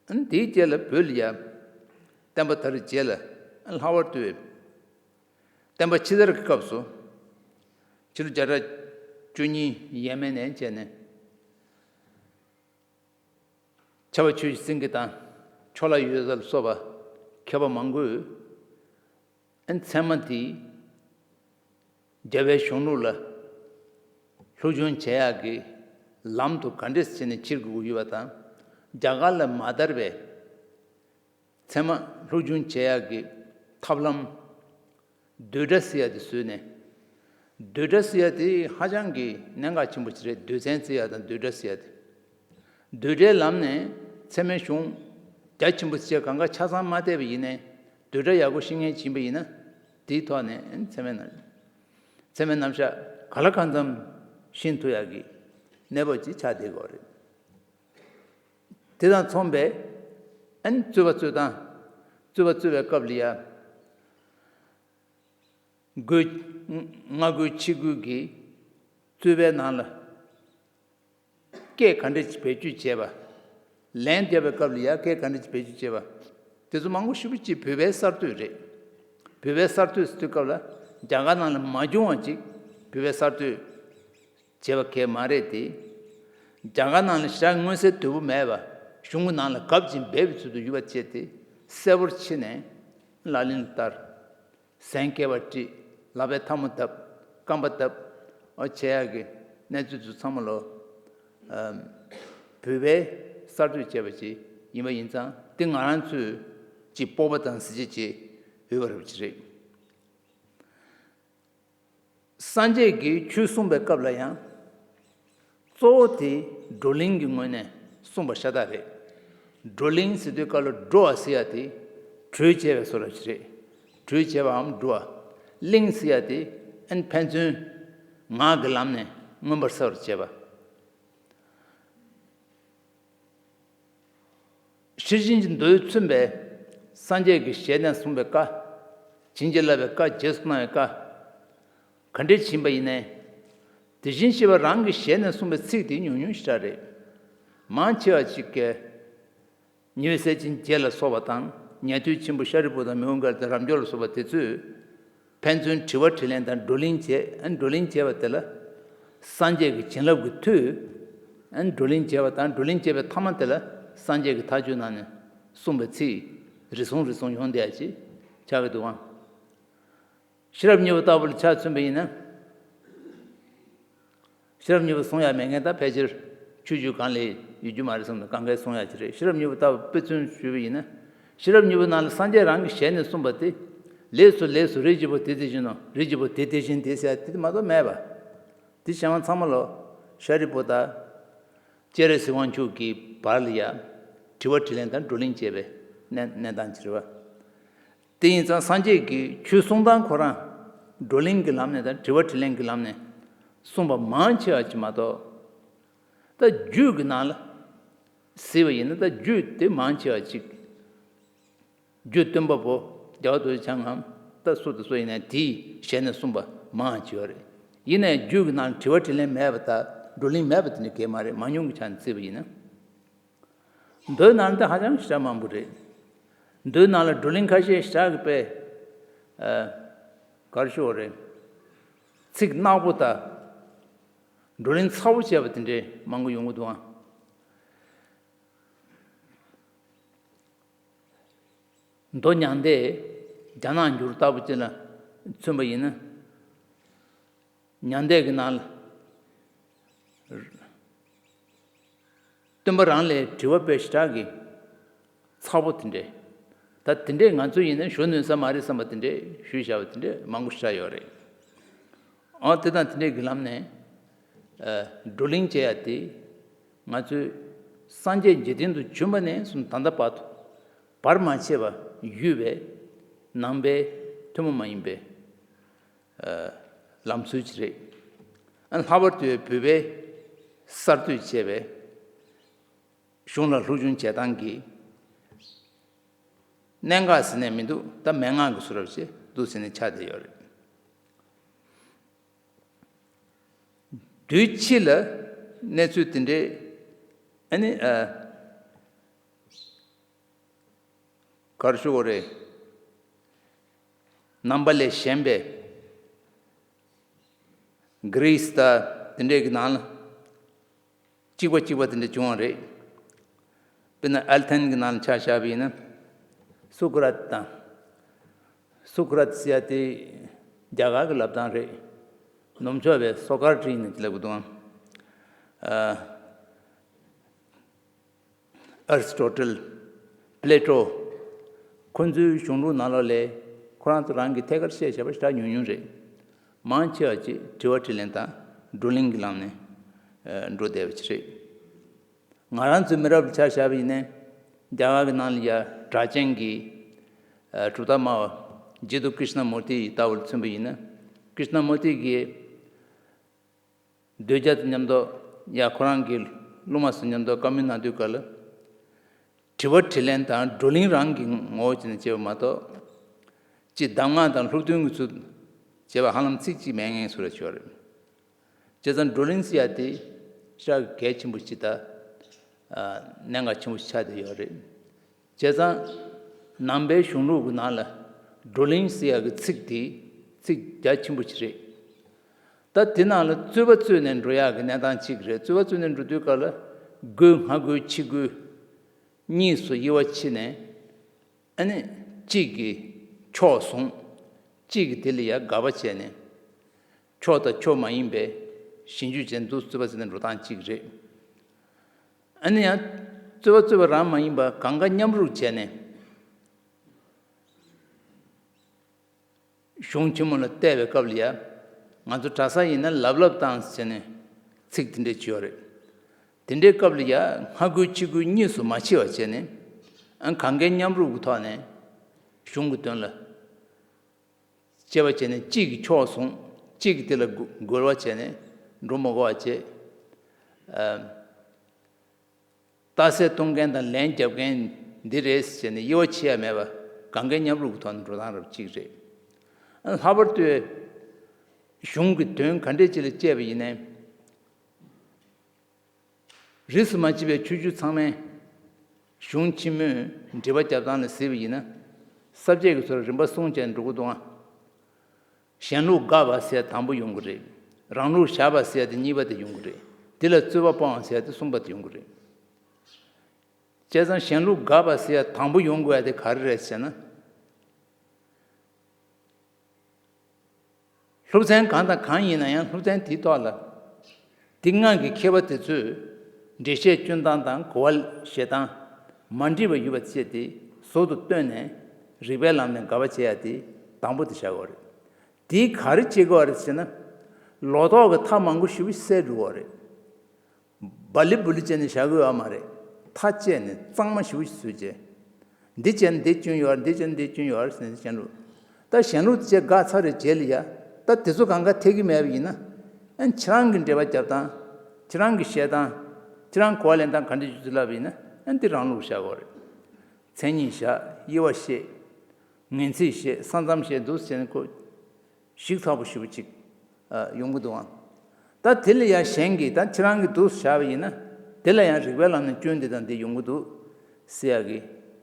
ཨ་ནི་དེའི་རྗེས་ལ་བོད་ལ་ཡ་བསྟན་པ་དར་བའི་རྗེས་ལ་ཨ་ལྷག་པར་དུ་བསྟན་པ་ཕྱི་དར་གྱི་སྐབས་སུ་ཕྱི་ལོ་བརྒྱ་ཕྲག་བཅུ་གཉིས་ཡས་མས་ནས་བྱས་ནས། ཕྱྭ་པ་ཆོས་ཀྱི་སེང་གེ་དང་ཕྱོགས་ལ་ཡོད་ས་ལ་སོགས་པ་མཁས་པ་མང་པོས་ཨན་ཚད་མ་དེ་རྒྱལ་བའི་གཞུང་ལུགས་ལ་སློབ་སྦྱོང་བྱེད་ཡག་གི་ལམ་དུ་ག་འདྲས་བྱས་ནས་ཁྱེར་དགོས་ཀྱི་ཡོད་པ་དང་། རྒྱ་གར་ལ་མ་དར་བའི་ཚད་མ་སློབ་སྦྱོང་བྱེད་ཡག་གི་ཐབས་ལམ། བསྡུས་གྲྭ་ཟེར་ཡ་དེ་བཟོས་ནས། བསྡུས་གྲྭ་ཟེར་ཡ་དེ་ཧ་ཅང་གི་གནད་འགག་ཆེན་པོ་ཞིག་རེད། བསྡུས་ཚན་ཟེར་ཡ་དང་བསྡུས་གྲྭ་ཟེར་ཡ་དེ། བསྡུས་གྲྭའི་ལམ་ནས་ཚད་མའི་གཞུང་རྒྱ་ཆེན་པོ་ཞིག་གང་ག་ཆ་ཚང་མ་བལྟས་པ་ཡིན་ནའི་བསྡུས་གྲྭ་ཡག་པོ་ཤེས་མཁན་ཡིན་པ་ཡིན་ན། དེའི་ཐོག་ནས་ཚད་མའི་རྣམ་ཚད་མའི་རྣམ་གཞག་ག་ལ་གང་འཚམ་ཤེས་ཐུབ་ཡག་གི་གནས་བབ་ཅིག་ཆགས་བསྡད་ཀྱི་ཡོད་རེད། དེ་དང་མཚུངས་པའི་ཨན་རྩོད་པ་རྩོད་སྟངས། རྩོད་པ་རྩོད་པའི་སྐབས་ལ་ཡ། སྒོས། སྔ་སྒོས་ཕྱི་སྒོས་ཀྱི་རྩོད་པའི་ནང་ལ་སྐད་ག་འདྲ་ཅིག་བེད་སྤྱོད་བྱས་པ། ལན་རྒྱབ་པའི་སྐབས་ལ་ཡ་སྐད་ག་འདྲ་ཅིག་བེད་སྤྱོད་བྱས་པ། དེ་ཚོ་མང་པོ་ཞེ་པོ་ཅིག་བོད་པའི་གསར་གཏོད་རེད། བོད་པའི་གསར་གཏོད་ཟེར་དུས་སྐབས་ལ་རྒྱ་གར་ནང་ལ་མ་བྱུང་བ་ཅིག་བོད་པའི་གསར་གཏོད་བྱས་པ་གང་ཡང་མ་རེད་དེ། རྒྱ་གར་ནང་ལ་ཞེ་དྲག་མངོན་གསལ་དོད་པོ་མེད་པ། གཞུང་གི་ནང་ལ་གབ་ཅིང་སྦས་པའི་ཚུལ་དུ་ཡོད་པ་བྱས་ཏེ་གསལ་པོར་ཕྱེ་ནས་ལག་ལེན་ལ་བསྟར། གཟན་སྐེད་པ་དཀྲིས། ལག་པས་ཐལ་མོ་བརྡབས། རྐང་པ་བརྡབས། འོ་བྱེད་ཡག་གི་གནས་ཚུལ་ཚོ་ཚང་མ་ལོ། ཨམ། བོད་པའི་གསར་གཏོད་བྱས་པ་ཅིག་ཡིན་པ་ཡིན་ཙང་དེ་ང་རང་ཚོས་ཅིག་སྤོབས་པ་དང་གཟི་བརྗིད་ཅིག་ཡོད་པ་རེད་པ་ཅིག་རེད། སངས་རྒྱས་ཀྱིས་ཆོས་གསུངས་པའི་སྐབས་ལ་ཡང་། གཙོ་བོ་དེ་བགྲོ་གླེང་གི་ངོས་ནས་གསུངས་པ་ཤ་སྟག་རེད། བགྲོ་གླེང་ཟེར་དུས་སྐབས་ལ་བགྲོ་བ་ཟེར་ཡ་དེ་གྲོས་བྱས་པའི་བཟོ་འདྲ་ཞིག་རེད། གྲོས་བྱས་པའམ་བགྲོ་བ། གླེང་ཟེར་ཡ་དེ་ཨན་ཕན་ཚུན་ངག་གི་ལམ་ནས་མངོན་པར་གསལ་བར་བྱེད་པ། ཤེར་ཕྱིན་གྱི་མདོས་མཚོན་པའི་སངས་རྒྱས་ཀྱི་ཞལ་ནས་གསུངས་པའི་བཀའ། བྱིན་གྱིས་བརླབས་པའི་བཀའ། རྗེས་སུ་གནང་བའི་བཀའ། ག་འདྲས་ཕྱིན་པ་ཡིན་ནའི། དེ་བཞིན་གཤེགས་པ་རང་གི་ཞལ་ནས་གསུངས་པའི་ཚིག་དེ་ཉུང་ཉུང་ཞེ་དྲག་རེད། མང་ཆེ་བ་ཅིག་གིས། ཉེ་བའི་སྲས་ཆེན་བརྒྱད་ལ་སོགས་པ་དང་། ཉན་ཐོས་ཆེན་པོ་ཤཱ་རིའི་བུ་དང་མི་འོང་མགལ་དང་རབ་འབྱོར་ལ་སོགས་པ་དེ་ཚོས། ཕན་ཚུན་དྲི་བ་དྲིས་ལན་དང་བགྲོ་གླེང་བྱས། ཨ་ནི་བགྲོ་གླེང་བྱས་པ་དེ་ལ་སངས་རྒྱས་ཀྱི་བྱིན་རླབས་ཀྱི་མཐུས། ཨ་ནི་བགྲོ་གླེང་བྱས་པ་དང་། བགྲོ་གླེང་བྱས་པའི་མཐའ་མ་དེ་ལ་སངས་རྒྱས་ཀྱི་མཐའ་དཔྱོད་ནང་ནས་གསུངས་པའི་ཚིག་རེ་ཟུང་རེ་ཟུང་ཡོང་བསྡད་ཡ་ཅིག་ ཆགས་ཀྱི་འདུག་ཨང་། ཤེས་རབ་གཉིས་པོ་ལྟ་བུ་ལ་ཆ་མཚོན་པ་ཡིན་ན། ཤེས་རབ་གཉིས་པོ་གསུང་ཡ་མེད་མཁན་ད་ཕལ་ཆེར་ཆོས་བརྒྱུད་གང་ལ་ཡོད་རྒྱུ་མ་རེད་བསམ་ནས་གང་གས་གསུང་ཡ་ཅི་རེད། ཤེས་རབ་གཉིས་པོ་ལྟ་བུ་དཔེ་མཚོན་ཞུས་པ་ཡིན་ན། ཤེས་རབ་གཉིས་པོ་ནང་ལ་སངས་རྒྱས་རང་གི་ཞལ་ནས་གསུངས་པ་དེ། ལས་སུ་ལས་སུ་རིགས་ཀྱི་བུ་དེ་དེ་བཞིན་ནོ། རིགས་ཀྱི་བུ་དེ་དེ་བཞིན་དེ་ཟེར་ཡ་དེ་མ་གཏོགས་མེད་པ། དེ་གཞན་དབང་ཚང་མ་ལོ། ཤཱ་རིའི་བུ་དང་། སྤྱན་རས་གཟིགས་དབང་ཕྱུག་གི་བར་ལ་ཡ། དྲི་བ་དྲིས་ལན་དང་བགྲོ་གླེང་བྱས་པའི་གནས་གནས་སྟངས་ཅིག་རེད་བ། དེ་ཡིན་ཙང་སངས་རྒྱས་ཀྱིས་ཆོས་གསུང་སྟངས་ཁོ་རང་བགྲོ་གླེང་གི་ལམ་ནས་དང་དྲི་བ་དྲིས་ལན་གྱི་ལམ་ནས་གསུངས་པ་མང་ཆེ་བ་ཅིག་མ་གཏོགས། ད་རྒྱུད་ཀྱི་ནང་ལ་གཟིགས་པ་ཡིན་ན་ད་རྒྱུད་དེ་མང་ཆེ་བ་ཅིག་རྒྱུད་སྟོན་པ་པོ་རྒྱལ་བ་རྡོ་རྗེ་འཆང་ངམ་ད་སུ་དང་སུ་ཡིན་ནའི་དེའི་ཞལ་ནས་གསུངས་པ་མང་ཆེ་བ་རེད། ཡིན་ནའི་རྒྱུད་ཀྱི་ནང་ལ་དྲི་བ་དྲིས་ལན་མེད་པ་དང་བགྲོ་གླེང་མེད་པ་དེ་འདྲ་གས་མ་རེད། མང་ཉུང་གི་ཆ་ནས་བརྩིས་པ་ཡིན་ན། མདོའི་ནང་ལ་འདི་ཧ་ཅང་ཞེ་དྲག་མང་པོ་རེད། མདོའི་ནང་ལ་བགྲོ་གླེང་ཁ་ཤས་ཞེ་དྲག་གི་དཔེ། ཨ། ག་རེ་ཞུ་དགོས་རེད། ཚིག་ནག་པོ་དང་། བགྲོ་གླེང་ཚ་བོ་བྱས་པ་དེ་འདྲའི་མང་པོ་ཡོང་གི་འདུག་ཨང་། མདོ་མྱང་འདས་རྒྱ་ནག་འགྱུར་ལྟ་བུ་ཅིག་ལ་མཚོན་པ་ཡིན་ན། མྱང་འདས་ཀྱི་ནང་ལ། སྟོན་པ་རང་ལས་དྲི་བ་དཔེ་ཞེ་དྲག་གི་ཚ་བོ་དེ་འདྲས། ད་དེ་འདྲས་ང་ཚོ་ཡིན་ན་ཞུ་ནུས་ས་མ་རེད་བསམ་པ་དེ་འདྲས་ཞུས་བཞག་པ་དེ་འདྲས་མང་པོ་ཞིག་ཡོད་རེད། ཨོ་དེ་དང་དེ་འདྲས་ཀྱི་ལམ་ནས། ཨ། བགྲོ་གླེང་བྱེད་ཡ་དེ། ང་ཚོས་སངས་རྒྱས་འཇིག་རྟེན་དུ་བྱོན་པ་ནས་བཟུང་ད་ལྟ་བར་དུ་བར་མ་ཆད་པ་ཡོད་པའི་ནང་པའི་ཐུན་མོང་མ་ཡིན་པའི་ལམ་སྲོལ་ཅིག་རེད། ཨ། ལྷག་པར་དུ་བོད་པའི་གསར་གཏོད་བྱས་པའི་གཞུང་ལ་སློབ་སྦྱོང་བྱེད་སྟངས་ཀྱི་གནད་འགག་ཟེར་ནས་མི་འདུག་ད་མན་ངག་གི་བཟོ་འདྲ་ཅིག་འདུག་ཟེར་ནས་ཆགས་བསྡད་ཡོད་རེད། དུས་ཕྱིས་ལ་གནས་ཚུལ་དེ་འདྲའི། ཨ་ནི། ཨ། ག་རེ་ཞུ་དགོས་རེད། ནང་པ་ལས་གཞན་པའི་གྷི་རིས་དང་དེ་འདྲས་ཀྱི་ནང་ལ་གཅིག་པ་གཅིག་པ་དེ་འདྲ་བྱུང་བ་རེད། དཔེར་ན་ཨལ་ཐན་གྱི་ནང་ལ་ཆ་བཞག་པ་ཡིན་ན། སུ་ཀུ་ར་ཏི་དང་། སུ་ཀུ་ར་ཏི་ཟེར་ཡ་དེ་རྒྱ་གར་གྱི་ལབ་སྟངས་རེད། ནུབ་ཕྱོགས་པའི་སོ་ཀར་ཏི་ཡིན་ནས་ལབ་དགོས་འདུག་ཨང་། ཨ། ཨར་སི་ཊོ་ཊལ། པི་ལེ་ཊོ། ཁོ་ཚོའི་གཞུང་ལུགས་ནང་ལོགས་ལས་ཁོ་རང་ཚོ་རང་གི་ཐད་ཀར་བཤད་བྱས་པ་ཞེ་དྲག་ཉུང་ཉུང་རེད། མང་ཆེ་བ་ཅིག་དྲི་བ་དྲིས་ལན་དང་བགྲོ་གླེང་གི་ལམ་ནས། ཨ། འགྲོ་བསྡད་པ་ཅིག་རེད། ང་རང་ཚོའི་མི་རབས་ལ་ཆ་བཞག་པ་ཡིན་ན། རྒྱ་གར་གྱི་ནང་ལ་ཡ་གྲགས་ཅན་གྱི། ཨ། གྲུབ་མཐའ་སྨྲ་བ་ཇི་ཏུ་ཀྲི་ཤ་ན་མུར་ཏི་ཡི་ལྟ་བ་ལ་མཚོན་པ་ཡིན་ན། ཀྲི་ཤ་ན་མུར་ཏི་གིས། གདུལ་བྱ་དང་མཉམ་དུ་ཡ་ཁོ་རང་གི་སློབ་མ་ཚོ་མཉམ་དུ་བཀའ་མོལ་གནང་དུས་སྐབས་ལ། དྲི་བ་དྲིས་ལན་དང་བགྲོ་གླེང་རང་གི་ངོ་བོ་བྱས་ནས་བྱས་པ་མ་གཏོགས། སྤྱིར་གདམས་ངག་དང་སློབ་སྟོན་གྱི་ཚུལ་བྱས་པ་ཧ་ལམ་ཚིག་གཅིག་མེད་མཁན་བཟོ་འདྲ་ཅིག་ཡོད་རེད། བྱས་ཙང་བགྲོ་གླེང་ཟེར་ཡ་དེ་ཞེ་དྲག་གལ་ཆེན་པོ་ཞིག་དང་། ཨ། གནད་འགག་ཆེན་པོ་ཞིག་ཆགས་བསྡད་ཡོད་རེད། བྱས་ཙང་། ནང་པའི་གཞུང་ལུགས་ཀྱི་ནང་ལ་བགྲོ་གླེང་ཟེར་ཡག་གི་ཚིག་དེ་ཚིག་རྒྱ་ཆེན་པོ་ཞིག་རེད། ད་དེ་ནང་ལ་རྩོད་པ་རྩོད་ནས་འགྲོ་ཡག་གི་གནས་སྟངས་གཅིག་རེད། རྩོད་པ་རྩོད་ནས་འགྲོ་དུས་སྐབས་ལ་དགོས་སྔ་དགོས་ཕྱི་དགོས་གཉིས་སུ་དབྱེ་བ་ཕྱེ་ནས། ཨ་ནི་གཅིག་གིས་ཕྱོགས་བཟུང་། གཅིག་གིས་དེ་ལ་ཡ་དགག་པ་བྱས་ནས། ཕྱོགས་དང་ཕྱོགས་མ་ཡིན་པའི་ཞིབ་འཇུག་བྱས་འདུག་རྩོད་པ་ཟེར་ནས་འགྲོ་སྟངས་གཅིག་རེད། ཨ་ནི་ཡང་རྩོད་པ་རྩོད་པ་རང་མ་ཡིན་པར་གང་ག་མཉམ་རུབ་བྱས་ནས། གཞུང་ཆེན་མོ་ལ་བལྟས་པའི་སྐབས་ལ་ཡ། ང་ཚོ་གྲྭ་ས་ཡིན་ན་ལབ་ལབ་བཏང་ཟེར་ནས་ཚིག་དེ་འདྲས་བྱས་ཡོད་རེད། དེ་འདྲའི་སྐབས་ལ་ཡ་སྔ་རྒོལ་ཕྱི་རྒོལ་གཉིས་སུ་མ་ཕྱེ་བ་བྱས་ནས། ཨ། གང་གའི་མཉམ་རུབ་ཀྱི་ཐོག་ནས་གཞུང་གི་དོན་ལ། དཔྱད་པ་བྱས་ནས་གཅིག་གིས་ཕྱོགས་བཟུང་། གཅིག་གིས་དེ་ལ་རྒོལ་བ་བྱས་ནས་འགྲོ་མ་དགོས་པ་བྱས། ཨ། རྟགས་གསལ་གཏོང་མཁན་དང་ལན་རྒྱབ་མཁན་འདི་རེད་ཟེར་ནས་དབྱེ་བ་ཕྱེ་ཡ་མེད་པ་གང་གའི་མཉམ་རུབ་ཀྱི་ཐོག་ནས་འགྲོ་སྟངས་རབ་གཅིག་རེད། ཨ། ལྷག་པར་དུ་གཞུང་གི་དོན་ག་འདྲས་ཅིག་ལ་དཔྱད་པ་ཡིན་ནའི། རིས་སུ་མ་ཆད་པའི་ཆོས་བརྒྱུད་ཚང་མའི་གཞུང་ཆེན་མོའི་འགྲེལ་པ་རྒྱབ་སྟངས་ལ་གཟིགས་པ་ཡིན་ན། ས་བཅད་ཀྱི་ཚུལ་རིམ་པ་གསུམ་བྱས་ནས་འགྲོ་གི་འདུག་ཨང་། གཞན་ལུགས་དགག་པ་ཟེར་དང་པོ་ཡོང་གི་རེད། རང་ལུགས་བཞག་པ་ཟེར་དེ་གཉིས་པ་དེ་ཡོང་གི་རེད། དེ་ལ་རྩོད་པ་སྤོང་བ་ཟེར་དེ་གསུམ་པ་དེ་ཡོང་གི་རེད། བྱས་ཙང་གཞན་ལུགས་དགག་པ་ཟེར་དང་པོ་ཡོང་དགོས་ཡ་དེ་ག་རེ་རེད་ཟེར་ན། སློབ་ཚན་གང་དང་གང་ཡིན་ན་ཡང་སློབ་ཚན་དེའི་ཐོག་ལ། དེ་སྔ་གི་མཁས་པ་དེ་ཚོས་འགྲེལ་བཤད་སྐྱོན་སྟངས་དང་གོ་བ་བཤད་སྟངས་མ་འགྲིག་པ་ཡོད་པ་བཅས་དེ་ཟུར་དུ་བཏོན་ནས་རིགས་པའི་ལམ་ནས་དགག་པ་བྱེད་ཡ་དེ་དང་པོ་དེ་བཞག་དགོས་རེད། དེས་ག་རེ་བྱེད་དགོས་རེད་ཟེར་ན། ལོག་རྟོག་གི་མཐའ་མང་པོ་ཞེ་པོ་བསལ་འགྲོ་གི་རེད། སྦ་ལི་སྦུ་ལི་བྱས་ནས་བཞག་གི་ཡོད་མ་རེད། མཐའ་བཅད་ནས་གཙང་མ་ཞེ་པོ་ཞིག་བཟོས་བྱས། འདི་བྱས་ན་འདི་སྐྱོན་ཡོད་རེད། འདི་བྱས་ན་འདི་སྐྱོན་ཡོད་རེད་ཟེར་ནས་གཞན་ལུགས། ད་གཞན་ལུགས་དེ་བྱས་དགག་ཚར་རེད་རྗེས་ལ་ཡ། ད་དེ་ཚོ་གང་ག་འཐད་ཀྱི་མེད་པ་ཡིན་ན། ཨན་ཁྱེད་རང་གི་འགྲེལ་པ་རྒྱབ་སྟངས། ཁྱེད་རང་གི་བཤད་སྟངས། ཁྱེད་རང་གོ་བ་ལེན་སྟངས་ག་འདྲ་ཞིག་ལབ་པ་ཡིན་ན། ཨན་འདི་རང་ལུགས་བཞག་དགོས་རེད། མཚན་ཉིད་བཞག་དབྱེ་བ་བཤད། ངེས་ཚིག་བཤད། ས་མཚམས་བཤད། འདུག་ཟེར་ནས་ཁོ། ཞིབ་ཚགས་པོ་ཞེ་པོ་ཅིག་ཨ་ཡོང་གི་འདུག་ཨང་། ད་དེ་ལ་ཡང་གཞན་གྱིས་ད་ཁྱེད་རང་གིས་འདུག་བཞག་པ་ཡིན་ན། དེ་ལ་ཡང་རིགས་པའི་ལམ་ནས་སྐྱོན་འདི་དང་འདི་ཡོང་གི་འདུག་ཟེར་ཡག་གི་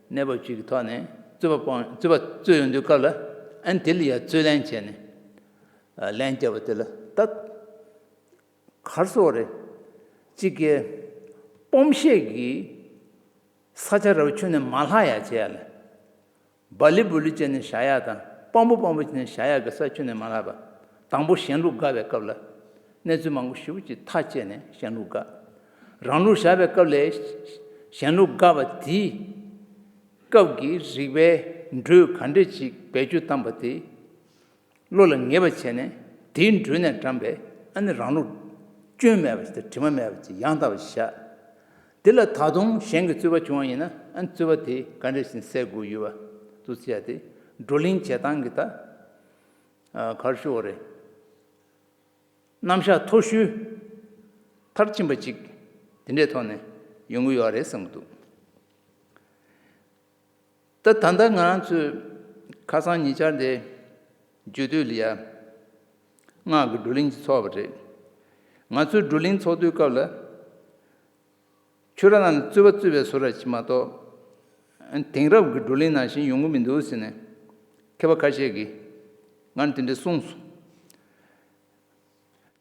གནས་བབ་ཅིག་གི་ཐོག་ནས་རྩོད་པ་སྤོང་རྩོད་པ་རྩོད་ཡོང་དུས་སྐབས་ལ། ཨ་ནི་དེ་ལ་ཡང་རྩོད་ལན་བྱས་ནས་ཨ་ལན་བརྒྱབ་པ་དེ་ལ་ད་གར་སོགས་རེད། གཅིག་གིས་སྤོམ་ཤེས་ཀྱི་ས་ཆ་རབ་ཆུ་ནས་མ་ལྷག་ཡ་བྱས་ཡ་ལ། སྦ་ལི་སྦུ་ལི་བྱས་ནས་བཞག་ཡག་དང་སྤམ་པོ་སྤམ་པོ་བྱས་ནས་བཞག་ཡག་གི་ས་ཁྱོན་ནས་མ་ལྷག་པ། དང་པོ་གཞན་ལུགས་དགག་པའི་སྐབས་ལ། གནས་ཚུལ་མང་པོ་ཞེ་པོ་ཅིག་ཐག་བཅད་ནས་གཞན་ལུགས་དགག་རང་ལུགས་བཞག་པའི་སྐབས་ལ། གཞན་ལུགས་དགག་པ་དེའི་སྐབས་ཀྱི་རིགས་པའི་འགྲོས་ག་འདྲས་ཅིག་བེད་སྤྱོད་བཏང་པ་དེ། བློ་ལ་ངེས་པ་བྱས་ནས་དེའི་འགྲོས་ནས་བཀྲམ་པའི་ཨ་ནི་རང་ལུགས་སྐྱོན་མེད་པ་ཞིག་དང་དྲི་མ་མེད་པ་ཞིག་ཡང་དག་པ་ཞིག་བཞག་དེ་ལ་ད་དུང་གཞན་གྱི་རྩོད་པ་བྱུང་བ་ཡིན་ན། ཨ་ནི་རྩོད་པ་དེ་ག་འདྲ་ཞིག་སེལ་དགོས་ཡོད་པ་འདུག་ཟེར་ཡ་དེ། བགྲོ་གླེང་བྱེད་སྟངས་ཀྱི་ད་ཨ་ག་རེ་ཞུ་དགོས་རེད། རྣམ་གཞག་མཐོ་ཤོས་མཐར་ཕྱིན་པ་ཅིག་དེ་འདྲའི་ཐོག་ནས་ཡོང་གི་ཡོད་རེད་བསམ་གྱི་འདུག་ད་ད་ལྟ་ང་རང་ཚོས་ཁ་སང་ཉེ་ཆར་དེ་རྒྱུད་སྟོད་ལ་ཡ་སྔགས་ཀྱི་བགྲོ་གླེང་ཅིག་ཚོགས་པ་རེད། ང་ཚོས་བགྲོ་གླེང་ཚོགས་དུས་སྐབས་ལ། ཆོས་ར་ནང་ལ་རྩོད་པ་རྩོད་པའི་བཟོ་འདྲ་ཅིག་མ་གཏོགས། དེང་རབས་ཀྱི་བགྲོ་གླེང་ནང་བཞིན་ཡོང་གི་མི་འདུག་ཟེར་ནས་མཁས་པ་ཁ་ཤས་ཀྱིས་ང་ལ་དེ་འདྲ་གསུངས་སོང་།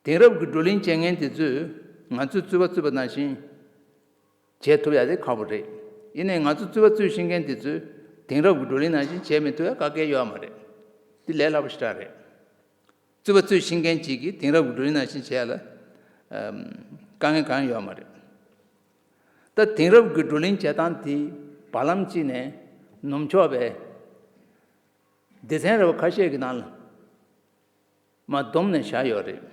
དེང་རབས་ཀྱི་བགྲོ་གླེང་བྱེད་མཁན་དེ་ཚོས་ང་ཚོས་རྩོད་པ་རྩོད་པ་ནང་བཞིན་བྱེད་ཐུབ་ཡ་དེ་ཁག་པོ་རེད། ཡིན་ནའི་ང་ཚོ་རྩོད་པ་རྩོད་ཤེས་མཁན་དེ་ཚོས་དེང་རབས་ཀྱི་བགྲོ་གླེང་ནང་བཞིན་བྱེད་མི་ཐུབ་ཡ་ག་གེ་ཡོད་མ་རེད། དེ་ལས་སླ་པོ་ཞེ་དྲག་རེད། རྩོད་པ་རྩོད་ཤེས་མཁན་གཅིག་གིས་དེང་རབས་ཀྱི་བགྲོ་གླེང་ནང་བཞིན་བྱེད་ཡ་ལ་ཨམ་དཀའ་ངལ་གང་ཡང་ཡོད་མ་རེད། ད་དེང་རབས་ཀྱི་བགྲོ་གླེང་བྱེད་སྟངས་དེ་བར་ལམ་གཅིག་ནས་ནུབ་ཕྱོགས་པའི་སྡེ་ཚན་རེ་བ་ཁ་ཤས་ཀྱི་ནང་ལ་མར་བསྡོམས་ནས་བཞག་ཡོད་རེད།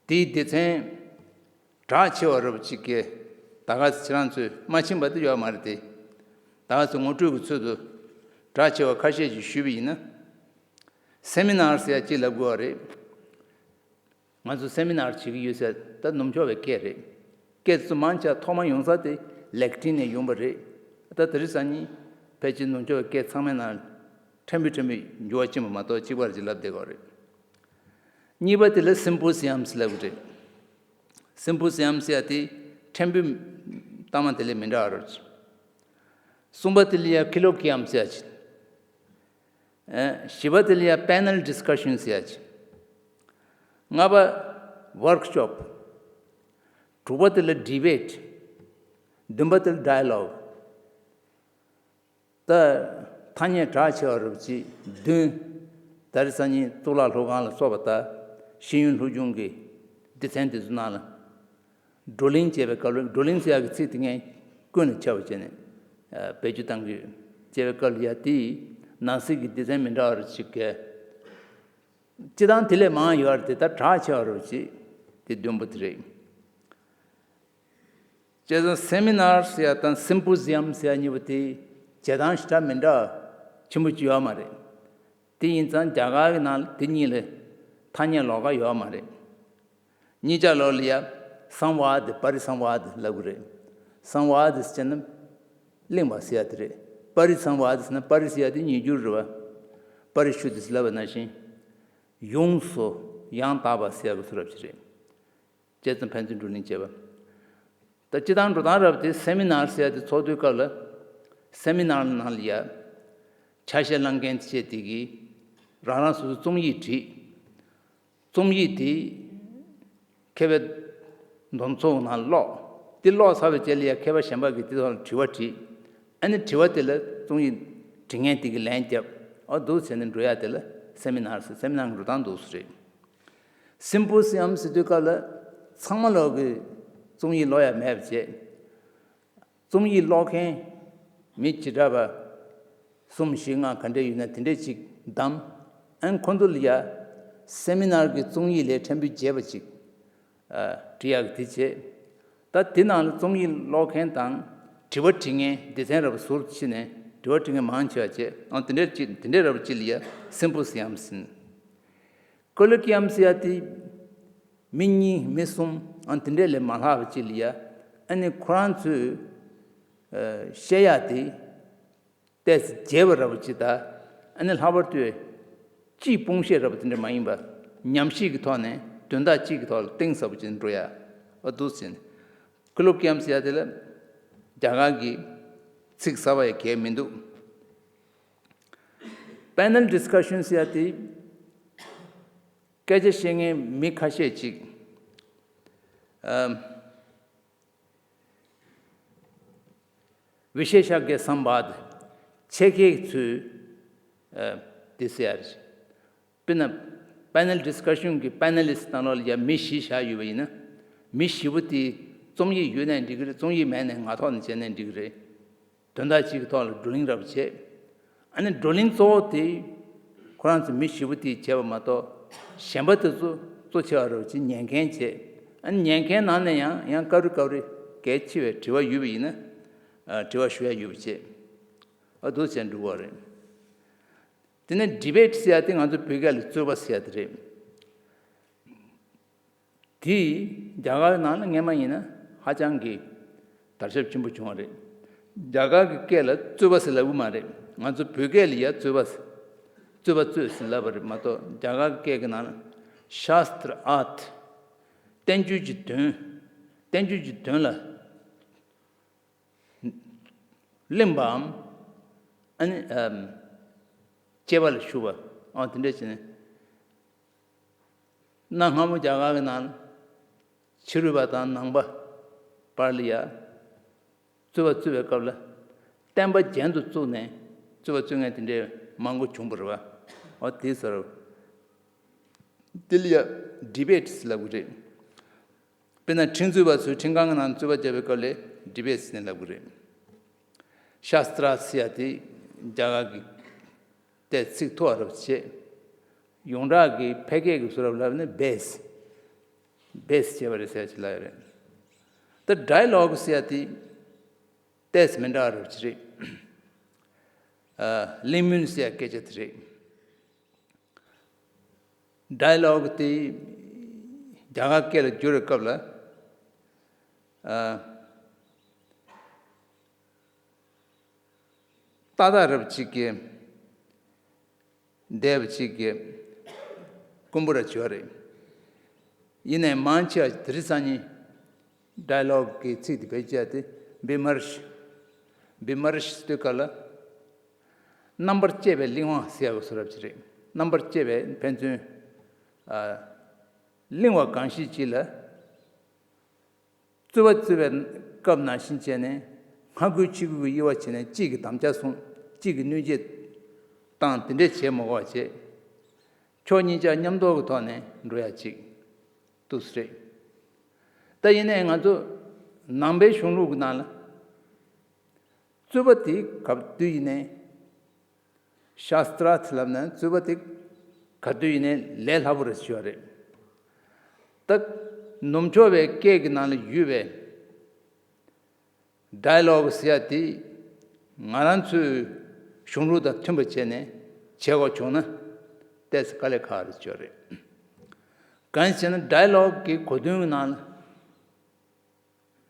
དེའི་སྡེ་ཚན་གྲགས་ཆེ་བ་རབ་ཅིག་གིས་ད་ག་ཚོད་ཁྱེད་རང་ཚོས་མ་ཕྱིན་པ་དེ་ཡོད་མ་རེད་དེ། ད་ག་ཚོད་ངོ་སྤྲོད་ཀྱི་ཚུལ་དུ་གྲགས་ཆེ་བ་ཁ་ཤས་ཤིག་ཞུས་པ་ཡིན་ན། སེ་མི་ནར་ཟེར་ཡ་གཅིག་ལབ་དགོས་པ་རེད། ང་ཚོ་སེ་མི་ནར་བྱེད་ཀྱི་ཡོད་ཟེར་ད་ནུབ་ཕྱོགས་པའི་སྐད་རེད། སྐད་ཚོ་མང་ཆེ་ཐོག་མ་ཡོང་ས་དེ་ལེག་ཊིན་ནས་ཡོང་པ་རེད། ད་དེ་རིང་སང་ཉིན་ཕལ་ཆེར་ནུབ་ཕྱོགས་པའི་སྐད་ཚང་མའི་ནང་ཕྲན་བུ་ཕྲན་བུ་འགྱུར་བ་ཕྱིན་པ་མ་གཏོགས་གཅིག་པ་རེ་ཅིག་ལབ་བསྡད་ཀྱི་ཡོད་རེད། གཉིས་པ་དེ་ལ་སིམ་པོ་སི་ཡམ་ཟེར་ལབ་ཀྱི་རེད། སིམ་པོ་སི་ཡམ་ཟེར་ཡ་དེ་ཕྲན་བུ་གཏའ་མ་དེ་ལས་མི་འདྲ་བ་རེད། གསུམ་པ་དེ་ལ་ཡ་ཁི་ལོ་ཀི་ཡམ་ཟེར་ཡ་ཅིག་ཨེ། བཞི་པ་དེ་ལ་ཡ་པེ་ནལ་ཌིས་ཀ་ཤན་ཟེར་ཡ་ཅིག་ལྔ་པ་ཝོརྐ་ཤོབ། དྲུག་པ་དེ་ལ་ཌི་བེཊ། བདུན་པ་དེ་ལ་ཌའི་ལོག་ད་ཐ་སྙད་གྲགས་ཆེ་བ་རུ་གཅིག་བདུན། ད་རེས་སང་ཉིན་གཙུག་ལག་སློབ་ཁང་ལ་སོགས་པ་དང་ཤེས་ཡོན་སློབ་སྦྱོང་གི་སྡེ་ཚན་དེ་ཚོ་ནང་ལ་བགྲོ་གླེང་བྱས་པའི་སྐབས་ལ། བགྲོ་གླེང་ཟེར་ཡག་གི་ཚིག་དེ་ངས་ཀུན་ལ་ཁྱབ་པ་བྱས་ནས་ཨ་བེད་སྤྱོད་བཏང་གི་ཡོད། བྱས་པའི་སྐབས་ལ་ཡ་དེའི་ནང་གསེས་ཀྱི་སྡེ་ཚན་མི་འདྲ་བ་རུ་གཅིག་གི་སྤྱིར་བཏང་དེ་ལས་མང་ཡོད་རེད་དེ། ད་གྲགས་ཆེ་བ་རུ་གཅིག་དེ་བདུན་པོ་དེ་རེད། བྱས་ཙང་སེ་མི་ནར་ཟེར་ཡ་དང་སིམ་པོ་སི་ཡམ་ཟེར་ཡ་གཉིས་པོ་དེ་བྱེད་སྟངས་ཞེ་དྲག་མི་འདྲ་ཆེན་པོ་ཅིག་ཡོད་མ་རེད། དེ་ཡིན་ཙང་རྒྱ་གར་གྱི་ནང་ལ་དེ་གཉིས་ལ་ཐ་སྙད་ལོགས་ཀ་ཡོད་མ་རེད། གཉིས་ཆ་ལོགས་ལ་ཡ་སང་ཝཱ་དི་པ་རི་སང་ཝཱ་དི་ལབ་གི་རེད། སང་ཝཱ་དི་ཟེར་ན་གླེང་བ་ཟེར་ཡ་དེ་རེད། པ་རི་སང་ཝཱ་དི་ཟེར་ན་པ་རི་ཟེར་ཡ་དེ་ཉིས་འགྱུར་རེད་བ། པ་རི་ཤུ་དི་ཟེར་ལབ་པ་ནང་བཞིན་ཡོངས་སུ་ཡང་དག་པ་ཟེར་ཡ་གི་ཚུལ་རབ་ཅིག་རེད། བྱས་ཙང་ཕན་ཚུན་བགྲོ་གླེང་བྱས་པ། ད་སྤྱིར་བཏང་འགྲོ་སྟངས་རབ་དེ་སེ་མི་ནར་ཟེར་ཡ་དེ་ཚོགས་དུས་སྐབས་ལ། སེ་མི་ནར་ནང་ལ་ཡ་ཆ་ཤས་བླངས་མཁན་བྱས་དེ་གིས་རང་རང་སོ་སོ་རྩོམ་ཡིག་བྲིས། རྩོམ་ཡིག་དེ་མཁས་པའི་འདུ་ཚོགས་ནང་ཀློག་དེ་ཀློག་ཚར་བའི་རྗེས་ལ་ཡ་མཁས་པ་གཞན་པ་གིས་དེ་ཐོག་ལ་དྲི་བ་དྲིས། ཨ་ནི་དྲི་བ་དེ་ལ་རྩོམ་ཡིག་འབྲི་མཁན་དེ་གིས་ལན་བརྒྱབ། ཨ་འདུག་བྱས་ནས་འགྲོ་ཡ་དེ་ལ་སེ་མི་ནར་ཟེར། སེ་མི་ནར་གྱི་འགྲོ་སྟངས་འདུག་སེ་རེད། སིམ་པོ་སི་ཡམ་ཟེར་དུས་སྐབས་ལ་ཚང་མ་ལོག་གི་རྩོམ་ཡིག་ཀློག་ཡ་མེད་པ་བྱས། རྩོམ་ཡིག་ཀློག་མཁན་མི་བྱེ་བྲག་པ་གསུམ་བཞི་ལྔ་ག་འདྲ་ཡོད་ན་དེ་འདྲས་ཅིག་བདམས། ཨན་ཁོ་ཚོ་ལ་ཡ་སེ་མི་ནར་གྱི་རྩོམ་ཡིག་ལས་ཕྲན་བུ་རྒྱས་པ་ཅིག་ཨ་བྲིས་ཡག་དེ་བྱས། ད་དེ་ནང་ལ་རྩོམ་ཡིག་ཀློག་མཁན་དང་དྲི་བ་དྲི་མཁན་སྡེ་ཚན་ར་བ་ཟུར་ཕྱེ་ནས་དྲི་བ་དྲི་མཁན་མང་ཆེ་བ་བྱས། ཨང་དེ་འདྲས་ཅིག་དེ་འདྲས་ར་བ་ཅིག་ལ་ཡ་སིམ་པོ་སི་ཡམ་ཟེར། ཀོ་ལོ་ཀི་ཡམ་ཟེར་ཡ་དེ་མི་གཉིས་མི་གསུམ་ཨང་དེ་འདྲས་ལས་མ་ལྷག་པ་ཅིག་ལ་ཡ། ཨ་ནི་ཁོ་རང་ཚོས་ཨ་བཤད་ཡ་དེ་ཏོག་ཙམ་རྒྱས་པ་ར་བ་ཅིག་དང་། ཨ་ནི་ལྷག་པར་དུ་སྤྱིའི་སྤུངས་བཤད་ར་བ་དེ་འདྲ་མ་ཡིན་པ། ཉམས་ཞིབ་ཀྱི་ཐོག་ནས་དོན་དག་གཅིག་གི་ཐོག་ལ་གཏིང་ཟབ་པོ་ཅིག་འགྲོ་ཡ། ཨ་འདུག་ཟེར་ནས། ཀོ་ལོ་ཀི་ཡམ་ཟེར་ཡ་དེ་ལ་རྒྱ་གར་གྱི་ཚིག་གསར་པ་ཡ་གང་ཡང་མི་འདུག་པེ་ནལ་ཌིས་ཀ་ཤན་ཟེར་ཡ་དེ་སྐད་ཆ་བཤད་མཁན་མི་ཁ་ཤས་ཅིག་ཨམ། བི་ཤེ་ཤ་ཀེ་སམ་བཱད། ཆེད་མཁས་ཚོས་ཨ་དེ་ཟེར་ཡ་རེད། དཔེར་ན་པེ་ནལ་ཌིས་ཀ་ཤན་གྱི་པེ་ནལ་ལིསྟ་ནང་ལོགས་ལ་ཡ་མི་བཞི་བཞག་ཡོད་པ་ཡིན་ན། མི་བཞི་པོ་དེ་རྩོམ་ཡིག་ཡོད་ནའི་འགྲིག་གི་རེད། རྩོམ་ཡིག་མེད་ནའི་ངག་ཐོག་ནས་བྱས་ནའི་འགྲིག་གི་རེད། དོན་དག་གཅིག་གི་ཐོག་ལ་བགྲོ་གླེང་ར་བ་བྱས། ཨ་ནི་བགྲོ་གླེང་གཙོ་བོ་དེ་ཁོ་རང་ཚོ་མི་བཞི་པོ་དེས་བྱས་པ་མ་གཏོགས། གཞན་པ་དེ་ཚོ་གཙོ་ཆེ་བ་ར་བ་ཅིག་ཉན་མཁན་བྱས། ཨ་ནི་ཉན་མཁན་ནང་ནས་ཡང་ཡང་སྐབས་རེ་སྐབས་རེ་གལ་ཆེ་བའི་དྲི་བ་ཡོད་པ་ཡིན་ན་ཨ་དྲི་བ་ཞུ་ཡ་ཡོད་པ་བྱས། ཨ་འདུག་བྱས་འགྲོ་གི་རེད། དེ་ནས་ཌི་བེ་ཊི་ཟེར་ཡ་དེ་ང་ཚོ་བོད་སྐད་ལ་རྩོད་པ་ཟེར་ཡ་དེ་རེད། དེ་རྒྱ་གར་ནང་ལ་སྔས་མ་ཡིན་ན་ཧ་ཅང་གི་དར་ཁྱབ་ཆེན་པོ་བྱུང་བ་རེད། རྒྱ་གར་གྱི་སྐད་ལ་རྩོད་པ་ཟེར་ལབ་གི་མ་རེད། ང་ཚོ་བོད་སྐད་ལ་ཡ་རྩོད་པ་རྩོད་པ་རྩོད་ཟེར་ལབ་པ་རེད་མ་གཏོགས། རྒྱ་གར་གྱི་སྐད་ཀྱི་ནང་ལ་ཤཱསྟྲ་ཨརྠ། བསྟན་བཅོས་ཀྱི་དོན། བསྟན་བཅོས་ཀྱི་དོན་ལ་གླེང་བའམ། ཨ་ནི་ཨམ། དཔྱད་པ་ལ་ཞུགས་པ། ཨ་དེ་འདྲ་བྱས་ནས། གནའ་སྔ་མོ་རྒྱ་གར་གྱི་ནང་ལ་ཕྱི་རོལ་པ་དང་ནང་པ་བར་ལ་ཡ་རྩོད་པ་རྩོད་པའི་སྐབས་ལ་བསྟན་པ་རྒྱན་དུ་བཙུགས་ནས་རྩོད་པ་རྩོད་མཁན་དེ་འདྲའི་མང་པོ་བྱུང་བ་རེད་པ། འོ་དེ་ཟེར། དེ་ལ་ཡ་ཌི་བེ་ཊི་ལབ་ཀྱི་རེད། དཔེར་ན་ཁྲིམས་རྩོད་པ་ཚོས་ཁྲིམས་ཁང་གི་ནང་རྩོད་པ་བརྒྱབ་པའི་སྐབས་ལ་ཌི་བེ་ཊི་ཟེར་ནས་ལབ་ཀྱི་རེད། ཤཱསྟྲ་ཟེར་ཡ་དེ་རྒྱ་གར་གྱི་ཏོག་ཙམ་ཚིག་མཐོ་བ་ར་བ་བྱས། ཡོངས་གྲགས་ཀྱི་ཕལ་སྐད་ཀྱི་བཟོ་འདྲ་ལབ་ན་བྷེ་སི། བྷེ་སི་བྱས་པ་རེད་ཟེར་ཡ་ཅིག་ལབ་ཡ་རེད། ད་ཌའི་ལོག་ཟེར་ཡ་དེ་ཏོག་ཙམ་མི་འདྲ་བ་ར་བ་ཅིག་རེད། ཨ་གླེང་མོལ་ཟེར་ཡ་སྐད་ཆ་དེ་རེད། ཌའི་ལོག་དེ་རྒྱ་གར་སྐད་ལ་བསྒྱུར་བའི་སྐབས་ལ་ཨ་ཏག་ཏག་ར་བ་ཅིག་གི་བསྡད་པ་ཅིག་གི་དཀོན་པོ་ར་བྱས་པ་རེད། ཡིན་ནའི་མང་ཆེ་བ་དེ་རིང་སང་ཉིན་ཌའི་ལོག་གི་ཚིག་དེ་བེད་སྤྱད་དེ་བི་མར་ཤ། བི་མར་ཤ་ཟེར་དུས་སྐབས་ལ་རྣམ་པར་དཔྱད་པའི་གླེང་བ་ཟེར་ཡག་གི་བཟོ་འདྲ་ཅིག་རེད། རྣམ་པར་དཔྱད་པའི་ཕན་ཚུན་ཨ་གླེང་བ་གང་ཞིག་ཅིག་ལ་རྩོད་པ་རྩོད་པའི་སྐབས་ནང་བཞིན་བྱས་ནས་སྔ་རྒོལ་ཕྱི་རྒོལ་གྱི་དབྱེ་བ་ཕྱེ་ནས་གཅིག་གི་དམ་བཅའ་སྲུང་། གཅིག་གི་གནོད་བྱེད་བཏང་། དེ་འདྲས་བྱེད་མ་དགོས་པ་བྱས། ཕྱོགས་གཉིས་ཆ་མཉམ་དུ་གི་ཐོག་ནས་འགྲོ་ཡ་གཅིག་འདུག་སེ་རེད། ད་ཡིན་ནའི་ང་ཚོ་ནང་པའི་གཞུང་ལུགས་ཀྱི་ནང་ལ་རྩོད་པ་དེ་ག་དུས་ཡིན་ནའི་ཤཱསྟྲ་ལབ་ན་རྩོད་པ་དེ་ག་དུས་ཡིན་ནའི་ལས་སླ་པོ་རེད་ཞུ་བ་རེད། ད་ནུབ་ཕྱོགས་པའི་སྐད་ཀྱི་ནང་ལ་ཡོད་པའི་ཌའི་ལོག་ཟེར་ཡ་དེ་ང་རང་ཚོའི་གཞུང་ལུགས་དང་མཐུན་པ་བྱས་ནས་བྱེད་དགོས་བྱུང་ན་ཏོག་ཙམ་དཀའ་ལས་ཁག་རེད་ཞུ་བ་རེད། གང་ཡིན་ཟེར་ན་ཌའི་ལོག་གི་གོ་དོན་གྱི་ནང་ལ་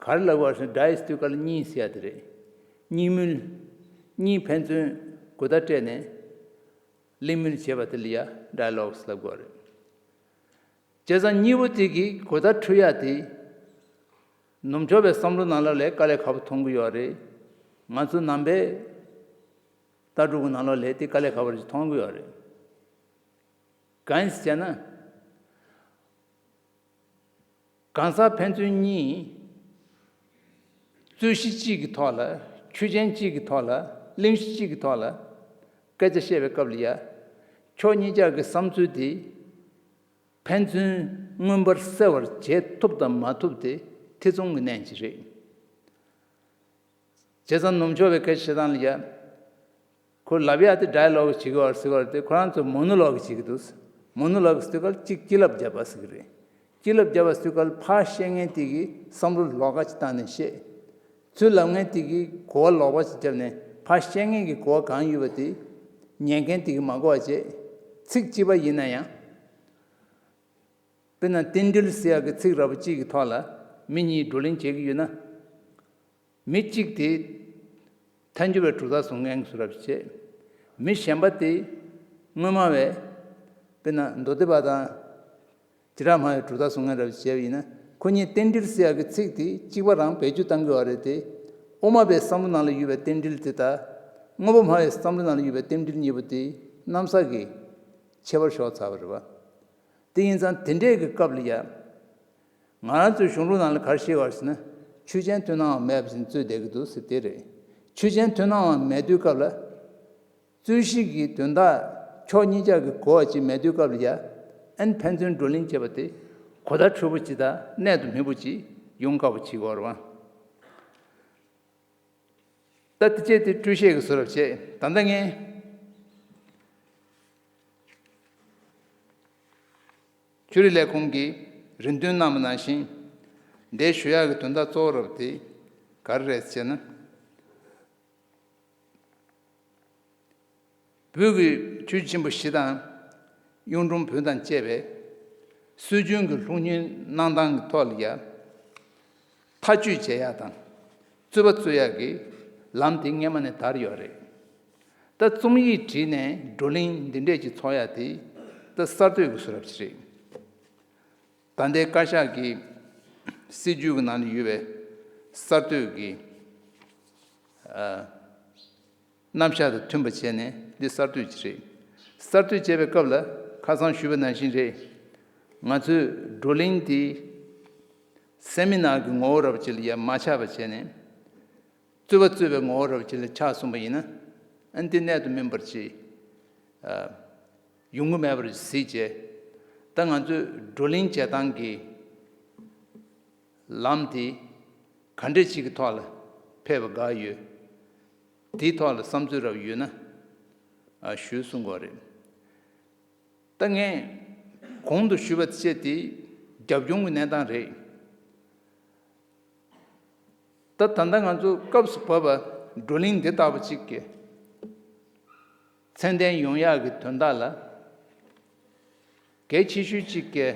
ག་རེ་ལབ་དགོས་ཟེར་ན། ཌའི་ཟེར་དུས་སྐབས་ལ་གཉིས་ཟེར་ཡ་དེ་རེད། གཉིས་མོལ། གཉིས་ཕན་ཚུན་གོ་བརྡ་སྤྲད་ནས་གླེང་མོལ་བྱེད་པ་དེ་ལ་ཡ་ཌའི་ལོག་ལབ་དགོས་རེད། བྱས་ཙང་གཉིས་པོ་དེ་གི་གོ་བརྡ་འཕྲོད་ཡ་དེ་ནུབ་ཕྱོགས་པའི་བསམ་བློ་ནང་ལ་ལས་དཀའ་ལས་ཁག་པོ་མཐོང་གི་ཡོད་རེད། ང་ཚོ་ནང་པའི་ལྟ་གྲུབ་ཀྱི་ནང་ལ་ལས་དེ་དཀའ་ལས་ཁག་པོ་ཞིག་མཐོང་གི་ཡོད་རེད། གང་ཡིན་ཟེར་ན། གང་ཟག་ཕན་ཚུན་གཉིས་རྩོད་གཞི་གཅིག་གི་ཐོག་ལ། ཆོས་ཅན་གཅིག་གི་ཐོག་ལ། གླེང་གཞི་གཅིག་གི་ཐོག་ལ་ སྐད་ཆ་བཤད་པའི་སྐབས་ལ་ཡ། ཕྱོགས་གཉིས་ཆ་གི་བསམ་ཚུལ་དེ་ཕན་ཚུན་མངོན་པར་གསལ་བར་བྱེད་ཐུབ་དང་མ་ཐུབ་དེ་ཐེ་ཚོམ་གྱི་གནས་ཅིག་རེད། བྱས་ཙང་ནུབ་ཕྱོགས་པའི་སྐད་ཆ་བཤད་སྟངས་ལ་ཡ། ཁོ་ལབ་ཡག་དེ་ཌའི་ལོག་བྱེད་ཀྱི་ཡོད་ཟེར་བ་དེ་ཁོ་རང་ཚོ་མོ་ནོ་ལོག་བྱེད་ཀྱི་འདུག་མོ་ནོ་ལོག་ཟེར་དུས་སྐབས་གཅིག་བྱིན་རླབས་བརྒྱབ་པ་ཟེར་གྱི་རེད། བྱིན་རླབས་བརྒྱབ་པ་ཟེར་དུས་སྐབས་ཕར་བཤད་མཁན་དེ་གིས་བསམ་བློ་ལོགས་ཀ་ཅིག་བཏང་ནས་བཤད། ཚུར་ལབ་མཁན་དེ་གིས་གོ་བ་ལོགས་པ་ཅིག་བརྒྱབ་ནས་ཕར་བཤད་མཁན་གྱི་གོ་བ་གང་ཡོད་པ་དེ་ཉན་མཁན་དེ་གིས་མ་གོ་བ་བྱས། ཚིག་གཅིག་པ་ཡིན་ན་ཡང་། དཔེར་ན་རྟེན་འབྲེལ་ཟེར་ཡག་གི་ཚིག་འདྲ་པོ་གཅིག་གི་ཐོག་ལ་མི་གཉིས་བགྲོ་གླེང་བྱེད་ཀྱི་ཡོད་ན། མི་གཅིག་དེ་ཐལ་འགྱུར་བའི་གྲུབ་མཐའ་བཟུང་མཁན་གྱི་བཟོ་འདྲ་བྱས། མི་གཞན་པ་དེ་དངོས་སྨྲ་བའི་དཔེར་ན་མདོ་སྡེ་པ་དང་བྱེ་བྲག་སྨྲ་བའི་གྲུབ་མཐའ་བཟུང་མཁན་འདྲ་བྱས་པ་ཡིན་ན། ཁོ་གཉིས་རྟེན་འབྲེལ་ཟེར་ཡག་གི་ཚིག་དེ་གཅིག་པ་རང་བེད་སྤྱོད་གཏང་གི་ཡོད་རེད་དེ། དབུ་མ་པའི་བསམ་བློ་ནང་ལ་ཡོད་པའི་རྟེན་འབྲེལ་དེ་དང་། དངོས་པོ་སྨྲ་བའི་བསམ་བློ་ནང་ལ་ཡོད་པའི་རྟེན་འབྲེལ་གཉིས་པོ་དེ་གནམ་ས་གི་ཁྱད་པར་ཤོར་ཚར་བ་རེད་བ། དེ་ཡིན་ཙང་དེ་འདྲས་ཀྱི་སྐབས་ལ་ཡ། ང་རང་ཚོའི་གཞུང་ལུགས་ནང་ལ་ག་རེ་བཤད་པ་ཟེར་ན། ཆོས་ཅན་མཐུན་སྣང་བ་མེད་པ་ཞིག་རྩོད་བསྡད་ཀྱི་འདུག་ཟེར་དེ་རེད། ཆོས་ཅན་མཐུན་སྣང་བ་མེད་དུས་སྐབས་ལ། རྩོད་གཞི་གི་དོན་དག་ཕྱོགས་གཉིས་ཆ་གི་གོ་བ་ཅིག་མེད་དུས་སྐབས་ལ་ཡ། ཨན་ཕན་ཚུན་བགྲོ་གླེང་བྱེད་པ་དེ་གོ་བརྡ་འཕྲོད་པོ་ཅིག་དང་གནད་དུ་སྨིན་པོ་ཅིག་ཡོང་དཀའ་པོ་ཅིག་ཡོད་རེད་བ། ད་དེ་བྱས་ཏེ་སྤྲོས་བཤད་ཀྱི་བཟོ་འདྲ་བྱས། ད་ལྟ་ངས་ཆོས་རིག་ལས་ཁུངས་ཀྱིས་རེ་འདུན་གནང་བ་ནང་བཞིན། འདིར་ཞུ་ཡག་གི་དོན་དག་གཙོ་བོ་རབ་དེ་ག་རེ་རེད་ཟེར་ན། བོད་ཀྱི་ཆོས་ཆེན་པོ་བཞི་དང་། གཡུང་དྲུང་བོན་དང་བཅས་པའི་སྲོལ་རྒྱུན་གྱི་སློབ་གཉེར་གནང་སྟངས་ཀྱི་ཐོག་ལ་ཡ། མཐའ་དཔྱོད་བྱེད་ཡག་དང་རྩོད་པ་རྩོད་ཡག་གི་ལམ་དེ་སྔས་མ་ནས་དར་ཡོད་རེད། ད་རྩོམ་ཡིག་བྲིས་ནས་བགྲོ་གླེང་འདི་འདྲས་ཀྱི་ཚོགས་ཡག་དེ་ད་གསར་གཏོད་ཀྱི་བཟོ་འདྲ་ཞིག་རེད། ད་ལྟའི་བཀའ་ཤག་གི་སྲིད་ཇུས་ཀྱི་ནང་ལ་ཡོད་པའི་གསར་གཏོད་ཀྱི་ཨ། རྣམ་གཞག་དང་མཐུན་པ་བྱས་ནས་འདི་གསར་གཏོད་ཅིག་རེད། གསར་གཏོད་བྱས་པའི་སྐབས་ལ་ཁ་སང་ཞུས་པ་ནང་བཞིན་རེད། ང་ཚོས་བགྲོ་གླེང་འདི་སེ་མི་ནར་གྱི་ངོ་བོ་འདྲ་པོ་ཅིག་ལ་ཡང་མ་ཆགས་པ་བྱས་ནས། རྩོད་པ་རྩོད་པའི་ངོ་བོ་འདྲ་པོ་ཅིག་ལ་ཆགས་སོང་བ་ཡིན་ན། ཨ་ནི་དེ་གནད་དུ་སྨིན་པར་བྱེད། ཨ། ཡོང་གི་མེད་པར་གཟིགས་བྱས། ད་ང་ཚོས་བགྲོ་གླེང་བྱེད་སྟངས་ཀྱི་ལམ་དེ་ག་འདྲས་ཅིག་གི་ཐོག་ལ་ཕེབས་པ་དགའ་ཡོད། དེའི་ཐོག་ལ་བསམ་ཚུལ་རབ་ཡོད་ན། ཨ། ཞུས་གསུང་དགོས་རེད། ད་ངས་གོང་དུ་ཞུས་པ་བཅས་དེ་རྒྱབ་ལྗོངས་ཀྱི་གནས་སྟངས་རེད། ད་ད་ལྟ་ང་ཚོ་སྐབས་སུ་བབས་པ་བགྲོ་གླེང་འདི་ལྟ་བུ་གཅིག་གིས་ཚད་ལྡན་ཡོང་ཡག་གི་དོན་དག་ལ་གལ་ཆེ་ཤོས་གཅིག་གིས་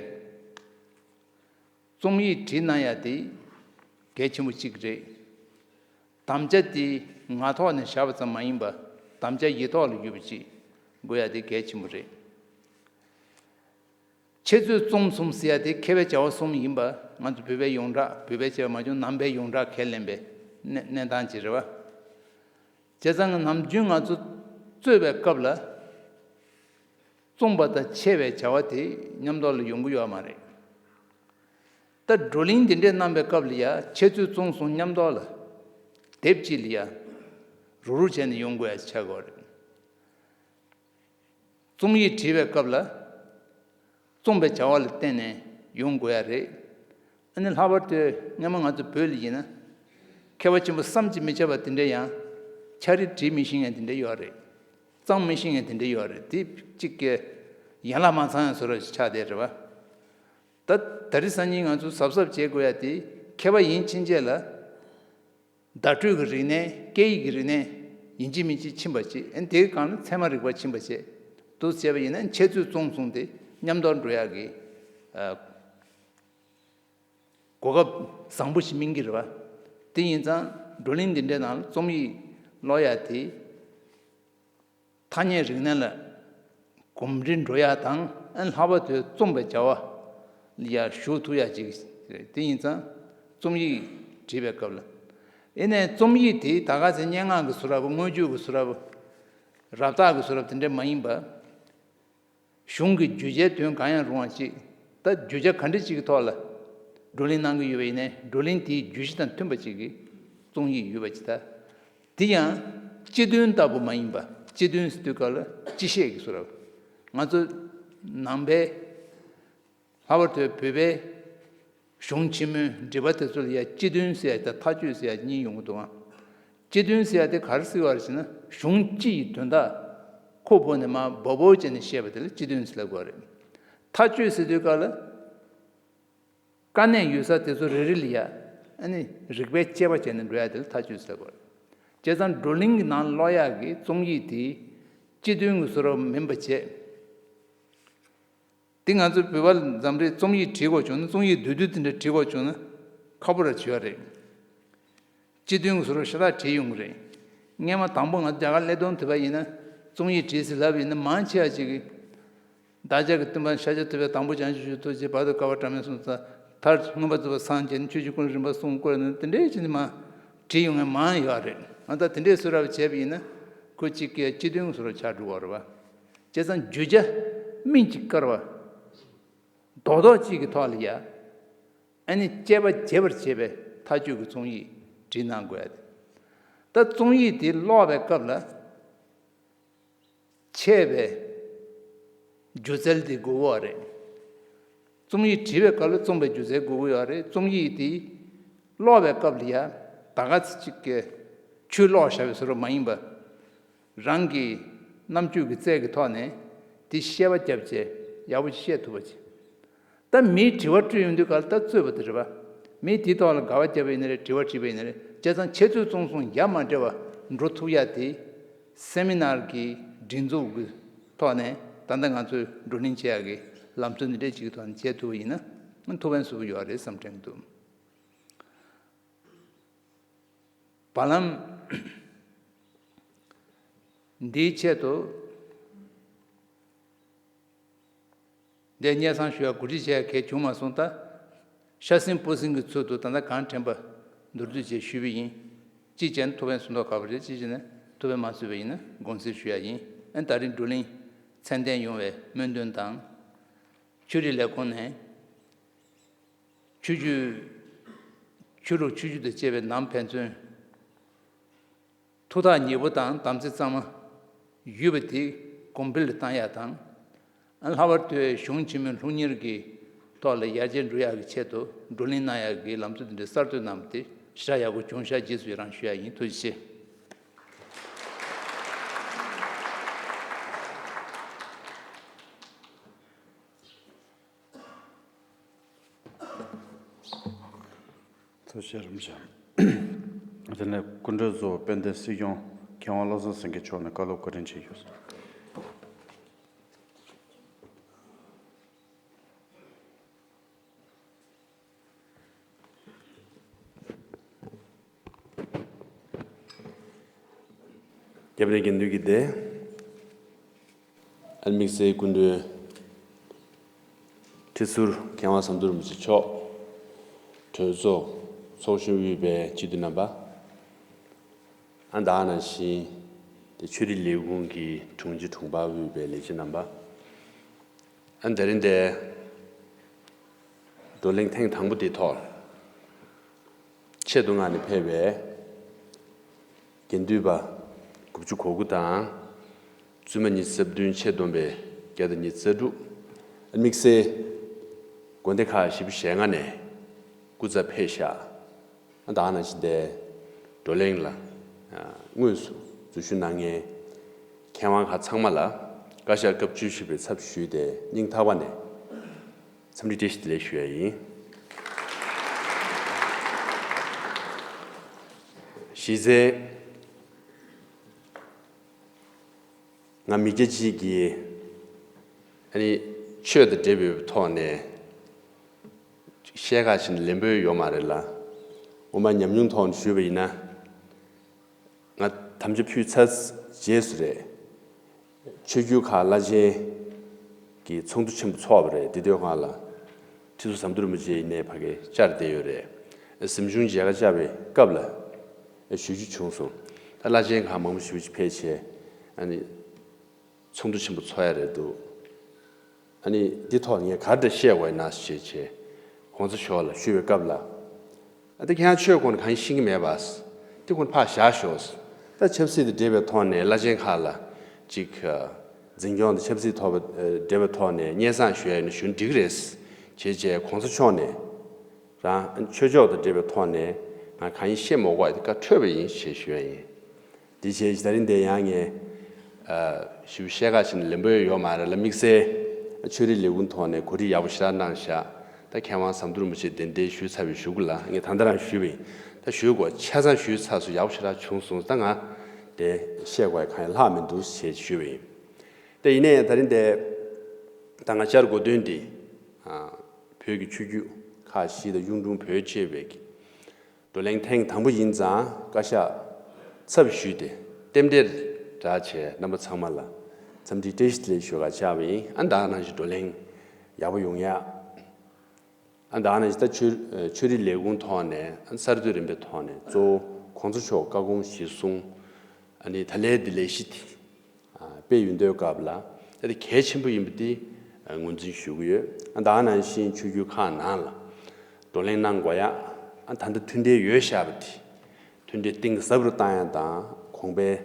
རྩོམ་ཡིག་བྲིས་གནང་ཡག་དེ་གལ་ཆེན་པོ་གཅིག་རེད། དམ་བཅའ་དེ་ངག་ཐོག་ནས་བཞག་པ་ཙམ་མ་ཡིན་པར་དམ་བཅའ་ཡིག་ཐོག་ལ་ཡོད་པ་ཅིག་དགོས་ཡག་དེ་གལ་ཆེན་པོ་རེད། འཆད་རྩོད་རྩོམ་གསུམ་ཟེར་ཡ་དེ་མཁས་པའི་བྱ་བ་གསུམ་ཡིན་པ་ང་ཚོ་བོད་པའི་ཡོངས་གྲགས། བོད་པའི་བྱ་བ་མ་བྱུང་ནང་པའི་ཡོངས་གྲགས་ཁས་ལེན་པའི་གནས་གནས་སྟངས་ཅིག་རེད་བ། བྱས་ཙང་ནམ་རྒྱུན་ང་ཚོ་རྩོད་པའི་སྐབས་ལ་རྩོམ་པ་དང་འཆད་པའི་བྱ་བ་དེ་མཉམ་དུ་ལ་ཡོང་གི་ཡོད་མ་རེད། ད་བགྲོ་གླེང་འདི་འདྲས་གནང་པའི་སྐབས་ལ་ཡ་འཆད་རྩོད་རྩོམ་གསུམ་མཉམ་དུ་ལ་དེབ་གཅིག་ལ་ཡ་རུག་རུག་བྱས་ནས་ཡོང་དགོས་ཡ་ཆགས་ཀྱི་ཡོད་རེད། རྩོམ་ཡིག་བྲིས་པའི་སྐབས་ལ། རྩོམ་པའི་བྱ་བ་ལ་བརྟེན་ནས་ཡོང་དགོས་ཡ་རེད། ཨ་ནི་ལྷག་པར་དུ་སྔོན་མ་ང་ཚོ་བོད་ལ་ཡིན་ན། མཁས་པ་ཆེན་པོ་བསམ་གྱིས་མི་ཁྱབ་པ་དེ་འདྲ་ཡང་། ཕྱག་བྲིས་བྲིས་མི་ཤེས་མཁན་དེ་འདྲ་ཡོད་རེད། གཙང་མི་ཤེས་མཁན་དེ་འདྲ་ཡོད་རེད། དེ་གཅིག་གི་ཡན་ལག་མ་ཚང་ཡང་བཟོ་འདྲ་ཞིག་ཆགས་བསྡད་རེད་བ། ད་ད་རེས་སང་ཉིན་ང་ཚོ་གཟབ་གཟབ་བྱེད་དགོས་ཡ་དེ་མཁས་པ་ཡིན་ཕྱིན་ཆད་ལ། བརྡ་སྤྲོད་ཀྱི་རིག་གནས། སྐད་ཡིག་གི་རིག་གནས་ཡིན་གཅིག་མིན་གཅིག་ཕྱིན་པ་བྱེད། ཨ་ནི་དེའི་སྒང་ལ་ཚད་མ་རིག་པ་ཕྱིན་པ་བྱེད། འདུག་བྱས་པ་ཡིན་ན་འཆད་རྩོད་རྩོམ་གསུམ་དེ་མཉམ་དུ་འགྲོ་ཡག་གི་ཨ། གོ་སྐབས་བཟང་པོ་ཞིག་སྨིན་གྱི་རེད་བ། དེ་ཡིན་ཙང་བགྲོ་གླེང་འདི་འདྲའི་ནང་ལ་རྩོམ་ཡིག་ཀློག་ཡག་དེ། ཐ་སྙད་རིག་གནས་ལ་གོམས་འདྲིས་འགྲོ་ཡག་དང་། ཨ་ནི་ལྷག་པར་དུ་རྩོམ་པའི་བྱ་བ་ལ་ཡར་ཞུགས་ཐུབ་ཡག་ཅིག་རེད། དེ་ཡིན་ཙང་རྩོམ་ཡིག་བྲིས་པའི་སྐབས་ལ། ཡིན་ནའི་རྩོམ་ཡིག་དེ་ད་ག་ཚོད་སྙན་ངག་གི་བཟོ་འདྲ་པོ། དངོས་བརྗོད་ཀྱི་བཟོ་འདྲ་པོ། རབ་བཏགས་ཀྱི་བཟོ་འདྲ་པོ་དེ་འདྲ་མ་ཡིན་པ། གཞུང་གི་བརྗོད་བྱའི་དོན་གང་ཡང་རུང་བ་ཅིག། ད་བརྗོད་བྱ་ག་འདྲ་ཅིག་གི་ཐོག་ལ་བགྲོ་གླེང་གནང་གི་ཡོད་པ་ཡིན་ནའི། བགྲོ་གླེང་དེའི་བརྗོད་གཞི་དང་མཐུན་པ་ཅིག་གི་རྩོམ་ཡིག་ཡོད་པ་ཅིག་དང་། དེ་ཡང་སྤྱི་དོན་ལྟ་བུ་མ་ཡིན་པ། སྤྱི་དོན་ཟེར་དུས་སྐབས་ལ་སྤྱི་བཤད་ཀྱི་བཟོ་འདྲ། ང་ཚོ་ནང་པའི་ལྷག་པར་དུ་བོད་པའི་གཞུང་ཆེན་མོའི་འགྲེལ་པ་དེ་ཚོ་ལ་ཡང་སྤྱི་དོན་ཟེར་ཡ་དང་མཐའ་དཔྱོད་ཟེར་ཡ་གཉིས་ཡོང་གི་འདུག་ཨང་། སྤྱི་དོན་ཟེར་ཡ་དེ་ག་རེ་ཟེར་བ་རེད་ཟེར་ན། གཞུང་སྤྱི་ཡི་དོན་དག་ཁོ་བོ་ནས་མར་འབོ་འབོ་བྱས་ནས་བཤད་པ་དེ་ལ་སྤྱི་དོན་ཟེར་ལབ་དགོས་རེད། མཐའ་དཔྱོད་ཟེར་དུས་སྐབས་ལ། དཀའ་གནད་ཡོད་ས་དེ་ཚོ་རེ་རེ་ལ་ཡ། ཨ་ནི་རིགས་པས་དཔྱད་པ་བྱས་ནས་འགྲོ་ཡ་དེ་ལ་མཐའ་དཔྱོད་ཟེར་དགོས་རེད། བྱས་ཙང་བགྲོ་གླེང་གི་ནང་ཀློག་ཡག་གི་རྩོམ་ཡིག་དེ་སྤྱི་དོན་གྱི་བཟོ་འདྲ་མིན་པ་བྱས། དེ་ང་ཚོ་བོད་པ་འཛམ་རེད། རྩོམ་ཡིག་བྲིས་དགོས་བྱུང་ན། རྩོམ་ཡིག་བསྡུས་བསྡུས་དེ་འདྲ་བྲིས་དགོས་བྱུང་ན་ཁག་པོ་ར་བྱེད་ཡ་རེད། སྤྱི་དོན་གྱི་བཟོ་འདྲ་ཤ་སྟག་བྲིས་ཡོང་གི་རེད། སྔས་མ་དང་པོ་ང་རྒྱ་གར་སླེབས་དུས་དེ་བ་ཡིན་ན། རྩོམ་ཡིག་བྲིས་ཟེར་ལབ་ཡིན་ན། མང་ཆེ་བ་ཅིག་གིས། བདག་ཅག་གི་སྟོན་པ་ཤཱཀྱ་ཐུབ་པས། དང་པོ་བྱང་ཆུབ་ཀྱི་ཐུགས་རྗེ། བར་དུ་དཀའ་བ་བྲལ་མེད་གསུངས་ས། མཐར་མངོན་པར་རྫོགས་པར་སངས་རྒྱས་ནས། ཆོས་ཀྱི་སྐུ་རིམ་པར་གསུངས་སྐོར་ནས། དེ་འདྲའི་ཅིག་ནི་མ་བྲིས་ཡོང་མཁན་མང་ཡོད་རེད། ང་ད་དེ་འདྲའི་བཟོ་འདྲ་བྱས་པ་ཡིན་ན། ཁོ་གཅིག་གི་སྤྱི་དོན་བཟོ་འདྲ་ཆགས་འགྲོ་བ་རེད་བ། བྱས་ཙང་བརྗོད་བྱ་སྨིན་ཅིང་དཀར་བ། རྡོག་རྡོག་གཅིག་གི་ཐོག་ལ་ཡ། ཨ་ནི་དཔྱད་པ་རྒྱས་པར་བྱེད་པའི་མཐའ་དཔྱོད་ཀྱི་རྩོམ་ཡིག་བྲིས་གནང་དགོས་ཡ་དེ། ད་རྩོམ་ཡིག་དེ་ཀློག་པའི་སྐབས་ལ། འཆད་པའི་སྒྱུ་རྩལ་དེ་དགོས་ཀྱི་ཡོད་རེད། རྩོམ་ཡིག་བྲིས་པའི་སྐབས་ལ་རྩོམ་པའི་སྒྱུ་རྩལ་དགོས་ཀྱི་ཡོད་རེད། རྩོམ་ཡིག་དེ་ཀློག་པའི་སྐབས་ལ་ཡ། ད་ག་ཚོད་ཅིག་གི་ཆོས་ཀློག་བྱ་བའི་བཟོ་འདྲ་མ་ཡིན་པ། རང་གི་རྣམ་དཔྱོད་ཀྱི་རྩལ་གྱི་ཐོག་ནས་དེ་ཤེས་པ་བརྒྱབ་བྱས་ཡག་པོ་ཅིག་བཤད་ཐུབ་པ་ཅིག། ད་མིའི་དྲི་བ་དྲིས་ཡོང་དུས་སྐབས་ལ་ད་རྩོད་པ་དེ་རེད་པ། མིས་དེའི་ཐོག་ལ་དགག་པ་བརྒྱབ་པ་ཡིན་ན་རེད། དྲི་བ་དྲིས་པ་ཡིན་ན་རེད། བྱས་ཙང་འཆད་རྩོད་རྩོམ་གསུམ་ཡ་མ་བྲལ་བ་འགྲོ་ཐུབ་ཡ་དེ། སེ་མི་ནར་གྱི་སྒྲིག་འཛུགས་ཀྱི་ཐོག་ནས་ད་ལྟ་ང་ཚོས་བགྲོ་གླེང་བྱེད་ཡ་གི་ལམ་སྲོལ་འདི་འདྲའི་ཅིག་གི་ཐོག་ནས་བྱེད་ཐུབ་པ་ཡིན་ན་ཐུགས་ཕན་གསོས་པོ་ཡོད་རེད་བསམ་དྲན་གྱི་འདུག། བར་ལམ་འདིའི་ཆེད་དུ། འདིར་སྙན་སེང་ཞུ་ཡ། གོ་སྒྲིག་བྱས་ཡ་གལ་བྱུང་མ་སོང་། ད་ཤ་ཟིན་སྤུ་ཟིན་གྱི་ཚུལ་དུ་ད་ལྟ་གང་དྲན་པ་མདོར་བསྡུས་བྱས་ཞུས་པ་ཡིན། གཅིག་བྱས་ན་ཐུགས་ཕན་གསོས་མདོག་ཁ་པོ་རེད། གཅིག་བྱས་ན་ཐུགས་ཕན་མ་གསོས་པ་ཡིན་ན་དགོངས་སེལ་ཞུ་ཡ་ཡིན། ཨ་ནི་ད་རིང་བགྲོ་གླེང་ཚད་ལྡན་ཡོང་བའི་སྨོན་འདུན་དང་། ཆོས་རིག་ལས་ཁུངས་ནས་ཆོས་བརྒྱུད། ཆོས་ལུགས་ཆོས་བརྒྱུད་དང་བཅས་པའི་ནང་ཕན་ཚུན་ཐུགས་ཐག་ཉེ་པོ་དང་དམ་ཚིག་གཙང་མ་ཡོད་པ་དེ་གོང་འཕེལ་བཏང་ཡག་དང་། ལྷག་པར་དུ་གཞུང་ཆེན་མོའི་སློབ་གཉེར་གྱི་ཐོག་ལ་ཡར་རྒྱས་འགྲོ་ཡག་གི་ཆེད་དུ་བགྲོ་གླེང་གནང་ཡག་གི་ལམ་སྲོལ་འདི་འདྲ་གསར་གཏོད་གནང་བ་དེ་ཞེ་དྲག་ཡག་པོ་བྱུང་ཤག་རྗེས་སུ་ཡི་རང་ཞུ་ཡག་ཡིན། ཐུགས་རྗེ་ཆེ། ཐུགས་རྗེ་ཆེ་རིན་པོ་ཆེ། དེ་ནས་སྐུ་མགྲོན་གཙོ་བོ་དཔལ་ལྡན་སྲིད་སྐྱོང་མཁས་དབང་བློ་བཟང་སེང་གེ་མཆོག་ནས་བཀའ་སློབ་བཀའ་དྲིན་ཆེ་ཞུ། རྒྱལ་བའི་དགེ་འདུན་གྱི་སྡེ། ཨ་དམིགས་བསལ་སྐུ་མགྲོན་ཁྲི་ཟུར་མཁས་དབང་ཟམ་གདོང་རིན་པོ་ཆེ་མཆོག། གྲོས་ཚོགས་ཚོགས་གཞོན་དབུས་པའི་སྤྱི་འཐུས་རྣམ་པ། ཨ་ད་ག་ནང་བཞིན་དེ་ཆོས་རིག་ལས་ཁུངས་ཀྱི་དྲུང་ཆེ་དྲུང་འཕར་དབུས་པའི་ལས་བྱེད་རྣམ་པ། ཨ་དེ་རིང་དེ་བགྲོ་གླེང་ཐེངས་དང་པོ་དེའི་ཐོག་ཆེད་དུ་མངགས་ནས་ཕེབས་པའི་དགེ་འདུན་པ་དགུ་བཅུ་གོ་དགུ་དང་། བཙུན་མ་ཉི་ཤུ་རྩ་བདུན། ཆེད་བསྡོམས་པས་བརྒྱ་དང་ཉི་ཤུ་རྩ་དྲུག། དམིགས་བསལ་དགོན་སྡེ་ཁག་བཞི་བཅུ་ཞེ་ལྔ་ནས་སྐུ་ཚབ་ཕེབས་ཤག། ད་ག་ནང་བཞིན་དེ་བགྲོ་གླེང་ལ་དངོས་སུ་འཛུལ་ཞུགས་གནང་མཁན་མཁས་དབང་ཁག་ཚང་མ་ལ་བཀའ་ཤག་སྐབས་བཅུ་བཞི་པའི་ཚབ་ཞུས་ཏེ་སྙིང་ཐག་པ་ནས་འཚམས་འདྲི་བཀྲ་ཤིས་བདེ་ལེགས་ཞུ་ཡ་ཡིན། གཞི་རྩའི་ང་མི་སྐྱ་གཅིག་གིས་ཨ་ནི་ཆོས་དང་འབྲེལ་བའི་ཐོག་ནས་བཤད་ཁག་ཅིག་ལེན་པོ་ཡོད་མ་རེད་ལ། འོ་མ་ཉམས་མྱོང་ཐོག་ནས་ཞུས་པ་ཡིན་ན། ང་དམ་བཅའ་ཕུལ་ཚར་རྗེས་སུ་རེད། ཆོས་བརྒྱུད་ཁག་བླ་ཆེན་གྱི་ཚོགས་འདུ་ཆེན་པོ་ཚོགས་པ་རེད། དེ་དུས་སྒང་ལ་ཁྲི་ཟུར་ཟམ་གདོང་རིན་པོ་ཆེ་ཡིན་ནའི་ཕ་གིར་བཅར་བསྡད་ཡོད་རེད། གཟིམ་ཆུང་མཇལ་ཁ་བཅར་བའི་སྐབས་ལ་ཞུ་རྒྱུ་བྱུང་སོང་། ད་བླ་ཆེན་ཁག་མང་པོ་ཞེ་པོ་ཅིག་ཕེབས་བྱས་ཨ་ནི་ཚོགས་འདུ་ཆེན་པོ་ཚོགས་ཡ་རེད་འདུག། ཨ་ནི་འདི་ཐོག་ངས་ག་རེ་འདྲ་བཤད་དགོས་ན་ཞེས་བྱས་གོང་ས་མཆོག་ལ་ཞུས་པའི་སྐབས་ལ། ཨ་ད་ཁྱེད་རང་ཆོས་སྐོར་ནས་གང་ཡང་ཤེས་ཀྱི་མེད་པ། དེ་ཁོ་ཕར་བཞག་ཤོག། ད་ཆབ་སྲིད་དང་འབྲེལ་བའི་ཐོག་ནས་བླ་ཆེན་ཁག་ལ་ ཅིག་འཛིན་སྐྱོང་དང་ཆབ་སྲིད་ཐོག་འབྲེལ་བའི་ཐོག་ནས་སྙན་སེང་ཞུ་ཡ་ཡིན་ན་ཞུ་ན་འགྲིག་གི་རེད། བྱས་རྗེས་གོང་ས་མཆོག་ནས་རང་ཆོས་ཕྱོགས་དང་འབྲེལ་བའི་ཐོག་ནས་ང་གང་ཡིན་བཤད་མ་དགོས་པ་དེ་བཀའ་འཁྲོལ་བ་ཡིན་ཞེས་ཞུ་ཡ་ཡིན། དེ་བྱས་ད་རིང་འདིར་ཡང་ངས་ཞུ་བཤད་ཁ་ཞིག་ནས་ལན་པོ་ཡོད་མ་རེད་ལ། དམིགས་བསལ་ཆོས་རིག་ལས་ཁུངས་ཐོག་ནས་གོ་སྒྲིག་ཡག་པོ་ཞེ་དྲག་གནང་ཤག་ད་མཁས་དབང་ཟམ་གདོང་རིན་པོ་ཆེ་གདན་འདྲེན་ཞུས་ཚར་བའི་གཞུག་གུ་ལ་ངས་ད་ལྟ་རང་ཞུས་པ་ཡིན། ད་ཞུས་དགོས་ཆ་ཚང་ཞུས་ཚར་སོང་། ཡག་པོ་ཞེ་དྲག་བྱུང་སོང་། ད་ང་དེ་བཤད་དགོས་གང་ཡང་ལྷག་མི་འདུག་ཞེས་ཞུས་པ་ཡིན། དེ་ཡིན་ནའི་ད་རིང་དེ་ད་ང་བཅར་དགོས་དོན་འདི་བོད་ཀྱི་ཆོས་བརྒྱུད་ཁག་བཞི་དང་གཡུང་དྲུང་བོད་ཅེས་པའི་བགྲོ་གླེང་ཐེངས་དང་པོ་ཡིན་ཙང་བཀའ་ཤག་ཚབ་ཞུས་ཏེ་རྟེན་འབྲེལ་བསྒྲགས་བྱས་རྣམ་པ་ཚང་མ་ལ་འཚམས་འདྲི་བཀྲ་ཤིས་བདེ་ལེགས་ཞུ་ག་བཅར་བ་ཡིན། ཨ་ད་ག་ནང་བཞིན་བགྲོ་གླེང་ཡག་པོ་ཡོང་ཡ། ཨ་ད་ག་ནང་བཞིན་ད་ཆོས་ཆོས་རིག་ལས་ཁུངས་ཐོག་ནས་ཨ་གསར་གཏོད་རིམ་པའི་ཐོག་ནས་གཙོ་བོ་གོང་ས་མཆོག་བཀའ་དགོངས་གཞིར་བཟུང་ཨ་ནི་ད་ལན་འདི་ལས་གཞི་དེ་སྤེལ་ཡོང་དུས་སྐབས་ལ་ད་དེ་གལ་ཆེན་པོ་ཡིན་པ་དེ་ངོས་འཛིན་ཞུ་གི་ཡོད། ཨ་ད་ག་ནང་བཞིན་ཆོས་བརྒྱུད་ཁག་ནང་ལ་བགྲོ་གླེང་གནང་དགོས་ཡ། ཨ་ད་ལྟ་མཐུན་འབྲེལ་ཡོད་བཞག་པ་དེ་མཐུན་འབྲེལ་གཏིང་ཟབ་རུ་བཏང་ཡ་དང་གོང་འཕེལ་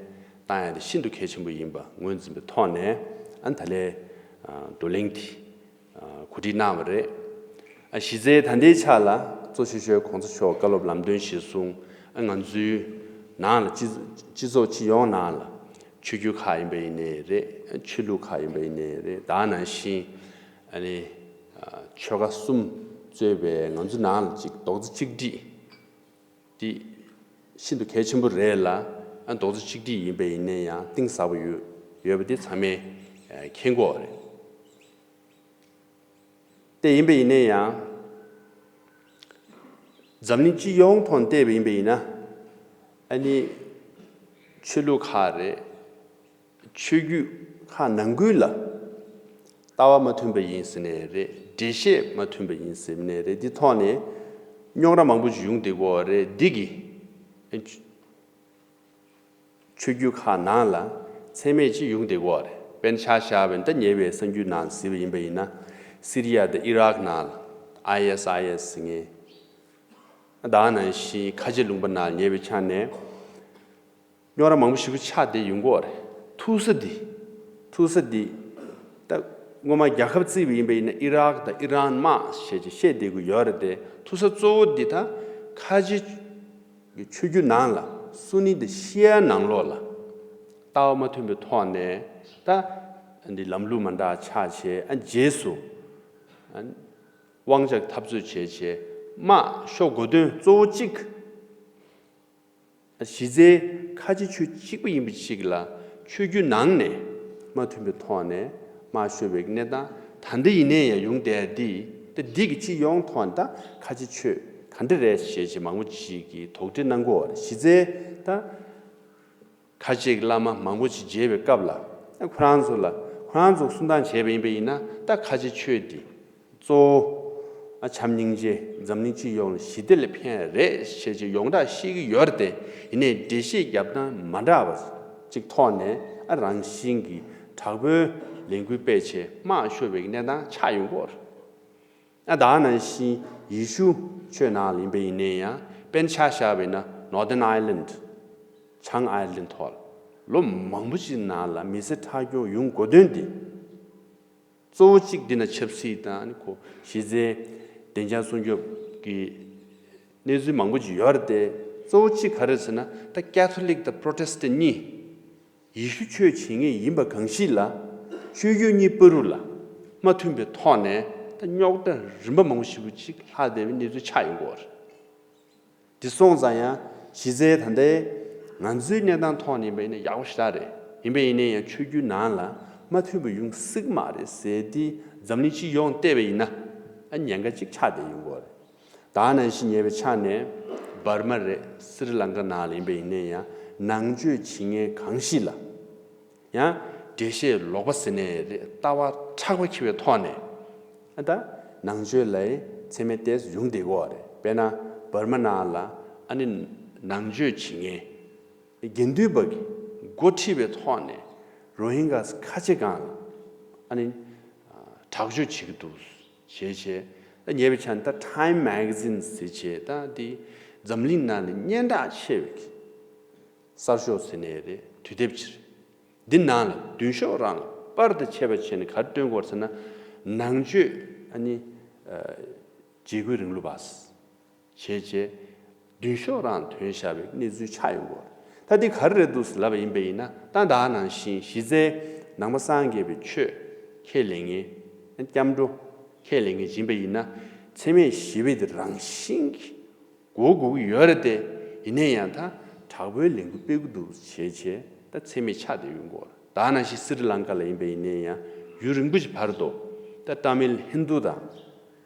བཏང་ཡ་དེ་ཤིན་ཏུ་གལ་ཆེན་པོ་ཡིན་པ་ངོས་འཛིན་པའི་ཐོག་ནས་ཨ་ད་ལན་བགྲོ་གླེང་དེ་གོ་སྒྲིག་གནང་བ་རེད། ཨ་གཞི་རྩའི་ད་ལྟའི་ཆ་ལ་གཙོ་ཆེ་ཤོས་གོང་ས་མཆོག་བཀའ་སློབ་ལམ་སྟོན་གཞིར་བཟུང་ཨ་ང་ཚོའི་ནང་ལ་སྤྱི་སྤྱི་ཚོགས་སྤྱི་ཡོངས་ནང་ལ་ཆོས་བརྒྱུད་ཁག་ཡིན་པ་ཡིན་ནའི་རེད། ཆོས་ལུགས་ཁག་ཡིན་པ་ཡིན་ནའི་རེད། ད་ནང་བཞིན་ཨ་ནི་ཆོལ་ཁ་གསུམ་གཙོས་པའི་ང་ཚོ་ནང་ལ་ཅིག་རྡོག་རྩ་གཅིག་སྒྲིལ་འདི་ཤིན་ཏུ་གལ་ཆེན་པོ་རེད་ལ། ཨ་རྡོག་རྩ་གཅིག་སྒྲིལ་ཡིན་པ་ཡིན་ནའི་ཡང་གཏིང་ཟབ་པོ་ཡོད་ཡོད་པ་འདི་ཚང་མས་མཁྱེན་གྱི་ཡོད་རེད། དེ་ཡིན་པ་ཡིན་ན་ཡང་འཛམ་གླིང་སྤྱི་ཡོངས་ཐོག་ནས་བལྟས་པ་ཡིན་པ་ཡིན་ན་ཨ་ནི་ཆོས་ལུགས་ཁག་རེད། ཆོས་བརྒྱུད་ཁག་ནང་ཁུལ་ལ་ལྟ་བ་མ་མཐུན་པ་ཡིན་ཟེར་ནའི་རེད། འགྲེལ་བཤད་མ་མཐུན་པ་ཡིན་ཟེར་ནའི་རེད། འདི་ཐོག་ནས་རྙོག་དྲ་མང་པོ་ཞིག་ཡོང་བསྡད་ཀྱི་ཡོད་རེད། འདི་གི་ཆོས་བརྒྱུད་ཁག་ནང་ལ་མཚན་སྨད་ཅིག་ཡོང་བསྡད་ཀྱི་ཡོད་རེད། དཔེར་ན་ཆ་བཞག་པ་ཡིན་ན་ད་ཉེ་བའི་གསར་འགྱུར་ནང་གཟིགས་པ་ཡིན་པ་ཡིན་ན་སི་རི་ཡ་དང་ཨི་རག་ནང་ལ་ཨའི་ཨེས་ཨའི་ཨེས་ཟེར་མཁན། ད་ག་ནང་བཞིན་ཁ་ཆེ་ལུང་པ་ནང་ཉེ་བའི་ཆ་ནས་རྙོག་དྲ་མང་པོ་ཞིག་ཆགས་བསྡད་ཡོང་གི་ཡོད་རེད། ཐུག་ས་འདི་ཐུག་ས་འདི་ད་སྔོན་མ་རྒྱལ་ཁབ་བརྩིས་པ་ཡིན་པ་ཡིན་ན་ཨི་རག་དང་ཨི་རན་དམག་ཞེས་ཀྱི་བཤད་བསྡད་ཀྱི་ཡོད་རེད་དེ། ཐུག་ས་གཙོ་བོ་འདི་ད་ཁ་ཆེ་གི་ཆོས་བརྒྱུད་ནང་ལ་སུ་ནི་དང་ཤི་ཡ་ནང་ལོགས་ལ་ལྟ་བ་མ་མཐུན་པའི་ཐོག་ནས་ད་འདི་ལམ་ལུགས་མ་འདྲ་ཆགས་བྱས། ཨ་རྗེས་སུ་ཨ་དབང་ཆ་འཐབ་རྩོད་བྱས་བྱས་དམག་ཤོར་དགོས་དོན་གཙོ་བོ་གཅིག་གཞི་རྩའི་ཁ་ཆེ་ཆོས་གཅིག་པ་ཡིན་པ་ཅིག་ལ་ཆོས་བརྒྱུད་ནང་ནས་མ་མཐུན་པའི་ཐོག་ནས་དམག་ཤོར་བའི་གནས་སྟངས་ད་འདི་ཡིན་ནའི་ཡང་ཡོང་བསྡད་འདི། ད་འདི་གི་སྤྱི་ཡོངས་ཐོག་ནས་ད་ཁ་ཆེ་ཆོས་ག་འདྲ་རེད་ཞེས་བྱས་མང་པོ་ཅིག་གིས་དོགས་འདྲི་གནང་གི་ཡོད་རེད། གཞི་རྩའི་ད་ཁ་ཆེ་གི་བླ་མ་མང་པོ་ཅིག་མཇལ་བའི་སྐབས་ལ་ཁོ་རང་ཚོ་ལ་ཁོ་རང་ཚོ་གསུང་སྟངས་བྱས་པ་ཡིན་པ་ཡིན་ན་ད་ཁ་ཆེ་ཆོས་འདི་གཙོ་བོ་ཨ་བྱམས་སྙིང་རྗེ་འཛམ་གླིང་སྤྱི་ཡོངས་ལ་ཞི་བདེ་ལ་ཕན་རེད་ཞེས་ཀྱི་ཡོངས་གྲགས་ཤེས་ཀྱི་ཡོད་རེད་དེ། ཡིན་ནའི་འགྲེལ་བཤད་རྒྱབ་སྟངས་མ་འདྲ་བ་ཅིག་ཐོག་ནས་ཨ་རང་བཞིན་གྱི་དྲག་པོའི་ལས་འགུལ་སྤེལ་བྱས་དམག་ཤོར་བའི་གནས་སྟངས་ཆགས་ཡོང་གི་ཡོད་རེད། ཨ་ད་ག་ནང་བཞིན་ཡེ་ཤུ་ཆོས་ནང་ལ་ཡིན་པ་ཡིན་ནའི་ཡང་དཔེར་ན་ཆ་བཞག་པ་ཡིན་ན་Northern Ireland། བྱང་ཨའི་ལན་ཐོག་ལ་ལོ་མང་པོ་ཞིག་ནང་ལ་མི་སེར་ཁྲག་སྐྱོང་ཡོང་དགོས་དོན་འདི། གཙོ་བོ་གཅིག་འདི་ན་ཆབ་སྲིད་དང་ཨ་ནི་ཁོ་གཞི་རྩའི་བདེ་འཇགས་སྲུང་སྐྱོབ་ཀྱི་གནས་ཚུལ་མང་པོ་ཅིག་ཡོད་རེད་དེ། གཙོ་བོ་གཅིག་ག་རེ་ཟེར་ན་ད་ཀེ་ཐོ་ལིག་དང་པྲོ་ཊེ་སི་ཊན་གཉིས་ཡེ་ཤུ་ཆོས་བྱེད་མཁན་ཡིན་པ་གང་ཞིག་ལ་ཆོས་བརྒྱུད་གཉིས་བར་དུ་ལ་མ་མཐུན་པའི་ཐོག་ནས་ད་རྙོག་དྲ་རིམ་པ་མང་པོ་ཞིག་ཅིག་ལྷག་བསྡད་པའི་གནས་ཚུལ་ཆགས་ཡོང་གི་ཡོད་རེད། དེ་སོང་ཙང་ཡང་གཞི་རྩའི་ད་ལྟའི་ང་ཚོའི་གནས་སྟངས་ཐོག་ནས་ཡིན་པ་ཡིན་ན་ཡག་པོ་ཞེ་དྲག་རེད། ཡིན་པ་ཡིན་ན་ཡང་ཆོས་བརྒྱུད་ནང་ལ་མ་མཐུན་པ་ཡོང་སྲིད་ཀྱི་མ་རེད་ཟེར་དེ་འཛམ་གླིང་སྤྱི་ཡོངས་བལྟས་པ་ཡིན་ན་ཨ་ཉེན་ཁ་ཅིག་ཆགས་བསྡད་ཡོང་གི་ཡོད་རེད། ད་ག་ནང་བཞིན་ཉེ་བའི་ཆ་ནས་འབར་མ་རེད། སི་རི་ལང་ཀ་ནང་ལ་ཡིན་པ་ཡིན་ན་ཡང་ནང་ཆོས་བྱེད་མཁན་གང་ཞིག་ལ་ཡང་འགྲེལ་བཤད་ལོག་པ་ཟེར་ནའི་རེད། ལྟ་བ་མཁྲེགས་པ་འཁྱེར་བའི་ཐོག་ནས་ཨ་ད་ནང་ཆོས་ལ་མཚན་སྨད་ཏོག་ཙམ་ཡོང་བསྡད་ཀྱི་ཡོད་རེད། དཔེར་ན་འབར་མ་ནང་ལ་ཨ་ནི་ནང་ཆོས་བྱེད་མཁན་དགེ་འདུན་པ་གི་འགོ་ཁྲིད་པའི་ཐོག་ནས་རོ་ཧིན་གྷ་ཁ་ཆེ་སྒང་ལ་ཨ་ནི་དྲག་སྤྱོད་བྱེད་ཀྱི་འདུག་ཞེས་བྱས། ད་ཉེ་བའི་ཆར་ད་Time Magazine ཟེར་བྱས་ད་འདི་འཛམ་གླིང་ནང་ནས་སྙན་གྲགས་ཆེ་བའི་གསར་ཤོག་ཟེར་ནའི་རེད། དུས་དེབ་ཅིག་རེད། འདི་ནང་ལ་མདུན་ཤོག་རང་ལ་པར་དང་ཕྱེད་པ་བྱས་ནས་ག་རེ་སྟོན་དགོས་ཟེར་ན། ནང་ཆོས་ཨ་ནི་ཨ་འཇིགས་སྐུལ་རིང་ལུགས་པ། བྱས་བྱས་མདུན་ཤོག་རང་ཐོན་བཞག་པའི་གནས་ཚུལ་ཆགས་ཡོང་གི་ཡོད་རེད། ད་འདི་ག་རེ་རེད་འདུག་ལབ་པ་ཡིན་པ་ཡིན་ན། ད་ད་ནང་བཞིན་གཞི་རྩའི་ནང་པ་སངས་རྒྱས་པའི་ཆོས་ཁས་ལེན་མཁན། སྐྱབས་འགྲོ་ཁས་ལེན་མཁན་ཡིན་པ་ཡིན་ན། འཚེ་མེད་ཞི་བའི་དེ་རང་བཞིན་གྱི་དགོས་དགོས་ཀྱི་ཡོད་རེད་དེ། ཡིན་ན་ཡང་ད་དྲག་པོའི་ལས་འགུལ་སྤེལ་གྱི་འདུག་བྱས་བྱས་ད་འཚེ་མེད་ཆགས་བསྡད་ཡོང་གི་ཡོད་རེད། ད་ནང་བཞིན་སི་རི་ལང་ཀ་ལ་ཡིན་པ་ཡིན་ན་ཡང་ཡུན་རིང་པོ་ཞིག་བར་དུ་ད་ཏཱ་མིལ་ཧིན་དུ་དང་།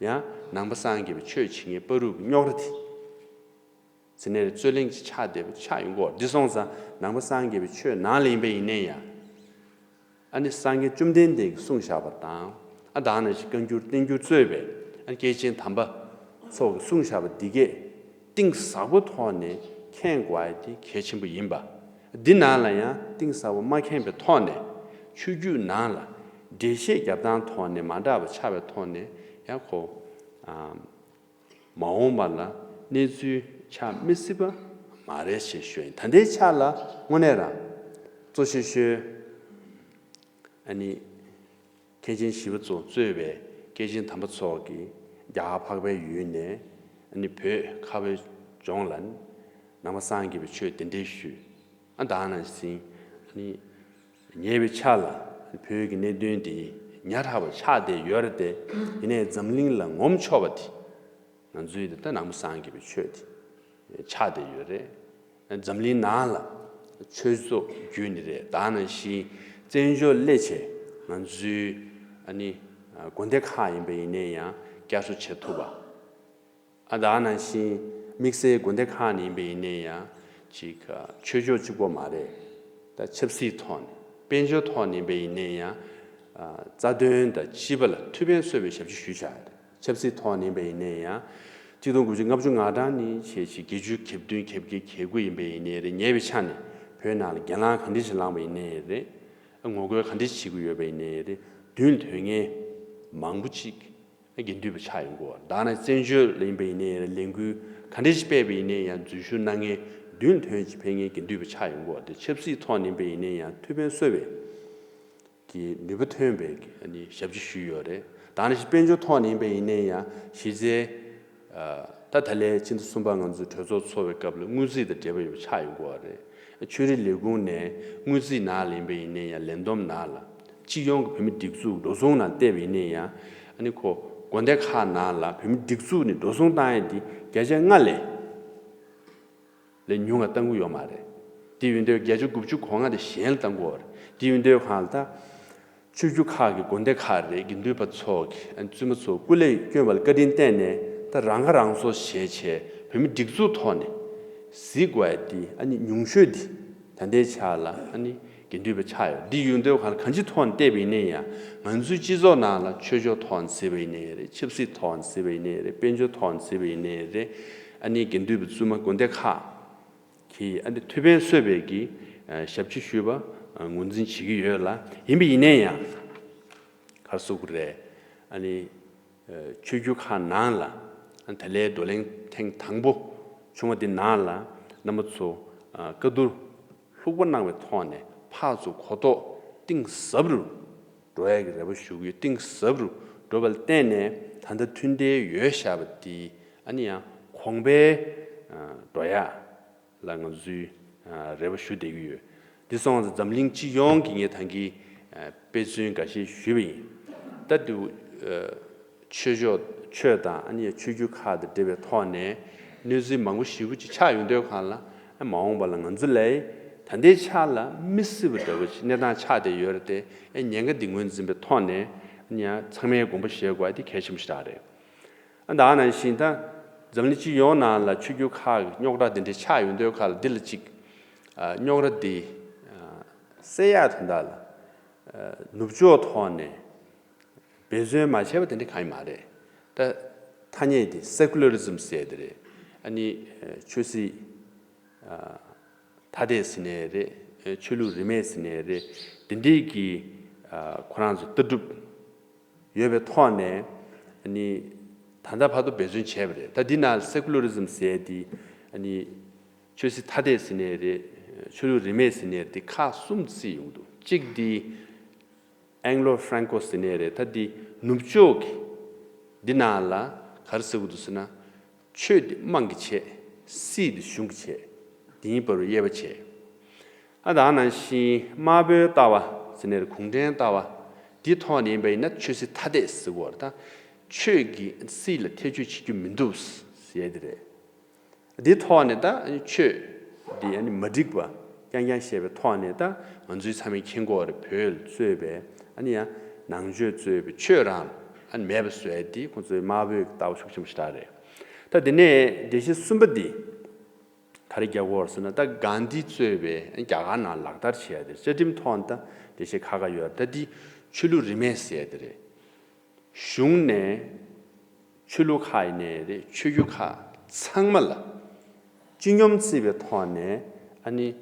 ཡང་ནང་པ་སངས་རྒྱས་པའི་ཆོས་བྱེད་མཁན་བར་དུ་རྙོག་དྲ་དེ། ཟེར་ནས་རྩོད་གླེང་ཅིག་ཆགས་བསྡད་པ་ཆགས་ཡོང་གི་ཡོད་རེད། འདི་སོང་ཙང་ནང་པ་སངས་རྒྱས་པའི་ཆོས་ནང་ལ་ཡིན་པ་ཡིན་ན་ཡང་། ཨ་ནི་སངས་རྒྱས་བཅོམ་ལྡན་འདས་ཀྱིས་གསུངས་བཞག་པ་དང་། ཨ་ད་ནང་བཞིན་བཀའ་འགྱུར་བསྟན་འགྱུར་གཙོས་པའི་ཨ་ནི་སྐྱེས་ཆེན་དམ་པ་ཚོ་གིས་གསུངས་བཞག་པ་འདི་གས་གཏིང་ཟབ་པོ་ཐོག་ནས་མཁྱེན་དགོས་ཡ་དེ་གལ་ཆེན་པོ་ཡིན་པ། འདི་ནང་ལ་ཡང་གཏིང་ཟབ་པོ་མ་མཁྱེན་པའི་ཐོག་ནས་ཆོས་བརྒྱུད་ནང་ལ་འགྲེལ་བཤད་རྒྱབ་སྟངས་ཐོག་ནས་མ་འདྲ་བ་ཆགས་པའི་ཐོག་ནས་ཡང་ཁོ། ཨ། མ་འོངས་པ་ལ་གནས་ཚུལ་ཆགས་མི་སྲིད་པ་མ་རེད་ཞེས་ཞུ་ཡིན། ད་ལྟའི་ཆ་ལ་དངོས་གནས་རང་གཙོ་ཆེ་ཤོས་ཨ་ནི་མཁན་ཆེན་ཞི་བ་འཚོ་གཙོས་པའི་སྐྱེས་ཆེན་དམ་པ་ཚོ་གིས་རྒྱ་གར་འཕགས་པའི་ཡུལ་ནས་ཨ་ནི་བོད་ཁ་བའི་ལྗོངས་ལ་ནང་པ་སངས་རྒྱས་པའི་ཆོས་གདན་འདྲེན་ཞུས། ཨ་ད་ནང་བཞིན་ཨ་ནི་ཉེ་བའི་ཆར་ལ་བོད་ཀྱི་གནད་དོན་འདི་ཉག་ཕྲ་བ་ཆགས་བསྡད་ཡོད་རེད་དེ། ཡིན་ནའི་འཛམ་གླིང་ལ་ངོམ་ཆོག་པ་དེ་ང་ཚོའི་འདི་ལྟ་ནང་པ་སངས་རྒྱས་པའི་ཆོས་དེ་ཆགས་བསྡད་ཡོད་རེད། འཛམ་གླིང་ནང་ལ་ཆོས་ཚོགས་བརྒྱུད་ནི་རེད། ད་ནང་བཞིན་བཙན་བྱོལ་སླེབས་བྱས་ང་ཚོའི་ཨ་ནི་དགོན་སྡེ་ཁག་ཡིན་པ་ཡིན་ནའི་ཡང་བསྐྱར་གསོ་བྱེད་ཐུབ་པ། ཨ་ད་ནང་བཞིན་དམིགས་བསལ་དགོན་སྡེ་ཁག་ནས་ཡིན་པ་ཡིན་ནའི་ཡང་ཅིག་ཆོས་ཕྱོགས་གཅིག་པོ་མ་རེད། ད་ཆབ་སྲིད་ཐོག་ནས་དཔལ་འབྱོར་ཐོག་ནས་ཡིན་པ་ཡིན་ནའི་ཡང་། རྩ་དོན་དང་སྤྱི་པ་ལ་ཐུགས་ཕན་གསོས་པའི་ཞབས་ཕྱི་ཞུས་བཞག་ཡོད་རེད། ཆབ་སྲིད་ཐོག་ནས་ཡིན་པ་ཡིན་ནའི་ཡང་། གཅིག་སྟོང་དགུ་བརྒྱ་ལྔ་བཅུ་ང་གྲངས་ནས་བྱས་བྱས་བརྒྱད་ཅུ་གྱ་བདུན་གྱ་བརྒྱད་གྱ་དགུ་ཡིན་པ་ཡིན་ནའི་རེད། ཉེ་བའི་ཆ་ནས་བོད་ནང་ལ་གྱེན་ལངས་ག་འདྲ་ཞིག་ལངས་པ་ཡིན་ནའི་རེད། ངོ་རྒོལ་ག་འདྲ་ཞིག་བྱེད་ཀྱི་ཡོད་པ་ཡིན་ནའི་རེད། མདུན་ལ་ཐོན་མཁན་མང་པོ་ཅིག་དགེ་འདུན་པ་ཆགས་ཡོང་གི་ཡོད་རེད། ད་ནང་བཙན་བྱོལ་ལ་ཡིན་པ་ཡིན་ནའི་ལས་འགུལ་ག་འདྲ་ཞིག་སྤེལ་བ་ཡིན་ནའི་ཡང་འཛུལ་ཞུགས་གནང་མཁན་མདུན་ལ་ཐོན་ཅིག་ཕེབས་མཁན་དགེ་འདུན་པ་ཆགས་ཡོང་གི་ཡོད་རེད། ཆབ་སྲིད་ཐོག་ནས་ཡིན་པ་ཡིན་ནའི་ཡང་ཐུགས་ཕན་གསོས་པའི་གི་ནུས་པ་ཐོན་པའི་གི་ཨ་ནི་ཞབས་ཕྱི་ཞུས་ཡོད་རེད། ད་ནང་བཞིན་དཔལ་འབྱོར་ཐོག་ནས་ཡིན་པ་ཡིན་ནའི་ཡང་གཞི་རྩའི་ཨ་ད་ད་ལན་ཕྱི་ཟླ་གསུམ་པ་ང་ཚོའི་གྲོས་ཚོགས་ཚོགས་པའི་སྐབས་ལ་སྔོན་རྩིས་དང་འབྲེལ་བ་ཡོད་པ་ཆགས་ཡོང་གི་ཡོད་རེད། ཆོས་རིག་ལས་ཁུངས་ནས་སྔོན་རྩིས་ནང་ལ་ཡིན་པ་ཡིན་ནའི་ཡང་ལས་བསྡོམས་ནང་ལ་སྤྱི་ཡོངས་ཀྱི་བོད་མི་སྒྲིག་འཛུགས་འགྲོ་སོང་ནང་བལྟས་པ་ཡིན་ནའི་ཡང་ཨ་ནི་ཁོ་དགོན་སྡེ་ཁག་ནང་ལ་བོད་མི་སྒྲིག་འཛུགས་ནས་འགྲོ་སོང་བཏང་ཡས་འདི་བརྒྱ་ཆ་ལྔ་ལས་ལས་ཉུང་ང་བཏང་གི་ཡོད་མ་རེད། དེ་ཡིན་དུས་བརྒྱ་ཆ་དགུ་བཅུ་གོ་ལྔ་དེ་གཞན་ལ་བཏང་གི་ཡོད་རེད། དེ་ཡིན་དུས་གང་ལ་ད། ཆོས་བརྒྱུད་ཁག་གི་དགོན་སྡེ་ཁག་རེད། དགེ་འདུན་པ་ཚོ་གི་བཙུན་མ་ཚོ་སྐུ་ལས་བསྐྱོན་པ་ལ་བཀའ་དྲིན་བརྟེན་ནས་ད་རང་ཁ་རང་གསོ་བྱས་བྱས་བོད་མི་སྒྲིག་འཛུགས་ཐོག་ནས་གཟིགས་དགོས་ཡ་དེ་ཨ་ནི་ཉུང་ཤོས་དེ་ད་ལྟའི་ཆ་ལ་ཨ་ནི་དགེ་འདུན་པ་ཆགས་ཡོད། འདི་ཡོང་དུས་གང་ལ་གང་ཅིའི་ཐོག་ནས་བལྟས་པ་ཡིན་ན་ཡང་ང་ཚོའི་སྤྱི་ཚོགས་ནང་ལ་ཆོས་ཕྱོགས་ཐོག་ནས་གཟིགས་པ་ཡིན་ནའི་རེད། ཆབ་སྲིད་ཐོག་ནས་གཟིགས་པ་ཡིན་ནའི་རེད། དཔལ་འབྱོར་ཐོག་ནས་གཟིགས་པ་ཡིན་ནའི་རེད། ཨ་ནི་དགེ་འདུན་པ་བཙུན་མ་དགོན་སྡེ་ཁག་གིས་ཨ་ནི་ཐུགས་ཕན་གསོས་པའི་གི་ཞབས་ཕྱི་ཞུས་པ་ངོས་འཛིན་བྱེད་ཀྱི་ཡོད་ལ། ཡིན་པ་ཡིན་ན་ཡང་ག་རེ་ཟེར་དགོས་རེད། ཨ་ནི་ཆོས་བརྒྱུད་ཁག་ནང་ལ་ཨ་ནི་ད་ལན་བགྲོ་གླེང་ཐེངས་དང་པོ་བྱུང་བ་དེ་ནང་ལ་རྣམ་པ་ཚོ་བཀའ་བསྡུར་ལྷུག་པོ་གནང་བའི་ཐོག་ནས་ཕར་ཚུར་གོ་རྟོགས་གཏིང་ཟབ་རུ་འགྲོ་ཡག་གི་རེ་བ་ཞུ་གི་ཡོད། གཏིང་ཟབ་རུ་འགྲོ་བ་ལ་བརྟེན་ནས་ད་ལྟ་མཐུན་སྒྲིལ་ཡོད་བཞག་པ་དེ་ཨ་ནི་ཡང་གོང་འཕེལ་འགྲོ་ཡག་ལ་ང་ཚོས་རེ་བ་ཞུ་བསྡད་ཀྱི་ཡོད། འདི་སོང་ཙང་འཛམ་གླིང་སྤྱི་ཡོངས་ཀྱིས་ངས་ད་གིན་དཔེ་མཚོན་འགའ་ཤས་ཞུས་པ་ཡིན། ད་དུ་ཆོས་ཕྱོགས་ཆོས་དང་ཨ་ནི་ཆོས་བརྒྱུད་ཁག་དང་འབྲེལ་བའི་ཐོག་ནས་གནས་ཚུལ་མང་པོ་ཞེ་པོ་ཅིག་ཆགས་ཡོང་དུས་གང་ལ་ཨ་མ་འོངས་པ་ལ་ང་ཚོ་ལ་ད་ལྟའི་ཆ་ལ་མི་སྲིད་པ་འདྲ་བོ་ཅིག་གནས་སྟངས་ཆགས་བསྡད་ཡོད་རེད་དེ། ཨ་ཉེན་ཁ་འདི་ངོས་འཛིན་པའི་ཐོག་ནས་ཨ་ནི་ཡང་ཚང་མས་དགོངས་པ་བཞེས་དགོས་ཡ་དེ་གལ་ཆེན་པོ་ཞིག་རེད། ཨ་ད་ནང་བཞིན་ད་འཛམ་གླིང་སྤྱི་ཡོངས་ནང་ལ་ཆོས་བརྒྱུད་ཁག་གི་རྙོག་དྲ་འདི་འདྲ་ཆགས་ཡོང་དུས་ཁག་ལ་འདི་ལ་གཅིག་ཨ་རྙོག་དྲ་འདི་ཨ་སེལ་ཡག་དོན་དག་ལ་ཨ་ནུབ་ཕྱོགས་ཐོག་ནས་འབད་བརྩོན་མ་བྱས་པ་དེ་འདྲ་གང་ཡང་མ་རེད། ད་ཐ་སྙད་དེ་སེ་ཀུ་ལ་རི་ཛིམ་ཟེར་དེ་རེད། ཨ་ནི་ཨ་ཆོས་སྲིད་ཨ་ཐ་དད་ཟེར་ནའི་རེད། ཨ་ཆོས་ལུགས་རིས་མེད་ཟེར་ནའི་རེད། དེ་འདྲའི་གི་ཨ་ཁོ་རང་ཚོ་ལྟ་གྲུབ་ཡོད་པའི་ཐོག་ནས་ཨ་ནི་ད་ལྟ་བར་དུ་འབད་བརྩོན་བྱས་པ་རེད། ད་འདི་ནང་སེ་ཀུ་ལ་རི་ཛིམ་ཟེར་དེ་ཨ་ནི་ཆོས་སྲིད་ཐ་དད་ཟེར་ནའི་རེད། ཆོས་ལུགས་རིས་མེད་ཟེར་ནའི་རེད། དེ་ཁག་གསུམ་བརྩིས་ཡོང་འདུག་གཅིག་འདི་ཨེང་ལོ་ཧྥ་རན་ཀོ་ཟེར་ནས་རེད། ད་འདི་ནུབ་ཕྱོགས་ཀྱི་འདི་ནང་ལ་ག་རེ་ཟེར་གི་འདུག་ཟེར་ན། ཆོས་འདི་དམངས་ཀྱིས་བྱེད། སྲིད་འདི་གཞུང་གིས་བྱེད། འདི་གཉིས་བར་དབྱེ་བ་ཕྱེ། ཨ་ད་ནང་བཞིན་དམར་པོའི་ལྟ་བ་ཟེར་ནས་གུང་ཁྲན་ལྟ་བ་འདི་ཐོག་ནས་ཡིན་པ་ཡིན་ན་ཆོས་སྲིད་ཐ་དད་ཟེར་གོ་རེད། ད་ཆོས་ཀྱིས་སྲིད་ལ་ཐེ་བྱུས་བྱེད་རྒྱུ་མི་འདུག་ཟེར་ཡ་དེ་རེད། འདི་ཐོག་ནས་ད་ཆོས་འདི་ཨ་ནི་མ་འགྲིག་པ་རྐྱང་རྐྱང་བཤད་པའི་ཐོག་ནས་ད་ང་ཚོའི་ཚང་མས་མཁྱེན་གྱི་ཡོད་རེད། བོད་ལ་གཙོས་པའི་ཨ་ནི་ཡང་ནང་ཆོས་གཙོས་པའི་ཆོས་རང་ཨ་ནི་མེད་པ་བཟོ་ཡ་འདི་ཁོང་ཚོའི་དམར་པོའི་ལྟ་བ་ཤུགས་ཆེན་པོ་ཞེ་དྲག་རེད། ད་འདི་ནས་འགྲེལ་བཤད་གསུམ་པ་འདི་ག་རེ་རྒྱག་གི་ཡོད་རེད་ཟེར་ན། ད་གྷན་དྷི་གཙོས་པའི་རྒྱ་གར་ནང་ལག་བསྟར་བྱེད་ཡ་དེ་རེད། བཅའ་ཁྲིམས་ཐོག་ནས་ད་འགྲེལ་བཤད་ཁག་ཁག་ཡོད་རེད། ད་འདི་ཆོས་ལུགས་རིས་མེད་ཟེར་ཡ་དེ་རེད། གཞུང་ནས་ཆོས་ལུགས་ཁག་ཡིན་ནའི་རེད། ཆོས་བརྒྱུད་ཁག་ཚང་མ་ལ་སྤྱི་སྙོམས་བརྩི་བའི་ཐོག་ནས་ཨ་ནི་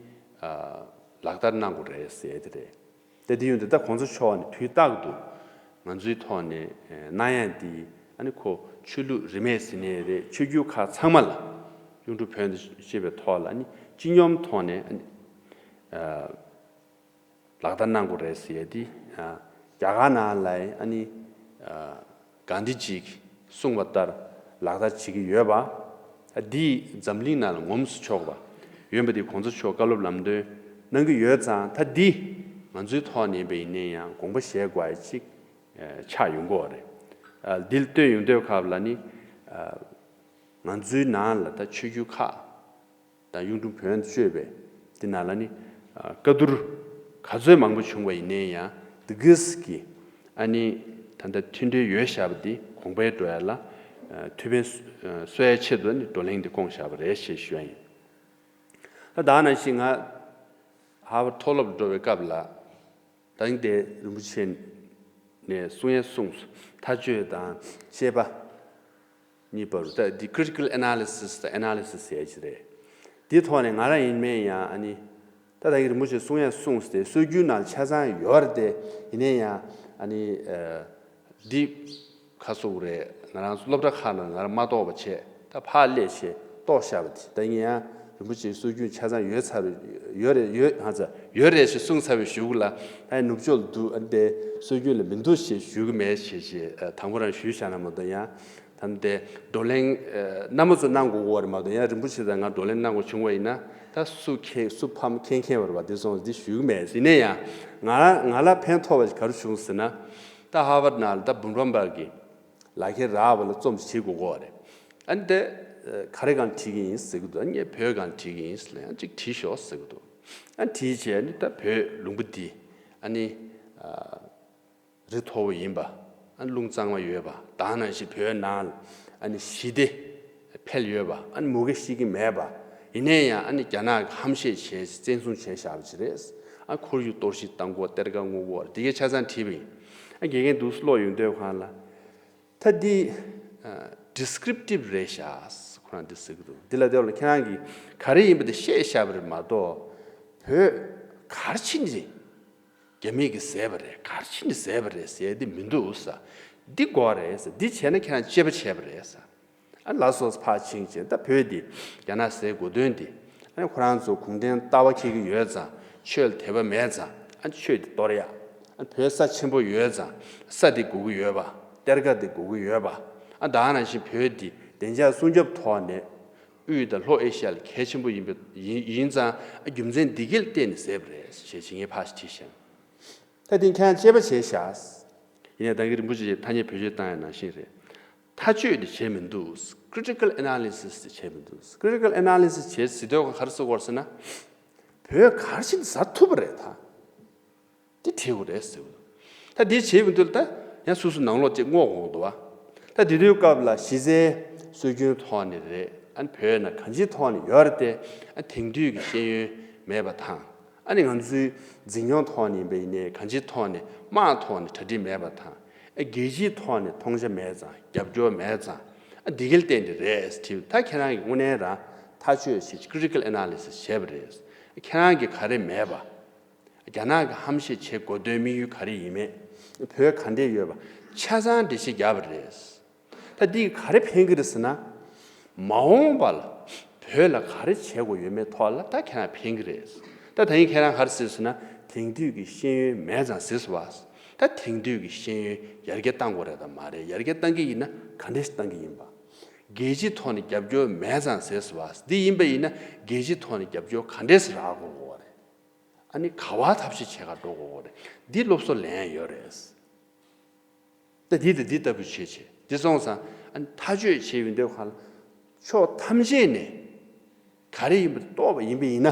ཨ་ལག་བསྟར་གནང་དགོས་རེད་ཟེར་དེ་རེད། དེ་དེ་ཡོང་དུས་ད་གོང་ས་མཆོག་ནས་དུས་རྟག་ཏུ་ང་ཚོའི་ཐོག་ནས་ཨ་གནང་ཡ་འདི་ཨ་ནི་ཁོ་ཆོས་ལུགས་རིས་མེད་ཟེར་ནའི་རེད། ཆོས་བརྒྱུད་ཁག་ཚང་མ་ལ། གཡུང་དྲུང་བོན་དང་བཅས་པའི་ཐོག་ལ་ཨ་ནི་སྤྱི་སྙོམས་ཐོག་ནས་ཨ་ནི་ཨ། ལག་བསྟར་གནང་དགོས་རེད་ཟེར་ཡ་དེ། ཨ་རྒྱ་གར་ནང་ལ་ཨ་ནི་ཨ་གྷན་དྷི་ཇི་གིས་གསུངས་པ་ལྟར་ལག་བསྟར་བྱེད་ཀྱི་ཡོད་པ། ཨ་འདིས་འཛམ་གླིང་ནང་ལ་ངོམས་སུ་ཆོག་པ་ཡོད་པ་དེ་གོང་ས་མཆོག་བཀའ་སློབ་ལམ་སྟོན་གནང་གི་ཡོད་ཙང་། ད་འདི་ང་ཚོའི་ཐོག་ནས་ཡིན་པ་ཡིན་ན་ཡང་དགོངས་པ་བཞེས་དགོས་ཡ་ཅིག་ཨ་ཆགས་ཡོང་གི་ཡོད་རེད། ཨ་འདི་ལ་ལྟོས་ཡོང་དུས་སྐབས་ལ་ནི་ཨ་ང་ཚོའི་ནང་ལ་ད་ཆོས་བརྒྱུད་ཁག་དང་གཡུང་དྲུང་བོན་དང་བཅས་པའི་འདི་ནང་ལ་ནི་ཨ་བཀའ་བསྡུར་ག་ཚོད་མང་པོ་བྱུང་བ་ཡིན་ནའི་ཡང་འདི་གིས་ཀྱི་ཨ་ནི་ད་ལྟ་མཐུན་སྒྲིལ་ཡོད་བཞག་པ་འདི་གོང་འཕེལ་འགྲོ་ཡ་ལ་ཨ་ཐུགས་ཕན་གསོས་ཡ་ཆེད་དུ་ནི་བགྲོ་གླེང་འདི་བསྐོངས་བཞག་པ་རེད་ཞེས་ཞུ་ཡ་ཡིན། ད་ད་ནང་བཞིན་ང་ཧར་ཝརཌ་མཐོ་སློབ་འགྲོ་བའི་སྐབས་ལ། ད་རིང་དེ་རིན་པོ་ཆེ་ནས་གསུང་ཡས་གསུངས་སོང་། མཐའ་དཔྱོད་དང་དཔྱད་པ་གཉིས་བར་དུ་ད་འདི་critical analysis དང་analysis ཟེར་གྱི་རེད། འདི་ཐོག་ནས་ང་རང་ཡིན་མིན་ཡང་ཨ་ནི་ད་ད་གིན་རིན་པོ་ཆེ་གསུང་ཡས་གསུངས་ཏེ་སྲོལ་རྒྱུན་ནང་ཆ་ཚང་ཡོད་རེད་དེ། ཡིན་ནའི་ཡང་ཨ་ནི་ཨ་འདི་ཁ་སོག་རེད། ང་རང་ཚོ་སློབ་གྲྭ་ཁག་ནང་ང་རང་མ་གཏོགས་པ་བྱས། ད་ཕར་སླེབས་བྱས་རྟོགས་བཞག་པ་དེ་ད་ཡིན་ཡང་རིན་པོ་ཆེའི་སྲོལ་རྒྱུན་ཆ་ཚང་ཡོད་ཚར་བའི་ཡོད་རེད་ཡོད་ཧ་ཚ་ཡོད་རེད་ཞེས་གསུངས་ཚར་བའི་གཞུག་ལ་ཨ་ནུབ་ཕྱོགས་ལ་འདུག་ཨ་འདི་སྲོལ་རྒྱུན་ལ་མི་འདུག་ཞེས་ཞུ་གི་མེད་ཞེས་ཞེས་དང་པོ་རང་ཞུས་བཞག་ན་མ་གཏོགས། ཡང་ད་འདི་བགྲོ་གླེང་རྣམ་པ་ཚོ་གནང་དགོས་ཀྱི་ཡོད་རེད་མ་གཏོགས། ཡང་རིན་པོ་ཆེ་དང་ང་བགྲོ་གླེང་གནང་དགོས་བྱུང་བ་ཡིན་ན་ད་སུ་མཁྱེན་སུ་ཕམ་མཁྱེན་མཁྱེན་པ་རེད་པ། འདི་སོང་འདི་ཞུ་གི་མེད། ཡིན་ན་ཡང་ང་རང་ང་ལ་ཕན་ཐོགས་པ་ཞིག་ག་རེ་བྱུང་ཟེར་ན། ད་ཧར་ཝརཌ་ནང་ལ་ད་བུམ་པམ་པ་གི་ལག་ཁྱེར་རག་པ་ལ་རྩོམ་ཞིག་བྲིས་དགོས་ཀྱི་ཡོད་རེད། ཨ་ནི་དེ་ག་རེ་སྒང་བྲིས་ཀྱི་ཡིན་ཟེར་གི་འདུག་ཨ་ནི་ངས་བོད་སྒང་བྲིས་ཀྱི་ཡིན་ཟེར་ལ་ཡང་གཅིག་བྲིས་ཤོག་ཟེར་གི་འདུག་ཨ་ནི་བྲིས་བྱས་ནི་ད་བོད་ལུང་པ་འདི་ཨ་ནི་ཨ་རི་མཐོ་པོ་ཡིན་པ། ཨ་ནི་རླུང་གཙང་མ་ཡོད་པ། ད་ནང་བཞིན་བོད་ནང་ལ་ཨ་ནི་ཞི་བདེ་འཕེལ་ཡོད་པ། ཨ་ནི་མུ་གེ་ཤི་གི་མེད་པ། ཡིན་ནའི་ཡང་ཨ་ནི་རྒྱ་ནག་གིས་ཧམ་བཤད་བྱས་བཙན་བཟུང་བྱས་བཞག་པ་ཅིག་རེད། ཨ་ཁོར་ཡུག་གཏོར་བཤིག་བཏང་གི་ཡོད། གཏེར་ཁ་སྔོག་གི་ཡོད། འདི་གའི་ཆ་ཚང་བྲིས་པ་ཡིན། ཨ་དགེ་རྒན་འདུག་སེ་ཀློག་ཡོང་དུས་སྒང་ལ། ད་འདི་ཨ་ཌི་སི་ཀི་རིབ་ཊིབ་རེད་ཤག་ཁོ་རང་འདི་ཟེར་གི་འདུག་འདི་ལ་དེ་བ་ལ་ཁྱེད་རང་གིས་ག་རེ་ཡིན་པ་དེ་བཤད་བཞག་པ་རེད་མ་གཏོགས། བོད་ག་རེ་བྱས་ནས་རྒྱ་མི་གིས་བཟས་པ་རེད། ག་རེ་བྱས་ནས་བཟས་པ་རེད་ཟེར་འདི་མི་འདུག་ས། འདི་དགོས་རེད་ས། འདི་བྱས་ན་ཁྱེད་རང་གཅེས་པ་བྱས་པ་རེད་ས། ཨ་ལགས་སོ་ཕར་ཕྱིན་བྱས་ད་བོད་འདི་རྒྱ་ནག་ཟས་དགོས་དོན་འདི། ཨ་ནི་ཁོ་རང་ཚོ་གུང་ཁྲན་ལྟ་བ་འཁྱེར་གྱི་ཡོད་ཙང་ཆོས་ལ་དད་པ་མེད་ཙང་ཨ་ཆོས་འདི་གཏོར་ཡ། ཨ་བོད་ས་ཆེན་པོ་ཡོད་ཙང་ས་འདི་དགོས་ཀྱི་ཡོད་པ། གཏེར་ཁ་འདི་དགོས་ཀྱི་ཡོད་པ། ཨ་ད་ག་ནང་བཞིན་བོད་འདི་བདེ་འཇགས་སྲུང་སྐྱོབ་ཐོག་ནས་དབུས་དང་ལྷོ་ཨེ་ཤི་ཡ་ལ་གལ་ཆེན་པོ་ཡིན་པ་ཡིན་ཡིན་ཙང་ཨ་རྒྱུ་མཚན་འདི་གས་ལ་བརྟེན་ནས་བཟས་པ་རེད་ཞེས་ཞིག་ངས་ཕར་ཞིག་བྲིས་ཤག་ད་དེ་ཁྱེད་རང་གཅེས་པ་བྱས་ཤག་ཡིན་ནའི་ད་གིན་རིན་པོ་ཆེ་ཐ་སྙད་བེད་སྤྱོད་བཏང་ཡ་ནང་བཞིན་རེད། མཐའ་དཔྱོད་དེ་བྱས་མི་འདུག critical analysis དེ་བྱས་མི་འདུག critical analysis བྱས་ཟེར་དུས་ག་རེ་ཟེར་དགོས་ཟེར་ན། བོད་ག་རེ་བྱས་ནས་ཟ་ཐུབ་པ་རེད་ད། དེ་བྲིས་དགོས་རེད་ཟེར་གི་འདུག་ད་དེ་བྱས་མི་འདུག་ད་ཡང་སོ་སོ་ནང་ལོགས་ཅིག་སྔོག་དགོས་འདུག་བ། ད་དེ་དུས་སྐབས་ལ་གཞི་རྩའི་སྲོལ་རྒྱུན་ཐོག་ནས་རེད། ཨ་ནི་བོད་ནང་གང་ཅིའི་ཐོག་ནས་ཡོད་རེད་དེ། ཨ་དེང་དུས་ཀྱི་ཤེས་ཡོན་མེད་པ་དང་། ཨ་ནི་ང་ཚོའི་འཛིན་སྐྱོང་ཐོག་ནས་ཡིན་པ་ཡིན་ནའི་གང་ཅིའི་ཐོག་ནས་དམངས་ཐོག་ནས་གྲ་སྒྲིག་མེད་པ་དང་། ཨ་རྒྱལ་སྤྱིའི་ཐོག་ནས་མཐོང་ཆ་མེད་ཙང་རྒྱབ་སྐྱོར་མེད་ཙང་། ཨ་འདི་གས་ལ་བརྟེན་ཏེ་རེད་ཟེར་དྲིས། ད་ཁྱེད་རང་གིས་དངོས་གནས་རང་ཐག་གཅོད་བྱེད་critical analysis བྱས་པ་རེད། ཁྱེད་རང་གིས་ག་རེ་མེད་པ། རྒྱ་ནག་གིས་ཧམ་བཤད་བྱེད་དགོས་དོན་དམིགས་ཡུལ་ག་རེ་ཡིན་མེད། བོད་ག་འདྲས་ཡོད་པ་ཆ་ཚང་འགྲེལ་བཤད་བརྒྱབ་པ་རེད། ད་འདིས་ག་རེ་ཕན་གྱི་རེད་ཟེར་ན། མ་འོངས་པ་ལ་བོད་ལ་ག་རེ་བྱེད་དགོས་ཡོད་མེད་ཐོག་ལ་ད་ཁྱེད་རང་ཕན་གྱི་རེད། ད་ད་ཡིན་ཁྱེད་རང་ག་རེ་ཟེར་ཟེར་ན། དེ་ དེང་དུས་ཀྱི་ཤེས་ཡོན་མེད་ཙང་ཟེར་སོང་བ། ད་དེང་དུས་ཀྱི་ཤེས་ཡོན་ཡར་རྒྱས་བཏང་དགོས་རེད་དམ་མ་རེད། ཡར་རྒྱས་བཏང་གི་ཡིན་ན་ག་འདྲས་བཏང་གི་ཡིན་པ། རྒྱལ་སྤྱི་ཐོག་ནས་རྒྱབ་སྐྱོར་མེད་ཙང་ཟེར་སོང་བ། འདི་ཡིན་པ་ཡིན་ན་རྒྱལ་སྤྱི་ཐོག་ནས་རྒྱབ་སྐྱོར་ག་འདྲས་རག་དགོས་དགོས་རེད། ཨ་ནི་ག་བ་ཐབས་ཤེས་བྱེད་ག་འགྲོ་དགོས་དགོས་རེད། འདི་སློབ་གསོ་ལེན་ཡོད་རེད། ད་འདི་དང་འདི་ལྟ་བུ་བྱེད་བྱེད་འདི་སོང་ཙང་ཨ་ནི་ཐག་གཅོད་བྱེད་ཡོང་དུས་ག་ལ་ཕྱོགས་ཐམས་ཅད་ནས་ག་རེ་ཡིན་པ་རྟོགས་པ་ཡིན་པ་ཡིན་ན།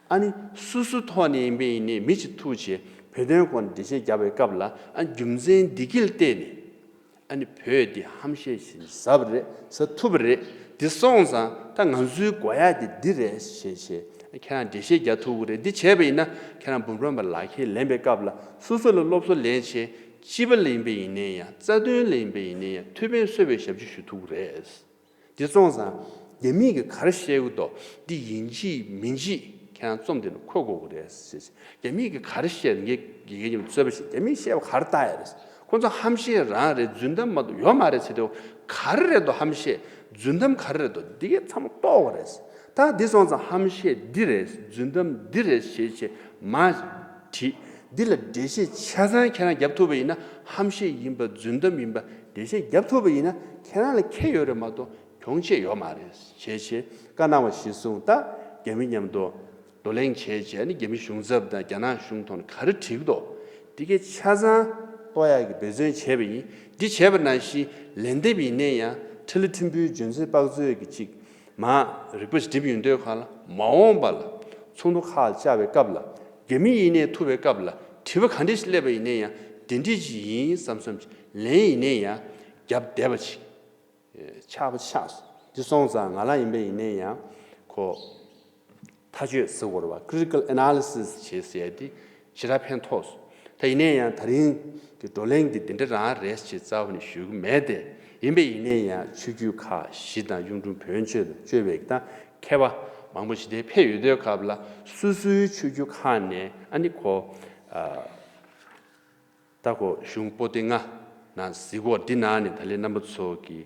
ཨ་ནི་སོ་སོ་ཐོག་ནས་ཡིན་པ་ཡིན་ནའི་མི་གཅིག་ཐུག་བྱས་བོད་དོན་སྐོར་ནས་འགྲེལ་བཤད་བརྒྱབ་པའི་སྐབས་ལ་ཨ་རྒྱུ་མཚན་འདི་གིས་བལྟས་ནས་ཨ་ནི་བོད་འདི་ཧམ་བཤད་ཞིག་ཟབ་རེད་ཟ་ཐུབ་པ་རེད། འདི་སོང་ཙང་ད་ང་ཚོའི་དགོས་ཡག་འདི་འདི་རེད་ཞེས་བྱས་ཁྱེད་རང་འགྲེལ་བཤད་རྒྱག་ཐུབ་ཀྱི་རེད། འདི་བྱས་པ་ཡིན་ན་ཁྱེད་རང་འབུམ་རམས་པ་ལག་ཁྱེར་ལེན་པའི་སྐབས་ལ་སོ་སོ་ལ་སློབ་གསོ་ལེན་བྱས་སྤྱི་པ་ལ་ཡིན་པ་ཡིན་ནའི་ཡང་རྩ་དོན་ལ་ཡིན་པ་ཡིན་ནའི་ཡང་ཐུགས་ཕན་གསོས་པའི་ཞབས་ཕྱི་ཞུ་ཐུབ་ཀྱི་རེད། འདི་སོང་ཙང་རྒྱ་མིས་ཀྱི་ག་རེ་བཤད་ཀྱི་འདུག་འདི་ཡིན་གཅིག་མིན་གཅིག་ཁྱེད་རང་རྩོམ་འདི་ནས་འཁོད་དགོས་ཀྱི་རེད་ཟེར། རྒྱ་མིས་ཀྱི་ག་རེ་བཤད་ངས་དགེ་རྒན་རྩོད་པ་བྱེད་རྒྱ་མིས་བཤད་པ་ག་རེ་ལྟ་ཡ་རེད། ཁོ་ཚོ་ཧམ་བཤད་རང་རེད། རྫུན་གཏམ་མ་གཏོགས་ཡོད་མ་རེད་ཟེར་དུས་ག་རེ་རེད་འདུག་ཧམ་བཤད་རྫུན་གཏམ་ག་རེ་རེད་འདུག་འདི་གས་ཚང་མ་རྟོགས་པ་རེད། ད་འདི་སོང་ཙང་ཧམ་བཤད་འདི་རེད། རྫུན་གཏམ་འདི་རེད་ཞེས་བྱས་མ་བྲིས། འདི་ལ་འགྲེལ་བཤད་ཆ་ཚང་ཁྱེད་རང་རྒྱབ་ཐུབ་པ་ཡིན་ན་ཧམ་བཤད་ཡིན་པ་རྫུན་གཏམ་ཡིན་པ་འགྲེལ་བཤད་རྒྱབ་ཐུབ་པ་ཡིན་ན་ཁྱེད་རང་ལ་ཁེ་ཡོད་རེད་མ་གཏོགས་གྱོང་ཆེ་ཡོད་མ་རེད་ཞེས་བྱས་བཀའ་གནང་བ་གཞིར་བཟུང་ད་རྒྱ་མི་མཉམ་དུ་བགྲོ་གླེང་བྱས་རྗེས་ནི་རྒྱ་མི་གཞུང་ཚབ་དང་རྒྱ་ནག་གཞུང་ཐོག་ནས་ག་རེ་བྲིས་འདུག་འདི་གའི་ཆ་ཚང་གཏོར་ཡག་གི་འབད་བརྩོན་བྱས་པ་ཡིན། འདི་བྱས་པ་ནང་བཞིན་ལན་འདེབས་ཡིན་ནའི་ཡང་ཁྲི་ལི་ཕྲན་བུའི་འཇོན་ཚོད་དཔག་ཚོད་ཀྱི་ཅིག་མ་རིག་པ་ཞིག་འགྲིམ་ཡོང་དུས་ག་ལ་མ་འོངས་པ་ལ་ཚོགས་འདུ་ཁག་བཅར་བའི་སྐབས་ལ་རྒྱ་མི་ཡིན་ནའི་ཐུག་པའི་སྐབས་ལ་དྲི་བ་ག་འདྲ་ཞིག་སླེབས་པ་ཡིན་ནའི་ཡང་དེ་འདྲ་ཞིག་ཡིན་བསམ་བསམ་ཅིག་ལན་ཡིན་ནའི་ཡང་རྒྱབ་བསྡད་པ་ཅིག་ཆགས་པ་ཆགས་སོང་། འདི་སོང་ཙང་ང་རང་ཡིན་པ་ཡིན་ནའི་ཡང་ཁོ་ཐག་གཅོད་ཟེར་དགོས་རེད་བ། Critical Analysis བྱེད་ཟེར་ཡ་དེ་ཞེ་དྲག་ཕན་ཐོགས་སོང་། ད་ཡིན་ནའི་ཡང་ད་རིང་གི་བགྲོ་གླེང་འདི་འདི་འདྲ་རང་རེད་ཅེས་རྩ་བ་ནས་ཞུ་གི་མེད་དེ། ཡིན་པ་ཡིན་ནའི་ཡང་ཆོས་བརྒྱུད་ཁག་བཞི་དང་གཡུང་དྲུང་བོན་ཆོས་དང་བཅས་པའི་ད་མཁས་པ་མང་པོ་ཞིག་དེ་ཕེབས་ཡོད་དུས་སྐབས་ལ་སོ་སོའི་ཆོས་བརྒྱུད་ཁག་ནས་ཨ་ནི་ཁོ་ཨ། ད་ཁོ་གཞུང་པོ་ཏི་ལྔ་ནང་གཟིགས་སྐོར་འདི་ནང་ནས་ད་ལན་རྣམ་པ་ཚོ་གིས་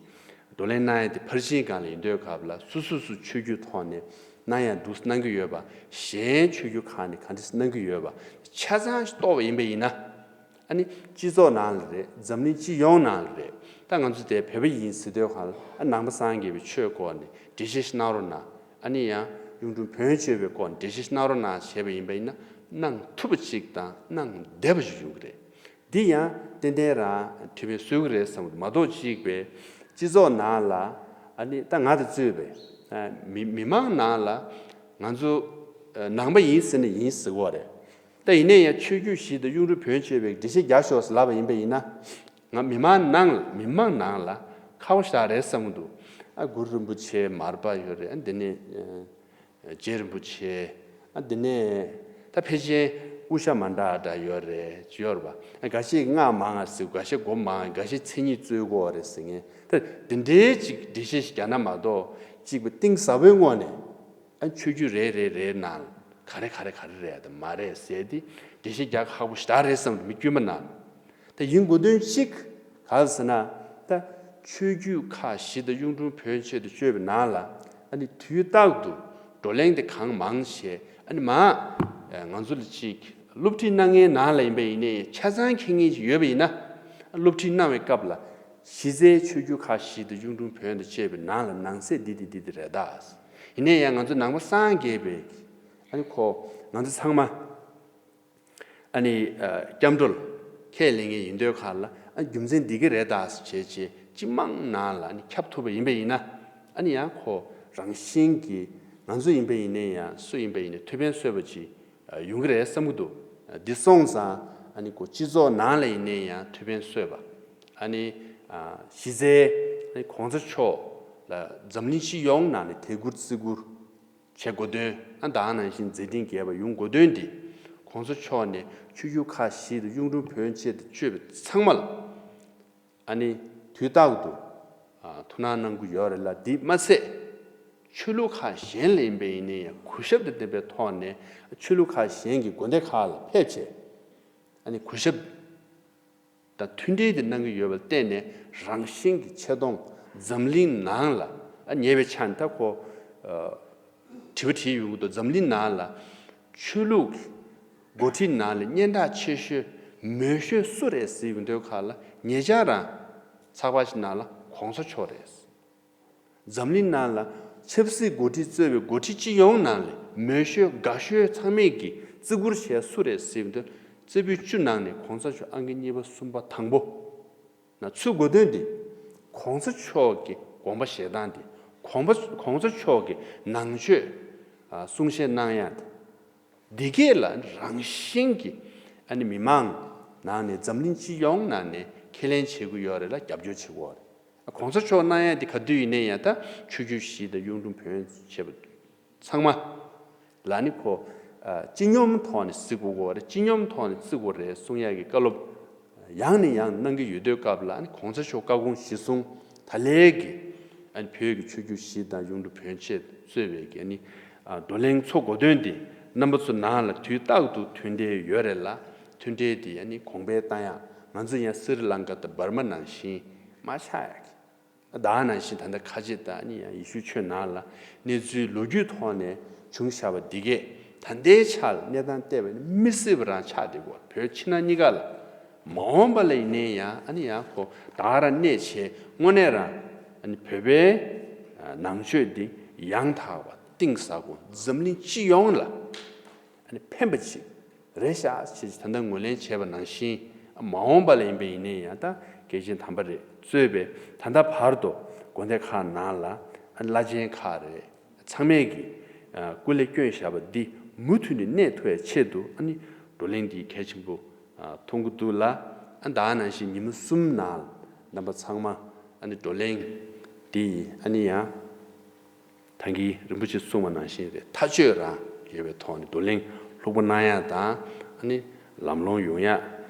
བགྲོ་གླེང་གནང་ཡ་དེ་ཕར་ཕྱིན་སྒང་ལ་ཡིན་དུས་སྐབས་ལ་སོ་སོ་སོ་ཆོས་བརྒྱུད་ཐོག་ནས་གནང་ཡ་འདུག་གནང་གི་ཡོད་པ། གཞན་ཆོས་བརྒྱུད་ཁག་ནས་ག་འདྲ་གནང་གི་ཡོད་པ་ཆ་ཚང་ཞིག་རྟོགས་པ་ཡིན་པ་ཡིན་ན། ཨ་ནི་སྤྱི་ཚོགས་ནང་ལ་རེད། འཛམ་གླིང་སྤྱི་ཡོངས་ནང་ལ་རེད། ད་ང་ཚོ་དེ་བོད་པ་ཡིན་ཟེར་དུས་སྒང་ལ་ཨ་ནང་པ་སངས་རྒྱས་པའི་ཆོས་སྐོར་ནས་འགྲེལ་བཤད་ཞིག་གནང་རོགས་གནང་། ཨ་ནི་ཡང་གཡུང་དྲུང་བོན་ཆོས་པའི་སྐོར་འགྲེལ་བཤད་གནང་རོགས་གནང་བྱས་པ་ཡིན་པ་ཡིན་ན་གནང་ཐུབ་པ་ཅིག་དང་གནང་བདེ་བ་ཞིག་ཡོང་གི་རེད། འདི་ཡང་ཏན་ཏན་རང་ཁྲིམས་མེད་བཟོ་གི་རེད་བསམ་གི་འདུག་མ་གཏོགས་གཅིག་པའི་སྤྱི་ཚོགས་ནང་ལ་ཨ་ནི་ད་ང་དང་གཙོས་པའི་ཨ་མི་མི་མང་ནང་ལ་ང་ཚོ་ཨ་ནང་པ་ཡིན་ཟེར་ན་ཡིན་ཟེར་གི་རེད། ད་ཡིན་ནའི་ཡང་ཆོས་བརྒྱུད་བཞི་དང་གཡུང་དྲུང་བོན་ཆོས་པའི་འགྲེལ་བཤད་རྒྱག་ཤོག་ཟེར་ལབ་པ་ཡིན་པ་ཡིན་ན། ང་མི་མང་ནང་ལ་མི་མང་ནང་ལ་ཁག་པོ་ཞེ་དྲག་རེད་བསམ་གི་འདུག་ཨ་གུ་རུ་རིན་པོ་ཆེ་མར་པ་ཡོད་རེད། ཨ་འདི་ནས་ཨ་རྗེ་རིན་པོ་ཆེ། ཨ་འདི་ནས་ད་ཕལ་ཆེར་དབུ་ཞྭ་མ་འདྲ་འདྲ་ཡོད་རེད་ཡོད་རེད་པ། ཨ་འགའ་ཤས་སྔགས་མང་ང་ཟེར། འགའ་ཤས་སྒོ་མང་། འགའ་ཤས་མཚན་ཉིད་རྩོད་དགོས་རེད་ཟེར་མཁན་ད་འདི་འདྲའི་ཅིག་འགྲེལ་བཤད་ཞིག་རྒྱག་ན་མ་གཏོགས་གཅིག་པ་གཏིང་ཟབ་པོའི་ངོས་ནས། ཨ་ཆོས་བརྒྱུད་རེ་རེ་རེའི་ནང་ག་རེ་ག་རེ་ག་རེ་རེད་དང་མ་རེད་ཟེར་དེ་འགྲེལ་བཤད་རྒྱག་ཁག་པོ་ཞེ་དྲག་རེད་བསམ་གི་མི་དཀྱུས་མ་ནང་། ད་ཡིན་དགོས་དོན་གཅིག་ག་རེ་ཟེར་ན། ད་ཆོས་བརྒྱུད་ཁག་བཞི་དང་གཡུང་དྲུང་བོན་ཆོས་དང་བཅས་པའི་ནང་ལ་ཨ་ནི་དུས་རྟག་ཏུ་བགྲོ་གླེང་དེ་གང་མང་བྱས། ཨ་ནི་མ་ང་ཚོ་ལ་ཅིག་སློབ་ཁྲིད་གནང་མཁན་ནང་ལ་ཡིན་པ་ཡིན་ནའི་ཆ་ཚང་མཁྱེན་མཁན་ཅིག་ཡོད་པ་ཡིན་ན། སློབ་ཁྲིད་གནང་བའི་སྐབས་ལ་གཞི་རྩའི་ཆོས་བརྒྱུད་ཁག་བཞི་དང་གཡུང་དྲུང་བོན་དང་བཅས་པའི་ནང་ལ་ནང་གསེས་འདི་འདི་འདི་འདི་རེད་ད། ཡིན་ནའི་ཡང་ང་ཚོ་ནང་པ་སངས་རྒྱས་པའི་ཨ་ནི་ཁོ་ང་ཚོ་ཚང་མ་ཨ་ནི་ཨ་སྐྱབས་འགྲོ་ལ་ཁས་ལེན་མཁན་ཡིན་དུས་ག་ལ་ཨ་རྒྱུ་མཚན་འདི་ག་རེད་ད་བྱས་བྱས་སྤྱི་དམངས་ནང་ལ་ཨ་ནི་ཁྱབ་ཐུབ་པ་ཡིན་པ་ཡིན་ན། ཨ་ནི་ཡང་ཁོ་རང་བཞིན་གྱིས་ང་ཚོ་ཡིན་པ་ཡིན་ནའི་ཡང་སུ་ཡིན་པ་ཡིན་ནའི་ཐུགས་ཕན་གསོས་པ་ཅིག་ཡོང་གི་རེད་བསམ་གྱི་འདུག་འདི་སོང་ཙང་ཨ་ནི་ཁོ་སྤྱི་ཚོགས་ནང་ལ་ཡིན་ནའི་ཡང་ཐུགས་ཕན་གསོས་པ། ཨ་ནི་ཨ་གཞི་རྩའི་ཨ་ནི་གོང་ས་མཆོག་ལ་འཛམ་གླིང་སྤྱི་ཡོངས་ནང་ནས་དད་བཀུར་བརྩི་བཀུར་བྱེད་དགོས་དོན། ཨ་ད་ནང་བཞིན་མཛད་འཕྲིན་རྒྱས་པ་ཡོང་དགོས་དོན་འདི་གོང་ས་མཆོག་ནས་ཆོས་བརྒྱུད་ཁག་བཞི་དང་གཡུང་དྲུང་བོན་ཆོས་དང་བཅས་པ་ཚང་མ་ལ་ཨ་ནི་དུས་རྟག་ཏུ་ཨ་ཐུགས་སྣང་གནང་གི་ཡོད་རེད་ལ། འདི་མ་ཟད་ཆོས་ལུགས་ཁག་གཞན་ལ་ཡིན་པ་ཡིན་ནའི་ཡང་གུས་ཞབས་དང་ལྡན་པའི་ཐོག་ནས་ཆོས་ལུགས་ཁག་གཞན་གྱི་དགོན་སྡེ་ཁག་ལ་ཕེབས་བྱས་ཨ་ནི་གུས་ཞབས་དང་མཐུན་སྒྲིལ་དེ་གནང་གི་ཡོད་པ་ལ་བརྟེན་ནས་རང་བཞིན་གྱི་ཆེ་མཐོང་འཛམ་གླིང་ནང་ལ་ཨ་ཉེ་བའི་ཆ་ནས་ད་ཁོ་ཨ་དྲི་བ་དྲིས་ཡོང་གི་འདུག་འཛམ་གླིང་ནང་ལ་ཆོས་ལུགས་ འགོ་ཁྲིད་ནང་ལ་སྙན་གྲགས་ཆེ་ཤོས་མོས་ཤོས་སུ་རེད་ཟེར་བའི་དོན་ཁ་ལ་ཉེ་ཆར་རང་ཚགས་པར་ཞིག་ནང་ལ་གོང་ས་མཆོག་རེད། འཛམ་གླིང་ནང་ལ་ཆབ་སྲིད་འགོ་ཁྲིད་གཙོས་པའི་འགོ་ཁྲིད་སྤྱི་ཡོངས་ནང་ལ་མོས་ཤོས་དགའ་ཤོས་ཚང་མས་ཀྱིས་བརྩི་བཀུར་བྱས་སུ་རེད་ཟེར་བའི་དོན་རྩེ་ཕུད་བཅུ་ནང་ནས་གོང་ས་མཆོག་ཨང་ཀི་གཉིས་པ་གསུམ་པ་དང་པོ། ན་ཚུར་གོ་དོན་འདི། གོང་ས་མཆོག་གི་དགོངས་པ་བཞེས་སྟངས་འདི། གོང་པ་གོང་ས་མཆོག་གི་ནང་ཆོས་ཨ་གསུང་བཤད་གནང་ཡག་འདི། འདི་གས་ལ་རང་བཞིན་གྱི་ཨ་ནི་མི་མང་ནང་ནས་འཛམ་གླིང་སྤྱི་ཡོངས་ནང་ནས་ཁས་ལེན་བྱེད་ཀྱི་ཡོད་རེད་ལ་རྒྱབ་སྐྱོར་བྱེད་ཀྱི་ཡོད་རེད། གོང་ས་མཆོག་གནང་ཡག་འདི་ག་དུས་ཡིན་ནའི་ཡང་ད་ཆོས་བརྒྱུད་བཞི་དང་གཡུང་དྲུང་བོན་བཅས་པ་ཚང་མ་ལ་ནི་ཁོ་ཨ་སྤྱི་སྙོམས་ཐོག་ནས་བརྩི་དགོས་ཀྱི་ཡོད་རེད། སྤྱི་སྙོམས་ཐོག་ནས་བརྩི་དགོས་རེད་གསུང་ཡག་གི་བཀའ་སློབ་ཡང་ནས་ཡང་གནང་གི་ཡོད་དུས་སྐབས་ལ་ཨ་ནི་གོང་ས་མཆོག་བཀའ་དགོངས་གཞིར་བཟུང་ད་ལན་གྱི་ཨ་ནི་བོད་ཀྱི་ཆོས་བརྒྱུད་བཞི་དང་གཡུང་དྲུང་བོན་བཅས་གཙོས་པའི་གི་ཨ་ནི་ཨ་བགྲོ་གླེང་ཚོགས་དགོས་དོན་འདི་རྣམ་པ་ཚོ་ནང་ལ་དུས་རྟག་ཏུ་མཐུན་འབྲེལ་ཡོད་རེད་ལ། མཐུན་འབྲེལ་འདི་ཨ་ནི་གོང་འཕེལ་བཏང་ཡག་ང་ཚོ་ཡང་སི་རི་ལང་ཀ་དང་འབར་མ་ནང་བཞིན་མ་ཆགས་ཡག་གི། ད་ནང་བཞིན་ད་ལྟ་ཁ་ཆེ་ད་ནི་ཡང་ཡེ་ཤུ་ཆོས་ནང་ལ་གནས་ཚུལ་ལོ་རྒྱུས་ཐོག་ནས་བྱུང་བཞག་པ་འདི་གས་ད་ལྟའི་ཆར་གནས་སྟངས་བལྟས་པ་ནི་མི་སྲིད་པ་རང་ཆགས་བསྡད་ཀྱི་ཡོད་རེད། བོད་ཕྱི་ནང་གཉིས་ཀ་ལ་མ་འོངས་པ་ལ་ཡིན་ནའི་ཡང་ཨ་ནི་ཡང་ཁོ་ད་ག་རང་གནས་བྱས་དངོས་གནས་རང་ཨ་ནི་བོད་པའི་ནང་ཆོས་འདི་ཡང་དག་པ་གཏིང་ཟབ་པོ་འཛམ་གླིང་སྤྱི་ཡོངས་ལ་ཨ་ནི་ཕན་པ་ཅིག་རེད་ཤག་ཅེས་ད་ལྟ་ངོས་ལེན་བྱས་པ་ནང་བཞིན་མ་འོངས་པ་ལ་ཡིན་པ་ཡིན་ནའི་ཡང་ད་རྒྱལ་ཆེན་དམ་པ་རེད་གཙོས་པའི་ད་ལྟ་བར་དུ་དགོན་སྡེ་ཁག་ནང་ལ་ཨ་ནི་བླ་ཆེན་ཁག་རེད་ཚང་མས་ཀྱིས་ཨ་སྐུ་ལས་བསྐྱོན་བཞག་པ་འདི་མུ་མཐུད་ནས་གནས་ཐུབ་པའི་ཆེད་དུ་ཨ་ནི་བགྲོ་གླེང་འདི་གལ་ཆེན་པོ་ཨ་མཐོང་གི་འདུག་ལ། ཨ་ད་ནང་བཞིན་ཉིན་མོ་གསུམ་ནང་རྣམ་པ་ཚང་མ་ཨ་ནི་བགྲོ་གླེང་འདི་ཨ་ནི་ཡང་། ད་གིན་རིན་པོ་ཆེས་གསུངས་པ་ནང་བཞིན་རེད། ཐག་གཅོད་རང་ཡོད་པའི་ཐོག་ནས་བགྲོ་གླེང་ལྷུག་པོ་གནང་ཡག་དང་ཨ་ནི་ལམ་ལྷོང་ཡོང་ཡག་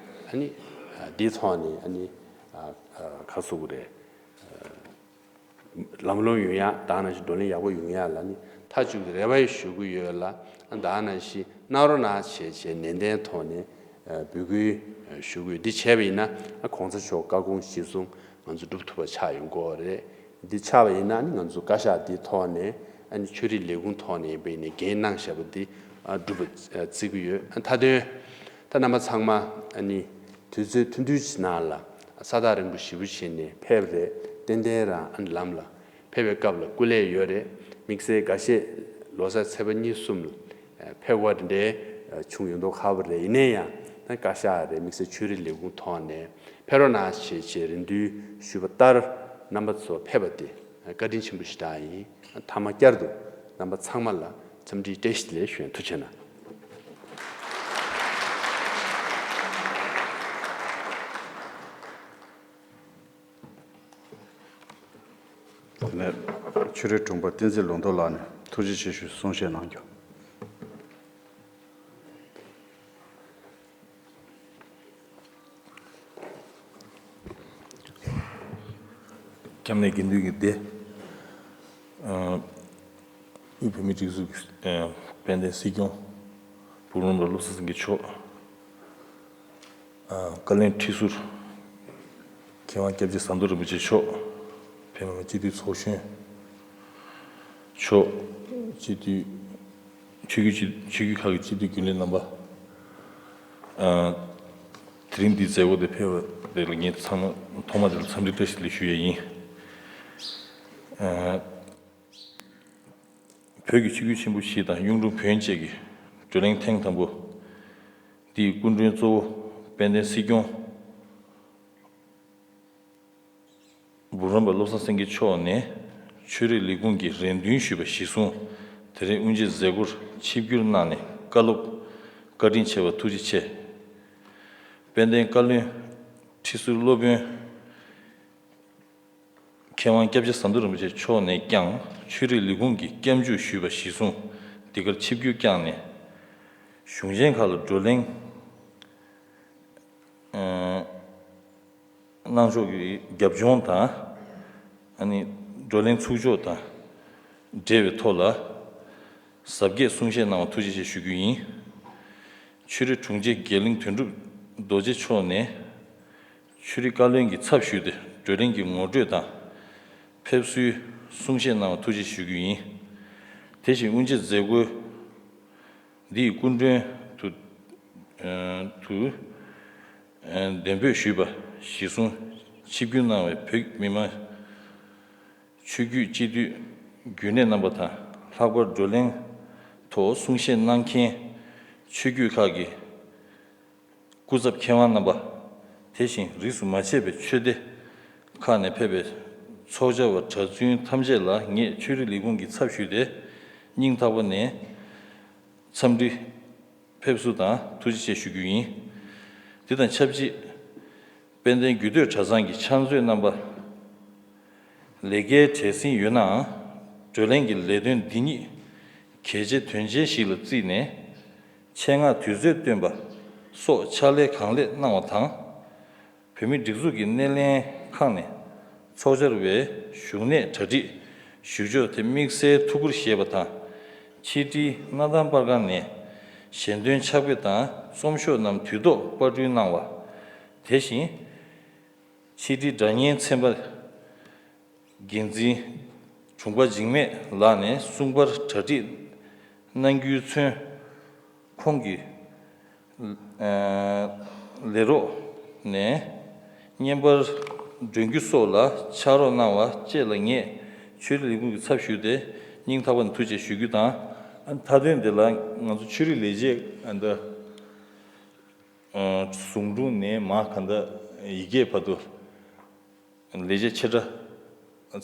ཨ་ནི་འདིའི་ཐོག་ནས་ཨ་ནི་ག་ཟེར་དགོས་རེད། ལམ་ལྷོང་ཡོང་ཡག་ད་ནང་བཞིན་བགྲོ་གླེང་ཡག་པོ་ཡོང་ཡག་ལ་ནི་མཐའ་མཇུག་གི་རེ་བ་ཞུ་གི་ཡོད་ལ། ད་ནང་བཞིན་གནང་རོགས་གནང་བྱས་བྱས་ནན་ཏན་ཐོག་ནས་འབོད་སྐུལ་ཞུ་གི་ཡོད། འདི་བྱས་པ་ཡིན་ན་གོང་ས་མཆོག་བཀའ་དགོངས་གཞིར་བཟུང་ང་ཚོ་སྒྲུབ་ཐུབ་པ་ཆགས་ཡོང་གི་ཡོད་རེད། འདི་ཆགས་པ་ཡིན་ན་ནི་ང་ཚོ་བཀའ་ཤག་འདིའི་ཐོག་ནས་ཨ་ནི་ཆོས་རིག་ལས་ཁུངས་ཐོག་ནས་ཡིན་པ་ཡིན་ནའི་འགན་གནང་བཞག་པ་འདི་ཨ་སྒྲུབ་པ་ཨ་བརྩི་གི་ཡོད། ཨ་མཐའ་དོན་ད་རྣམ་པ་ཚང་མ་ཨ་ནི་དུས་ཚོད་ཐུང་ཐུང་ཞིག་ནང་ལ་ས་ཐག་རིང་པོ་ཞེ་པོ་ཞིག་ནས་ཕེབས་རེད། ཏན་ཏན་རང་ཨ་ནི་ལམ་ལ་ཕེབས་པའི་སྐབས་ལ་སྐུ་ལས་ཡོད་རེད། དམིགས་བསལ་འགའ་ཤས་ལོ་གསར་ཚེས་པ་གཉིས་གསུམ་ལ་ཕེབས་དགོས་དེ་འདྲའི་བྱུང་ཡོང་མདོག་ཁ་པོ་རེད། ཡིན་ནའི་ཡང་ད་བཀའ་ཤག་རེད། དམིགས་བསལ་ཆོས་རིག་ལས་ཁུངས་ཐོག་ནས་ཕེབས་རོགས་གནང་ཞེས་བྱས་རེ་འདུན་ཞུས་པ་ལྟར་རྣམ་པ་ཚོ་ཕེབས་པ་དེ་བཀའ་དྲིན་ཆེན་པོ་ཞེ་དྲག་ཡིན། མཐའ་མ་བསྐྱར་དུ་རྣམ་པ་ཚང་མ་ལ་འཚམས་འདྲིའི་བཀྲ་ཤིས་བདེ་ལེགས་ཞུ། ཐུགས་རྗེ་གནང་། དེ་ནས་ཆོས་རིག་དྲུང་པ་བསྟན་འཛིན་ལུང་རྟོགས་ལགས་ནས་ཐུགས་རྗེ་ཆེ་ཞུ་གསུང་བཤད་གནང་རྒྱུ། སྐྱབས་གནས་དགེ་འདུན་གྱི་སྡེ། ཨ་དབུས་བོད་མིའི་སྒྲིག་འཛུགས་ཀྱི་ཨ་དཔལ་ལྡན་སྲིད་སྐྱོང་འབུམ་རམས་པ་བློ་བཟང་སེང་གེ་མཆོག་ཨ་བཀའ་བློན་ཁྲི་ཟུར་མཁས་དབང་སྐྱབས་རྗེ་ཟམ་གདོང་རིན་པོ་ཆེ་མཆོག་བོད་མི་མང་སྤྱི་འཐུས་ཚོགས་གཞོན་མཆོག་སྤྱི་འཐུས་ཆོས་བརྒྱུད་སྤྱི་ཆོས་བརྒྱུད་ཁག་གི་སྤྱི་འཐུས་རྒྱུན་ལས་རྣམ་པ། ཨ་དེ་རིང་འདིའི་མཛད་སྒོ་དེ་ཕེབས་པ་དེ་ལ་ངས་ཚང་མ་ཐོག་མ་དེ་ལ་འཚམས་འདྲི་བཀྲ་ཤིས་བདེ་ལེགས་ཞུ་ཡས་ཡིན། ཨ་བོད་ཀྱི་ཆོས་བརྒྱུད་ཆེན་པོ་བཞི་དང་གཡུང་དྲུང་བོན་བཅས་ཀྱི་བགྲོ་གླེང་ཐེངས་དང་པོ་འདིའི་སྐུ་མགྲོན་གཙོ་བོ་དཔལ་ལྡན་སྲིད་སྐྱོང་འབུམ་རམས་པ་བློ་བཟང་སེང་གེ་མཆོག་ནས་ཆོས་རིག་ལས་ཁུངས་ཀྱི་རེ་འདུན་ཞུས་པ་གཞིར་བཟུང་དེ་རིང་དབུ་འབྱེད་མཛད་སྒོར་ཆིབས་བསྒྱུར་གནང་ནས་བཀའ་སློབ་བཀའ་དྲིན་ཆེ་བ་ཐུགས་རྗེ་ཆེ། དཔལ་ལྡན་བཀའ་བློན་ཁྲི་ཟུར་སློབ་དཔོན་མཁས་དབང་སྐྱབས་རྗེ་ཟམ་གདོང་རིན་པོ་ཆེ་མཆོག་ནས་ཀྱང་ཆོས་རིག་ལས་ཁུངས་ཀྱི་སྐྱབས་འཇུག་ཞུས་པ་གཞིར་བཟུང་འདི་གར་ཆིབས་བསྒྱུར་བསྐྱངས་ནས་གཞུང་ཆེན་ཁག་ལ་བགྲོ་གླེང་ཨ་གནང་ཕྱོགས་ཀྱི་རྒྱབ་ལྗོངས་དང་ཨ་ནི་བགྲོ་གླེང་ཚུགས་ཕྱོགས་དང་འབྲེལ་བའི་ཐོག་ལ་གཟབ་རྒྱས་གསུང་བཤད་གནང་བར་ཐུགས་རྗེ་ཆེ་ཞུ་རྒྱུ་ཡིན། ཆོས་རིག་དྲུང་ཆེ་རྒྱས་གླིང་དོན་གྲུབ་རྡོ་རྗེ་མཆོག་ནས་ཆོས་རིག་བཀའ་བློན་གྱི་ཚབ་ཞུས་ཏེ་བགྲོ་གླེང་གི་ངོ་སྤྲོད་དང་ཕེབས་བསུའི་གསུང་བཤད་གནང་བར་ཐུགས་རྗེ་ཆེ་ཞུ་རྒྱུ་ཡིན། དེ་བཞིན་དབུ་འབྱེད་མཛད་སྒོའི་འདིའི་སྐུ་མགྲོན་དུ་ དུ་གདན་འབོད་ཞུས་པ་གཞིར་བཟུང་ཆིབས་བསྒྱུར་གནང་བའི་བོད་མི་མང་ཆོས་བརྒྱུད་སྤྱི་འཐུས་རྒྱུན་ལས་རྣམ་པ་དང་། ལྷག་པར་བགྲོ་གླེང་ཐོག་གསུང་བཤད་གནང་མཁན་ཆོས་བརྒྱུད་ཁག་གི་སྐུ་ཚབ་མཁས་དབང་རྣམ་པ། དེ་བཞིན་རིས་སུ་མ་ཆད་པའི་ཆོས་སྡེ་ཁག་ནས་ཕེབས་པའི་ཚོགས་བཅར་བ་གྲྭ་བཙུན་ཐམས་ཅད་ལ་ངས་ཆོས་རིག་ལས་ཁུངས་ཀྱི་ཚབ་ཞུས་ཏེ་སྙིང་ཐག་པ་ནས་འཚམས་འདྲི་ཕེབས་བསུ་དང་ཐུགས་རྗེ་ཆེ་ཞུ་རྒྱུ་ཡིན། དེ་དང་ཆབས་ཅིག་དཔལ་ལྡན་རྒྱུད་སྟོད་གྲྭ་ཚང་གི་ཕྱག་མཛོད་རྣམ་པ། ལས་ཀའི་བྲེལ་ཟིང་ཡོད་ནའང་། བགྲོ་གླེང་གི་ལས་དོན་འདི་ཉིད་གལ་ཆེ་དོན་ཆེན་ཞིག་ལ་བརྩིས་ནས། ཆེད་མངགས་དུས་ཚོད་བཏོན་པ་སོགས་ཕྱག་ལས་གང་ལེགས་གནང་བ་དང་། བོད་མིའི་སྒྲིག་འཛུགས་ཀྱི་སྣེ་ལེན་ཁང་ནས་ཚོགས་བཅར་བའི་བཞུགས་གནས་གྲ་སྒྲིག་ཞུ་ཕྱོགས་ཐད་དམིགས་བསལ་ཐུགས་ཁུར་བཞེས་པ་དང་། ཕྱི་དྲིལ་གནའ་ཐང་པར་ཁང་ནས་ཞལ་འདོན་ཕྱག་དཔེ་དང་རྩོམ་ཤོག་རྣམས་དུས་ཐོག་པར་སྐྲུན་གནང་བ། དེ་བཞིན་ཕྱི་དྲིལ་སྒྲ་སྙན་ཚན་པ་འགན་འཛིན་དྲུང་པ་འཇིགས་མེད་ལགས་ནས་གསུང་པར་གྲ་སྒྲིག་གནང་རྒྱུས་མཚོན། ཁོང་གི་ལས་རོགས་ནས་བརྙན་པར་སྒྲོན་རྒྱུ་སོགས་ལ་ཕྱག་རོགས་གནང་བ་བཅས་ལ་ངས་ཆོས་རིག་ལས་ཁུངས་ཀྱི་ཚབ་ཞུས་ཏེ་སྙིང་ཐག་པ་ནས་ཐུགས་རྗེ་ཆེ་ཞུ་རྒྱུ་དང་། མཐའ་དོན་དེ་ལ་ང་ཚོ་ཆོས་རིག་ལས་བྱེད་འདི་ཟུང་དྲུང་ནས་མ་ག་འདྲ་ཡི་གེ་བར་དུ། ལས་བྱེད་ཆེ་ཕྲ་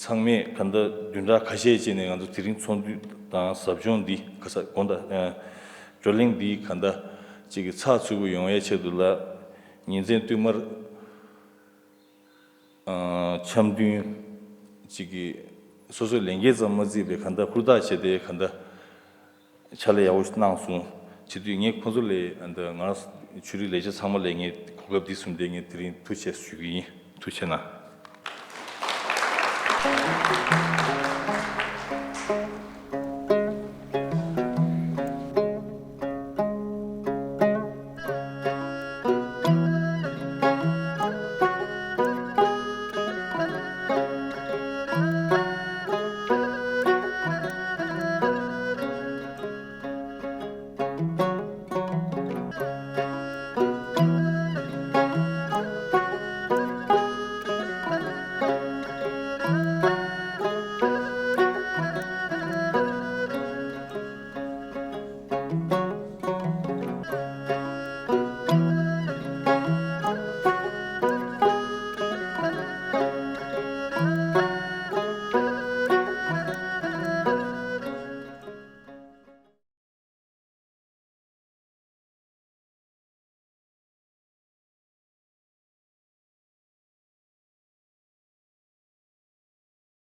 ཚང་མས་ག་འདྲ་བདུན་ཕྲག་ཁ་ཤས་ཅིག་ནས་ང་ཚོ་དེ་རིང་ཚོགས་འདུ་དང་ཟབ་སྦྱོང་འདི་ག་ས་དགོངས་དག་བགྲོ་གླེང་འདི་ག་འདྲ་ཅིག་གི་ཚགས་ཚུད་པོ་ཡོང་ཡའི་ཆེད་དུ་ལ་ཉིན་མཚན་བསྟུད་མར་འཆམ་མཐུན་ཅིག་གི་སོ་སོའི་ལས་འགན་ཙམ་མ་བརྩིས་པའི་ག་འདྲ་ཧུར་ཐག་བྱས་ཏེ་ག་འདྲ། ཕྱག་ལས་ཡག་པོ་གནང་སོང་། བྱེད་དུས་ངས་ཁོང་ཚོ་ལ་འདི་ང་ཆོས་རིག་ལས་བྱེད་ཚང་མ་ལ་ངས་གོ་སྐབས་འདི་བཟུང་སྟེ་ངས་དེ་རིང་ཐུགས་རྗེ་ཆེ་ཞུ་གི་ཡིན། ཐུགས་རྗེ་གནང་།